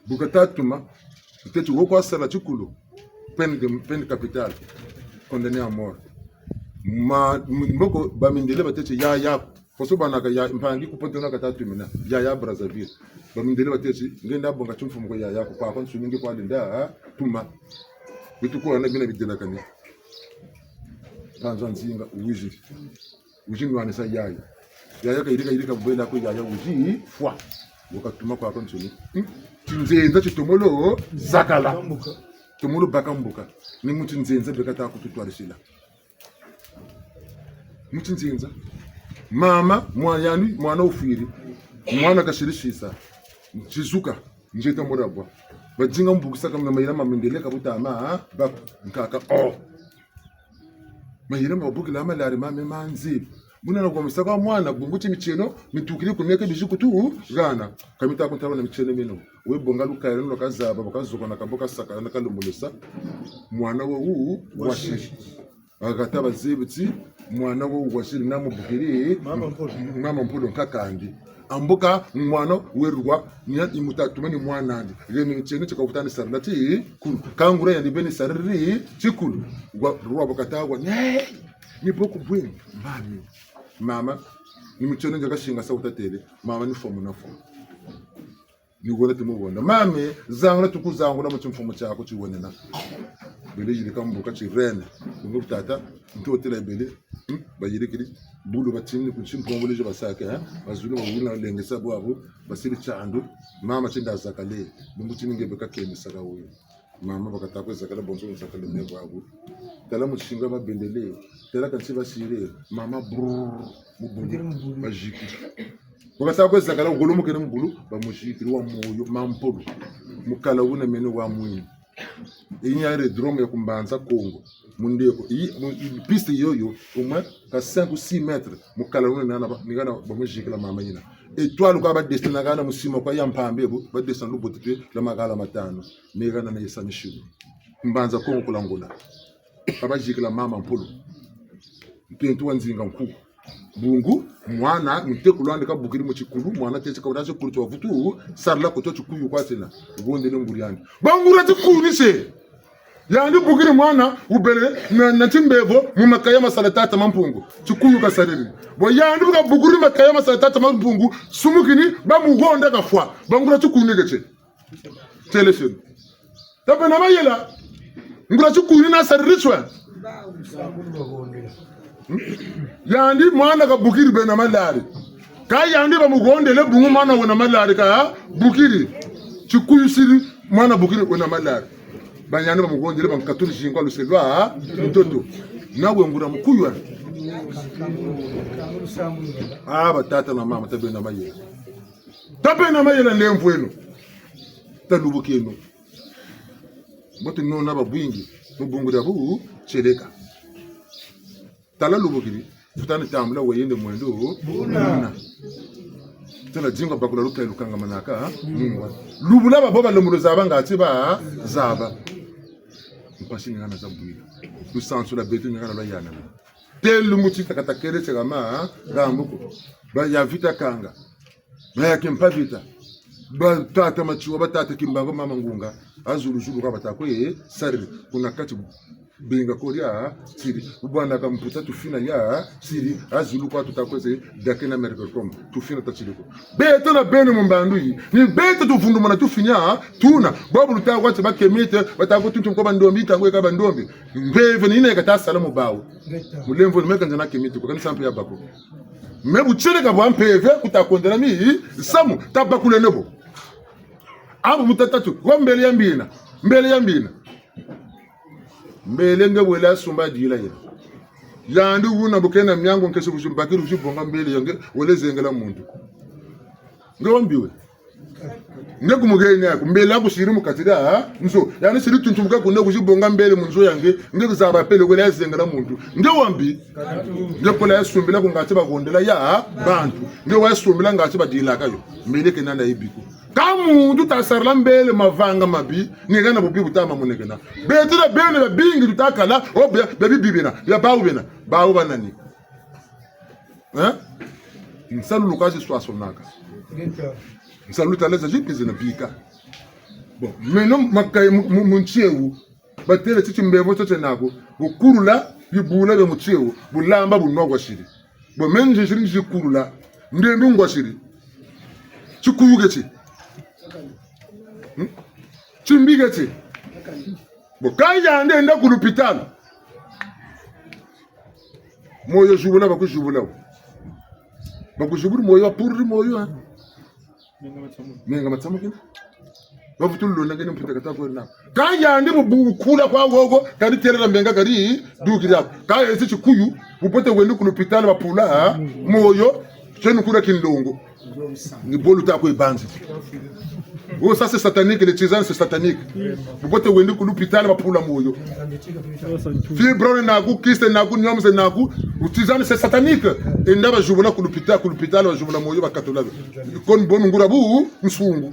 Bu kata tuma, ntete wo kwa sala tikulu, peine de, peine capitale, condamné à mort. Ma, m-, mboko bamindele batete yaya, poso banaka ya, mpangi ku Pointe-Noire kata tumina, yaya Brazzaville. Bamindele batete, nge nda bonga timfumu kwa yaya ko, kwa kwa nsuni nge kwa lenda, ah, tuma. Bitu kwa na bina bidelakane. Panza nzinga, wiziri. Wizi nwanisa yaya. Yaya kayirika, yirika bwela ko yaya wizi fwa. Wo katuma kwa kwa nsuni. Hmm? Tinzenza titomolo zakala. Tomolo baka mbuka. Ni mu tinzenza beka ta kututwarisila. Mu tinzenza. Mama, mwana yandi, mwana wufwiri. Mwana kasiri sisa. Tizuka. Nzeta murabwa. Badinga mbukisa kamina mayela mamindele ka butama, ha? Ba, nkaka, oh. Mayela ma babukila malari mame manzi. Buna na kwa misaka mwana, bungu ti mitieno, mitukiri ku mieke bizi kutu, hana. Ka mita kuntaba na mitieno mino. We bonga lukayira lwa kazaba, bu kazoka na ka bo kasaka, na ka lumulisa. Mwana wo wu, wasi. Wakata bazebi ti, mwana wo wasiri na mubukiri, Mama Mpolo. Mama Mpolo nkakandi. Ambuka mwana werwa, nia imuta tuma ni mwana'andi. Heni tiene tika kutani sarila tikulu. Ka nguria yandi beni sariri tikulu. Wa, rwa bu kata wa, ne, ni bo ku bweni, mami. Mama, ni mitieno ndia kasingasa wutatele, mama ni fomu na fomu. Ni wona tumubonda. Mame, zangula tukuzangula mu timfumu tiaku tiwenena. Bele yirika mbuka tirene. Bungu tata, ntotela bele. Hmm? Bayirikiri. Bulu batini ku timfumu bele zo basake, eh? Bazulu bawuna lengesa bwabu, basiri tiandu. Mama tinda zakale. Bungu tini nge beka kemisaka wuyu. Mama bakata kwe zakala bonso nzakala me bwabu. Tala musinga babendele. Tala kansi basire. Mama brrr. Mu bulu. Mukiri mu bulu. Bazikiri. Bakata kwe zakala ngolo mukene mu bulu. Bamuzikiri wa moyo. Mama Mpolo. Mukala wuna mene wa mwini. Iyi ni aérodrome ya ku Mbanza Kongo. Mundeko. Iyi, mu, iyi piste yoyo, au moins, ka cinq ou six mètres. Mukala wuna nana ba, ni hana bamuzikila mama yina. Étoile kwa ba dessiner hana musima kwa ya mpamba bu, ba dessiner lubote pe lwa makala matanu. Ni hana na yesa misilu. Mbanza Kongo kula ngona. Ka bazikila mama Mpolo. Mpentu wa Nzinga Nkuwu. Bungu, mwana, ntekolo andi kabukiri mu tikulu, mwana tesi ka wuna tikulu tia vutu, sarila ko tio tikuyu kwa tiena. Wondele nguri andi. Ba nguria tikuyu se. Yandi bukiri mwana, wubele na, na timbevo, mu makaya masala tata Mampungu. Tikuyu kasariri. Bo yandi bu kabukiri makaya masala tata Mampungu, sumukini, bamuhonda kafwa. Ba nguria tikuyu ni ke tie. Telefoni. Tabe na mayela. Nguria tikuyu ni nasariri tio. Hmm? Yandi mwana kabukiri bena malari. Ka yandi bamuhondele bungu mwana wena malari kabukiri. Tikuyu siri mwana bukiri wena malari. Ba yandi bamuhondele bankaturi zingu ha luse lwa ntoto. Nawe nguria mukuyu. Ah, batata na mama, tabe na mayela. Tabe na mayela, lemvweno. Talubukeno. Mbo tunona babwingi, mu bungu dia bu tieleka. Tala lubukiri, futani tambula wayende mwendo, buna. Tala dinga bakula lukayi lukangamanaka, mungwa. Lubula babo balembolo zaba ngati bazaba. Mpasi ni hana za bwila. Lusansu lwa beto ni hana lwayanana. Telu muti takata kele tiakama, rambuko. Ba ya Vita Kanga. Ba ya Kimpa Vita. Ba tata Matsoua, ba tata Kimbangu, mama Ngunga. Ha zulu zulu ka bata kwe, eh, sariri. Kuna kati binga koria, siri. Bwana Kamputa tufina ya, siri. Ha zulu kwa tuta kwe se, dake na merke kom. Tufina ta siri ko. Beto na beno mu mbandu yi. Ni beto tuvundumuna tufina, tuna. Bobu luta kwa ti ba kemite, bata kwe tuntu kwa bandombi, ta kwe ka bandombi. Mpeve ni yina yi kata sala mu bawu. Mulemvo ni meka nzana kemite, kwa kani sampe ya bako. Me bu tieleka bwa mpeve, kuta kondela mi, samu, tabakuleno bo. Abu mutatatu, kwa mbele ya mbina, mbele ya mbina. Mbele nge wela sumba dila yena. Yandi wuna bu kena miangu nkesi bu zimbakiri wu zibonga mbele ya nge, wele zengela muntu. Nge wambi we. Nge ku muheni aku, mbele aku siri mu kati dia nzo. Yandi siri tuntumuka kuna ku zibonga mbele mu nzo ya nge, nge kuzaba pele wele zengela muntu. Nge wambi. Nge kola ya sumbila ku ngati bahondela ya bantu. Nge wa sumbila ngati badilaka yo. Mbele kena na yibi ko. Ka muntu ta sarila mbele mavanga mabi, ni hana bubi buta mamonekena. Beto na beno babingi tuta kala, o bia, bia bibi bena, bia bawu bena, bawu ba nani? Hein? Nsalulu ka zi swaswanaka. Nsalulu ta leza zipi zina bika. Bon, meno makayi mu, mu, mu nsi ewu. Batele ti timbevo tio tiena ko, bu kulula bibula bia mu nsi ewu, bu lamba bu nwa kwa siri. Bo me nziziri nzi kulula, ndembi ngwa siri. Tikuyu ke ti. Hmm? Timbi ke ti. Bo ka yandi enda ku lupitalu. Moyo zibula, bakuzibula. Bakuzibula moyo, bapuriri moyo, hein. Menga matsamukina. Bavutulu londa ngene mputa kata kwena. Ka yandi bu, bu kula kwa gogo, kadi telela menga kadi dukiri ako. Ka ezi tikuyu, bu bote wendi ku lupitalu bapula, ha? Moyo, tienu kula kinlongo. Ni bo luta kwe banzi. Oh, ça c'est satanique, les tisanes c'est satanique. Bu bote wendi ku lupitalu bapula moyo. Fibrome naku, kyste naku, myome naku, tisane c'est satanique. Enda bazibula ku lupita, ku lupitalu bazibula moyo bakatula. Kon bon ngura bu nsungu.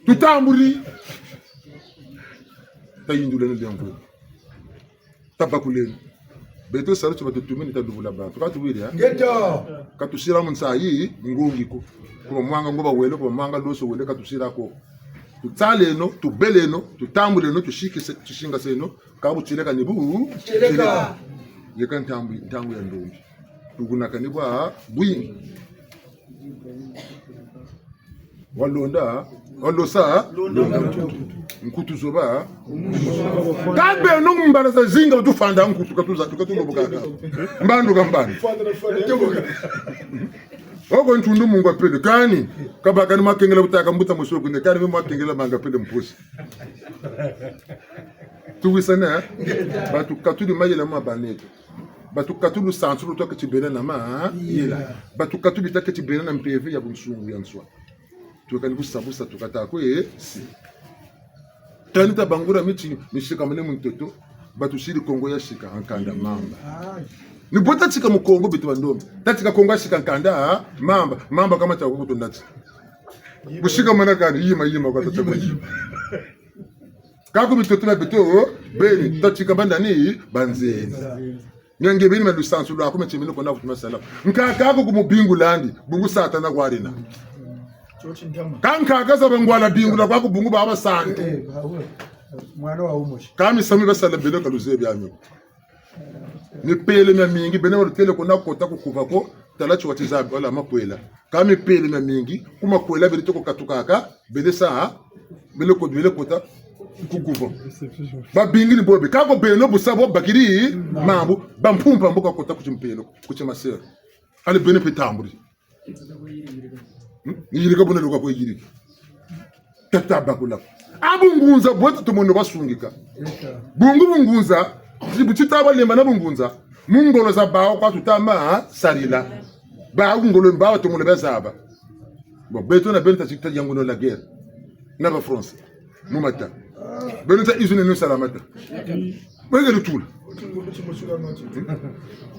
Tutambuli. Tayinduleno dia nkunga. Tabakuleno. Beto salu tio batutumini talubula bantu. Ka tuwiri, ha? Ngeto. Ka tusila mu nsayi, ngungi ko. Ku bamwanga nguba wele, ku bamwanga loso wele, ka tusila ko. Tutaleno, tubeleno, tutambuleno, tusikise, tusingaseno, ka bu tieleka ni bu. Tieleka. Yeka ntangu, ntangu ya ndombi. Tukunaka ni bwa bwingi. Walonda, walosa, londa nkutu. Nkutu zoba. Ka beno mbala zazinga tufanda nkutu, ka tuza, ka tulobokaka. Mbandu ka mbandu. Oko ntundu mungwa pele, kani, kabaka ni makengela butaka mbuta mosi kune, kani me makengela manga pele mposi. Tuwisane, eh? Bantu katuli mayela ma baneto. Bantu katuli lusansu lutwa keti bela na mayela. Bantu katuli bita keti bela na mpeve ya bunsungu ya nswa. Tuka ni busa busa tuka ta kwe, eh, si. Tani tabangula miti, misika mine mu ntoto, batusiri Kongo ya sika, ha nkanda mamba. Ni bo tatika mu Kongo beto bandombe. Tatika Kongo ya sika nkanda, ha, mamba. Mamba kama tia kukutu ndati. Busika mana kani, yima, yima kwa tata. Ka ku mitoto mia beto, beni, tatika banda ni, banzenza. Mia nge beni mia lusansu lwaku mia tiemene kona kutuma sala. Nkaka ko ku mubingula ndi, bungu Satana kwa rina. Ka nkaka za bangwala bingula kwaku bungu baba santu. Eh, bawe. Mwana wa umoshi. Ka misamu basala beno ka luzebi ami. Mipele miamingi, beno balutele kona kota ku kuva ko, tala tiwa tizabi, wala makwela. Ka mipele miamingi, ku makwela bele toko katukaka, bele sa, bele ko, bele kota, ku kuva. Babingi ni bobe. Ka ko beno bu sa bo bakiri, mambu, bampumpa mbo ka kota ku timpelo, ku timasero. Allez beno mpe tambuli. Hmm? Ni yirika buna luka kwe yirika. Tata bakula. A bungunza bweto tumono basungika. Bungu bungunza, bu tita balemba na bungunza. Mu ngolo za bawu kwa tuta ma sarila. Bawu ngolo mbawu tumono bazaba. Bon, beto na beno tata yanguno la guerre. Na ba France. Mu mata. Beno ta izine no sala mata. Beno ke lutula.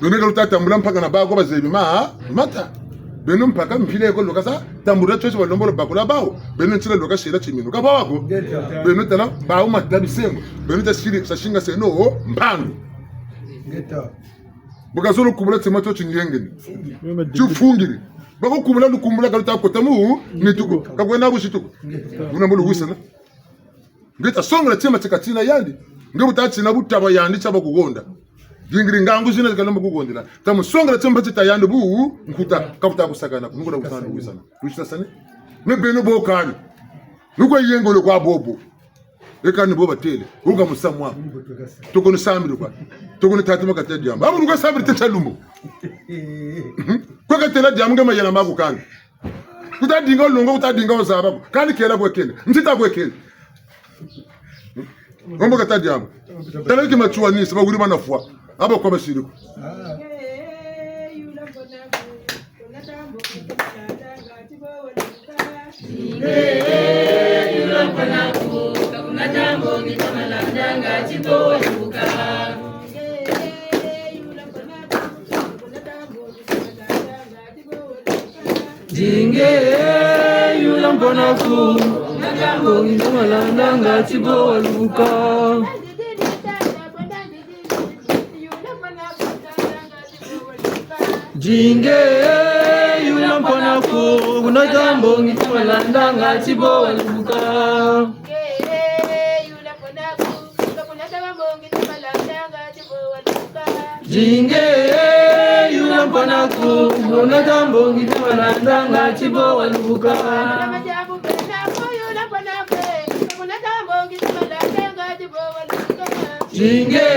Beno ke luta tambula mpaka na bawu ko bazebi ma, mata. Beno mpaka mpila ko lukasa, tambula tio tio balembolo bakula bawu. Beno ntila lukasila timinu. Ka bawu ko. Beno tala, bawu mata bisengo. Beno ta siri, sa singaseno, mpandu. Bu kazolo kubula tima tio tiniengeni. Tifungiri. Bako kubula lukumbula ka luta kota mu, nitu ko. Ka kwena busitu ko. Buna mbulu wisana. Nge ta songela tima tika tina yandi. Nge bu ta tina bu taba yandi tia bakuhonda. Dingiri ngangu zina tika lomba kuhondela. Ta mu songela tima tita yandi bu nkuta ka bu ta kusakana. Nukula kusana wisana. Wisana sani. Me beno bo kani. Nukwe yengolo kwa bobo. E kani bo batele. Uka musamu wa. Toko ni sambiri kwa. Toko ni tatu makata diamba. Abu nuka sambiri teta lumbu. Kwa katela diamba nge mayela maku kani. Kuta dinga longo, kuta dinga ozaba ko. Kani kela kwe kele. Ntita kwe kele. Ombo kata diamba. Tala ki matuwa ni, saba wuri mana fwa. Abo kwa basiri ko. Dinge, yula mpo na ku, na diambu ngi ta malanda ngati bo walubuka. Dinge, yula mpo na ku, na diambu ngi ta malanda ngati bo walubuka. Dinge, yula mpo na ku, na diambu ngi ta malanda ngati bo walubuka. Dinge,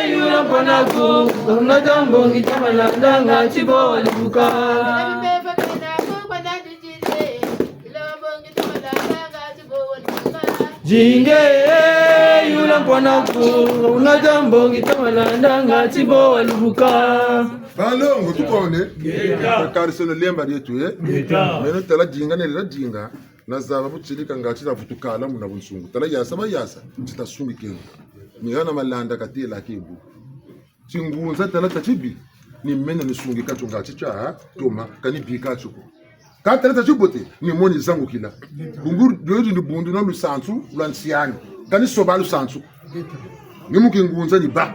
yula mpo na ku, na diambu ngi ta malanda ngati bo walubuka. Dinge, yula mpo na ku, na diambu ngi ta malanda ngati bo walubuka. Balongo, tukone. Ngeta. Kakariseno lemba dieto, eh? Ngeta. Meno tala dinga, ne la dinga. Na zaba bu tilika ngati na vutukala muna bunsungu. Tala yasa ba yasa, ti ta sungikeno. Ni hana malanda katela ke bu. Tingunza tala ta tibi, ni meno ni sungika tio ngati tia toma, kani bika tio ko. Ka tala ta tibote, ni mo ni zangukila. Bungu, diodio ni bundu na lusansu, lwa nsiani. Kani soba lusansu. Ni mu kingunza ni ba.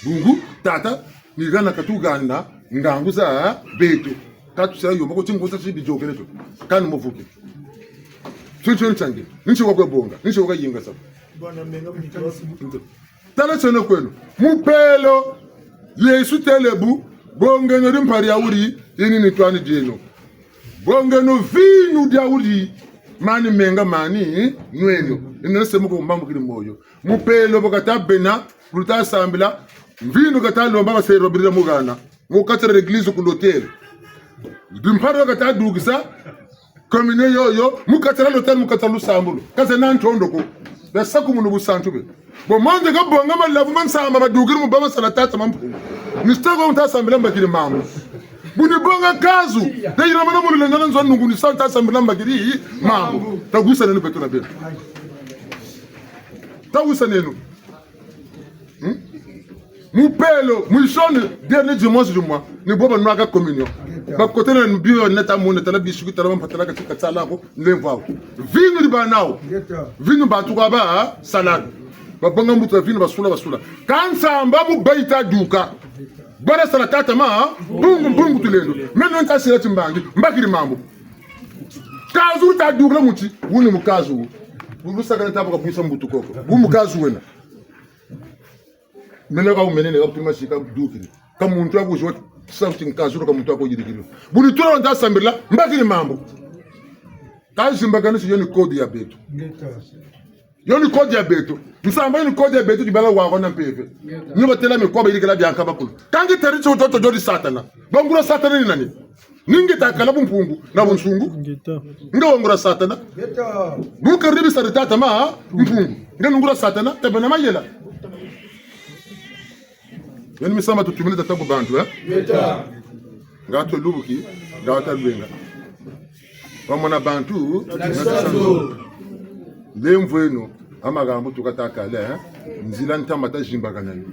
Bungu, tata, ni hana katuhana, ngangu za beto. Ka tusela yomba ko tingunza tibi diokele tio. Kani mo vuke. Tio tio ntangi. Nti wa kwe bonga, nti wa kwe yinga sa. Tala tieno kweno. Mupelo, Yesu têle bu, bongeno dimpa dia wuri, ini ni twani dieno. Bongeno vinu dia wuri, mani menga mani nweno. Ini na semuko mbambukiri moyo. Mupelo bu kata bena, bu luta sambila, vinu kata lomba baseri babirila mu hana. Mu kati dia l'église ku l'autel. Dimpa dio kata dukisa, communion yoyo, mu kati dia l'autel, mu kati dia lusambulu. Ka zena ntondo ko. Bia sakumunu busantu bwe. Bo monze kabonga malavu ma nsamba madukiri mu ba masala tata ma Mpungu. Ni sta ko nta sambila mbakiri mambu. Bu ni bonga kazu, ta yira mana mu lulendo na nzo nungu ni sa nta sambila mbakiri mambu. Ta wisaneno beto na beno. Ta wisaneno. Hmm? Mupelo, mwisoni, dernier dimanche du mois, ni bo banwaka communion. Bakotela na bio neta mona, tala biscuit, tala mampa, tala kati, kati sala ko, nlemvo awu. Vinu di bana wo. Vinu bantu kwa ba, ha? Salade. Babonga mbuta vinu basula, basula. Ka nsamba mu bayita duka. Bala sala tata ma, ha? Mpungu, Mpungu Tulendo. Meno nta sila timbangi, mbakiri mambu. Kazu ta dukila muti, wuni mukazu. Lusaka na tabu ka bwisa mbutu koko. Wu mukazu wena. Mene ka wumenene ka butuma sika dukiri. Ka muntu wa kuziwa sa kuti nkazulu ka muntu wa kuyirikiri. Bu ni tula wanta sambila, mbakiri mambu. Ka zimbakana si yo ni code ya beto. Yo ni code ya beto. Nsamba yo ni code ya beto, dibala wa ko na mpeve. Ni batela mi kwa bayirikila bia nkabakulu. Ka ngi tari tio toto jodi Satana. Bangula Satana ni nani? Ni nge ta kala bumpungu na bunsungu. Nge ta. Nge wangula Satana. Nge ta. Bu karibi sa tata ma, ha? Mpungu. Nge nungula Satana, tebe na mayela. Yeni misamba tutumini tata ku bantu, eh? Nge ta. Nga twe lubuki, nga ta lwenga. Wamona bantu, na tisanzo. Lemvweno, a makambu tuka ta kala, eh? Nzila ntama ta zimbakana yo.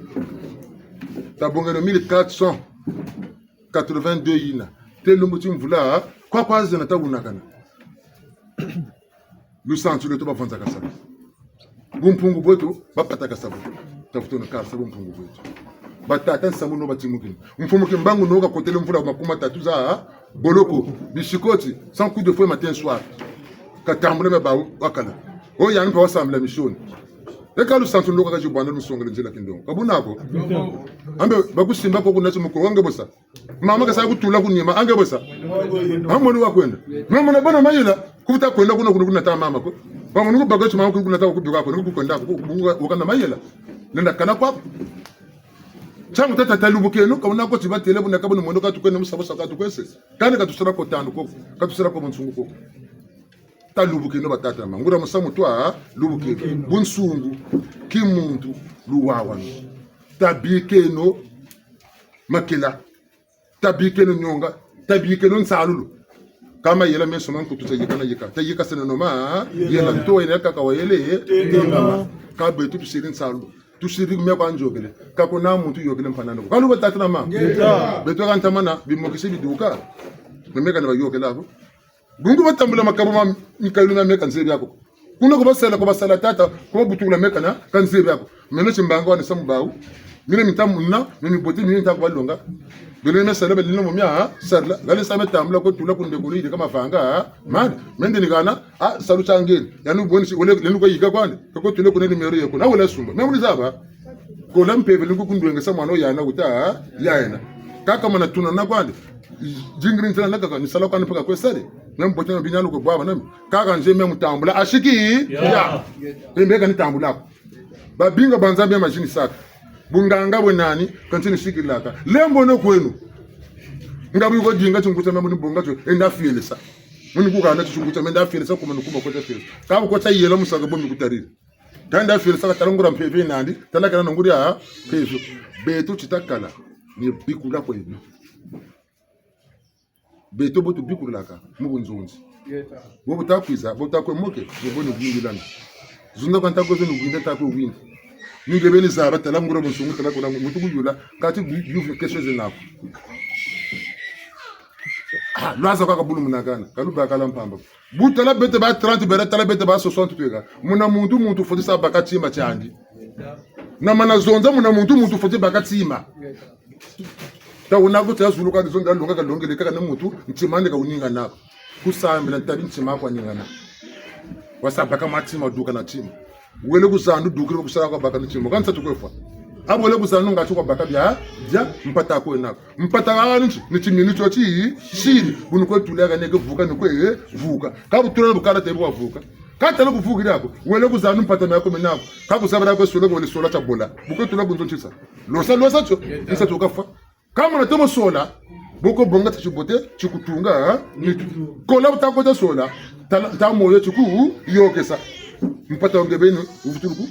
Tabongeno mille quatre cent. Quatre-vingt-deux yina. Te lumbu ti mvula, kwa kwa zena ta wunakana. Lusansu lweto bavwanzakasa. Bumpungu bweto, bapatakasa bo. Tafutono kasa bumpungu bweto. Batata nsamu no batimukini. Mfumu Kimbangu no kakotele mvula makumi matatu za boloko, bisikoti, sans coup de fouet matin soir. Katambula mia bawu, wakala. O yani mpe wasambila misioni. Eka lusansu ndo kaka zibwana lusongele nzila kindongo. Ka buna ko. Ambe bakusimba ko kuna timuko, wa nge bosa. Mama kasa kutula ku nima, a nge bosa. A moni wa kwenda. Mama na bana mayela, kuvuta kwenda kuna kuna kuna ta mama ko. Mama nuku baka ti mama kuna ta ku bika ko, nuku kwenda ko, ku bunga, wukana mayela. Nenda kana kwa. Tiangu tata talubukeno, ka wuna ko ti batele buna ka buna mono ka tukwenda mu sa bo sa ka tukwese. Kani ka tusala ko tanu ko, ka tusala ko bunsungu ko. Talubukeno batata na mama. Nguria musamu twa, lubukeno. Bunsungu, kimuntu, luwawanu. Tabikeno makila. Tabikeno nionga. Tabikeno nsalulu. Kâ mayela meso ma nkutu tayika na yika. Tayika seno no ma. Yela nto wena kaka wayele. Tengama. Kâ beto tusiri nsalulu. Tusiri me kwa nzokele. Ka kuna muntu yokele mpangi'andi ko. Ka luba tata na mama. Beto ka ntamana, bimokisi biduka. Me meka na bayokela ko. Bungu batambula makabo ma mikayulu mia meka nzebi ako. Kuna ko basala, ko basala tata, ko babutukula meka na, ka nzebi ako. Meno timbanga wani samu bawu. Mina mita muna, mi mibote, mi mita kubalonga. Beno mia sala, beno mo mia, ha? Sala, gale sa me tambula ko tula ku ndeko ni de ka mavanga, ha? Mani, me nde ni gana, ha, salu tia ngeni. Yanu bweni si, wele, lenu ko yika kwandi, ka ko tula ku ne numéro yeko. Na wele sumba. Me muni zaba. Kola mpeve lingu kundwengesa mwana wo yana wuta, ha? Yayena. Kaka mana tuna na kwandi. Dingiri nzila na kaka, ni sala kwandi mpaka kwe sali. Me mbote na binyalu ko bwaba nami. Kaka nze me mutambula, asiki? Ya. Mbe ka ni tambula ko. Babinga banza bia mazini saka. Bunganga bwe nani, kanti ni sikilaka. Lembo no kwenu. Nga bu ko dinga tinguta me muni bonga tio, enda fielesa. Muni kukana tinguta me enda fielesa kuma ni kuma kota fielesa. Ka bu kota yela musaka bo mi kutariri. Tanda fielesa ka tala nguria mpeve nandi, tala kana nguria mpeve. Beto titakala, ni bikula kweno. Beto bo tubikulaka mu bunzonzi. Bo bu takwiza, bo takwe moke, bo bo ni bwindilana. Zunda kwa ntakwe zo ni bwinda, takwe bwinda. Ni nge beni zaba, tala nguria bunsungu, tala kuna muntu kuyula, kati bu-, bu-, question zena ko. Ah, lwaza kwa kabulu munakana, ka lubakala mpamba. Bu tala beto ba trente, bera tala beto ba soixante tweka. Muna muntu, muntu fweti sa baka tima tiandi. Na mana zonza muna muntu, muntu fweti baka tima. Ta wuna ko tia zulu ka zonza longa ka longele kaka na muntu, ntima'andi ka wuningana ko. Kusambila ntabi ntima kwa ningana. Wasa baka ma tima, duka na tima. Wele ku zandu dukiri ku sala kwa baka ni tima. Kansa tukwe fwa. Abu wele ku zandu ngati kwa baka bia, bia, mpata kwena ko. Mpata ka nti, ni timinu tio ti, siri, bu ni kwe tula ka neke vuka ni kwe, vuka. Ka bu tula na bu kala te bu wa vuka. Ka tala ku vukiri ako, wele ku zandu mpata mia ko mena ko. Ka ku zabala kwe sola ko wele sola tia bola. Bu kwe tula ku nzo ntisa. Losa, losa tio, ntisa tio ka fwa. Ka mona tomo sola, bu ko bonga tia tibote, ti kutunga, ha? Nitu. Kola bu ta kota sola, ta, ta moyo ti ku, yokesa. Mpata wo nge beni, wuvutuluku,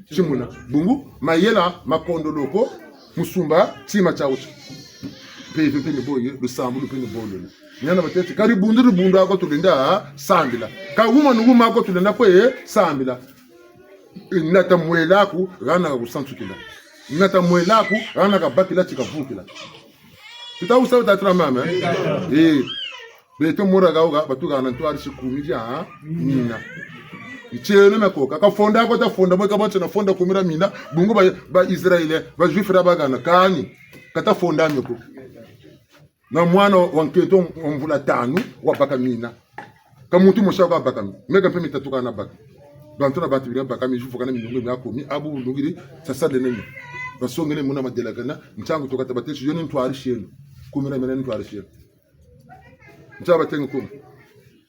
timuna. Bungu, mayela, makondolo ko, Musumba, tima tia wuti. Mpeve mpe ni bo ye, lusambulu mpe ni bo lwena. Niana batêti, ka dibundu dibundu ako tulenda sambila. Ka wuma ni wuma ako tulenda kwe sambila. Nata mwela aku, hana ka kusansukila. Nata mwela aku, hana ka bakila ti ka vukila. Tuta wusa tata na mama, eh? Eh. Beto mura gauga, batuhana ntwarisi kumi dia mina. Ntieno me koka. Ka fonda ko ta fonda, mwe ka bantu na fonda kumi dia mina. Bungu ba, ba Israele, ba Juif dia bahana. Kani. Ka ta fonda mio ko. Na mwana wa nkento wa mvula tanu, wa baka mina. Ka muntu mosi ko wa baka mina. Meka mpe mitatu ka na baka. Bantu na bantu bina baka mi, Juif kana minungu mia kumi, abu nungiri, sasa lene mi. Basongele muna madelakana, ntangu to ka ta batêti, yo ni ntwarisi eno. Kumi dia mina ni ntwarisi eno. Ntia batêngi kuma.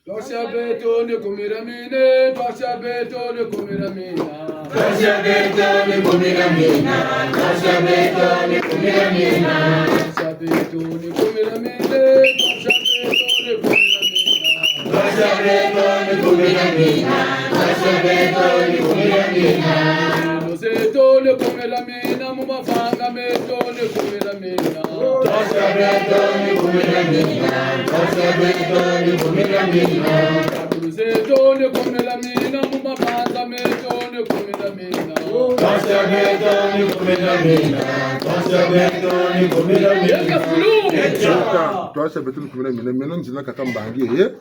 Ntwarisi ya beto ni kumi dia mina, ntwarisi ya beto ni kumi dia mina. Ntwarisi ya beto ni kumi dia mina, ntwarisi ya beto ni kumi dia mina. Ntwarisi ya beto ni kumi dia mina, ntwarisi ya beto ni kumi dia mina. Ntwarisi ya beto ni kumi dia mina, ntwarisi ya beto ni kumi dia mina. Zeto ni kumi dia mina, mu mavanga meto ni kumi dia mina. Ntwarisi ya beto ni kumi dia mina. Ntwarisi ya beto ni kumi dia mina. Zeto ni kumi dia mina, mu mabanza meto ni kumi dia mina. Ntwarisi ya beto ni kumi dia mina. Ntwarisi ya beto ni kumi dia mina. Yeka fulu. Yeka. Ntwarisi ya beto ni kumi dia mina. Meno nzina kaka mbangi, eh?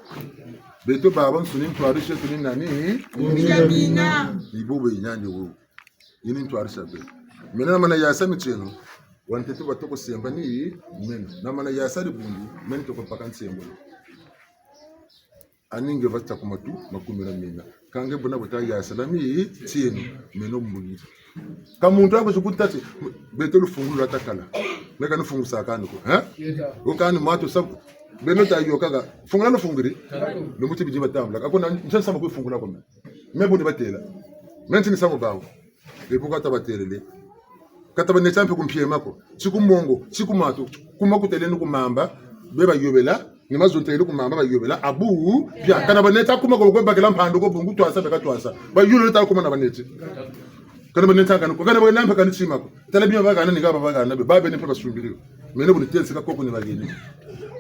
Beto babansoni ntwarisi yeto ni nani? Kumi dia mina. Ni bobo yinyandi wo. Yi ni ntwarisi ya beto. Meno na mana yasa mitieno. Wa ntete batoko semba ni meno. Na mana yasa dibundu, meno toko baka nsembo. Ani nge vata ku matu, ma kumi dia mina. Ka nge buna buta yasala mitieno, meno mbuyiri. Ka muntu ako suku tati, beto lufungulu lwa takala. Meka ni fungu sakani ko, eh? Wo kani matu sabu. Beno ta yokaka. Fungula lufungiri. Lumbu ti bidi batambula. Ka kuna ntia nsamu kwe fungula ko me. Me bu ni batêla. Me nti ni samu bawu. E bu ka ta batêlele. Ka ta baneta mpe ku mpiema ko. Ti ku mongo, ti ku matu, ku ma kutele ni ku mamba, be bayobela, ni mazontele ku mamba bayobela, abu, bia, ka na baneta kuma ko, ko bakela mpandu ko bungu twasa, beka twasa. Bayulu ta kuma na baneti. Kani bani ntaka ni ko, kani bani nampa kani tima ko. Tala bima bahana ni kaba bahana be, ba beni mpe basumbiri. Meno buni tensi ka koko ni baheni.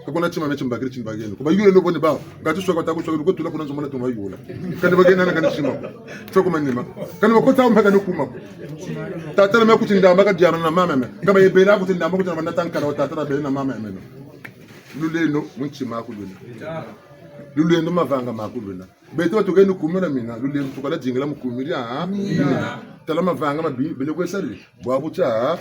Ka kuna tima me timbakiri timbakiri. Ko bayule no boni bawu. Ngati soka ta ku soka ko tula kuna nzo mona tuma yula. Kani bahena na kani tima ko. Soko manima. Kani bakota mpe kani kuma ko. Tata na me kuti ndamba ka diana na mama me. Kaba yebela kuti ndamba kuti na manata nkala wa tata na bena mama me no. Lulendo mu ntima aku lwena. Lulendo mavanga maku lwena. Beto batukeni kumira mina, lulendo tukala dingila mu kumira, ha? Mina. Tala mavanga mabi, bele kwe sari, bwabu tia,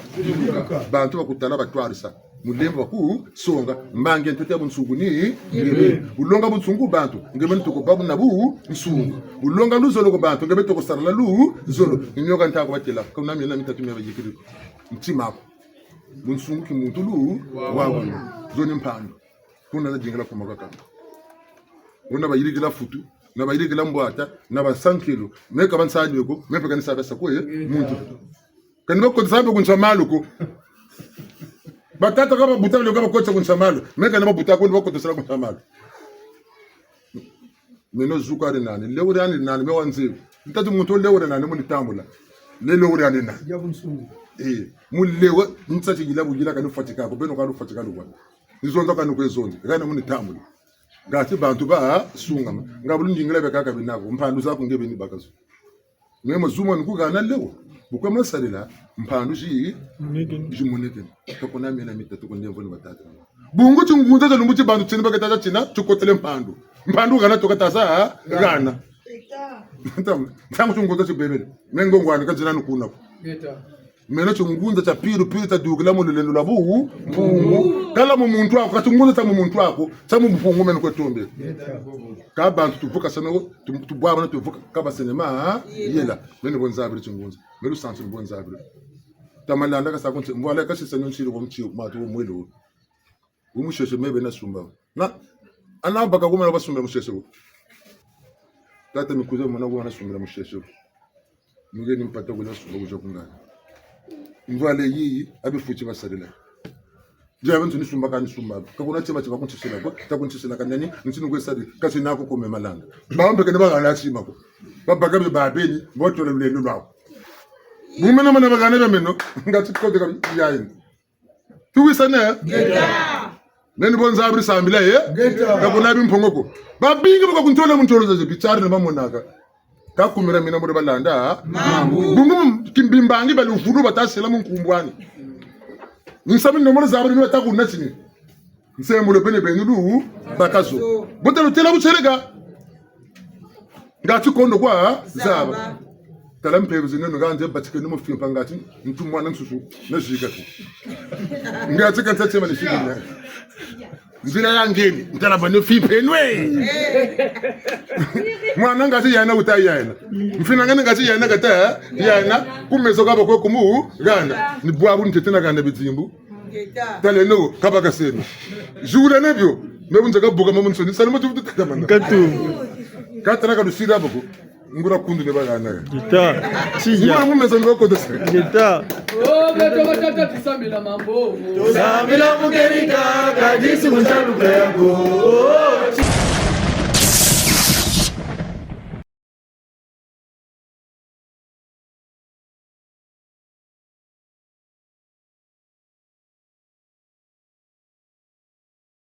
bantu bakutala batwarisa. Mulembo bakusonga, mbangi ntete ya bunsungu ni, nge beni. Bulonga bunsungu bantu, nge beni toko babu na bunsungu. Bulonga luzolo ku bantu, nge beni toko sarila luzolo. Ni nioka nta ku batela, kuna mina mitatu mia bayikiri. Ntima aku. Bunsungu ki muntu lu, wawu. Zo ni mpandu. Kuna za dingila kuma kakamba. Kuna bayirikila futu, na bayirikila mbwata, na basankelo. Me ka bansadi ko, me mpe kani sa basa kwe, muntu. Kani bakotesa mpe ku nsa malu ko. Batata ka babuta, leka bakotesa ku nsa malu. Me kani babuta ko, bakotesa ku nsa malu. Meno zuka ari nani, lewo ari nani, me wanze. Ntati muntu lewo ari nani, mu nitambula. Le lewo ari nani. Ya bunsungu. Eh, mu lewo, nsa ti yila bu yila kani fatika ko, beno kani fatika lukwa. Ni zonza kani kwe zonza, kani mu nitambula. Ngati bantu basungama. Nga bu lundingila bia kaka bina ko, mpandu zaku nge beni baka zo. Me mazu ma ni kuhana lewo. Bu kwe masarila, mpandu zi, zimonekene. Toko na mina mitatu ku ndemvo ni batata. Bungu tingunza tia lumbu ti bantu tini bakata tia tina, tikotele mpandu. Mpandu hana toka ta sa, hana. Ntangu, ntangu tingunza tibebele. Me ngo ngwani ka zina ni kuna ko. Meno tingunza tia pilu pilu tia dukila mu lulendo lwa bu, mpungu. Kala mu muntu aku, ka tingunza tia mu muntu aku, tia mu mpungu meno kwe tombe. Ka bantu tuvuka seno, tu-, tubwabana tuvuka, ka basene ma, ha? Yela. Meno bo nzabiri tingunza. Meno lusansu bo nzabiri. Tamalanda kasa kunti, mvwala kasi seno ntiri bo mti, matu bo mwelo. Wu musese me bena sumba. Na, ana baka kuma na basumba musese wo. Tata mikuza mwana wo ana sumba musese wo. Nge ni mpata kuna sumba kuza kungana. Mvwala yiyi, abi futi basarila. Dia bantu ni sumba kani sumba. Ka kuna tima tima kuntisila ko, ta kuntisila kanani, ntinu kwe sari, kasi nako kome malanga. Ba mbe kene bahana tima ko. Babaka be babeni, botola lulendo lwawu. Bu meno mana bahana bia meno, ngati kote ka yayi. Tuwisane? Ngeta. Meno bo nzabiri sambila, eh? Ngeta. Ka kuna bimpongo ko. Babingi baka kuntola mu ntolo zazi, bitari na mamonaka. Ka kumira mina mure balanda, ha? Mambu. Bungu kimbimbangi bali uvulu batasila mu nkumbu ani. Nsami no mure zabiri ni bata kuna tini. Nsembolo bene beni lu, baka zo. Bota lutela butsheleka. Ngati kondo kwa zaba. Tala mpeve zineno nga nze batikeni mu fimpa ngati ntu mwana nsusu na zika tu. Ngati kanta tema ni fimpa. Nzila ya ngeni, ntala bane fimpa nwe. Mwana ngati yana wuta yana. Mfina ngani ngati yana kata yana. Ku meso kaba kwe kumu gana. Ni bwabu ntete na gana bizimbu. Ngeta. Taleno, kabaka seno. Zula na bio. Me bunza kabuka mamu nsoni. Sanu matu tatamana. Katu. Katana ka lusira boko. Ngura kundu ne bagana. Ngeta. Tiya. Ngura mu meso ngoko dese. Ngeta. Oh, beto batata tusambila mambo. Tusambila mukerika, kadisi kunsalu kayako.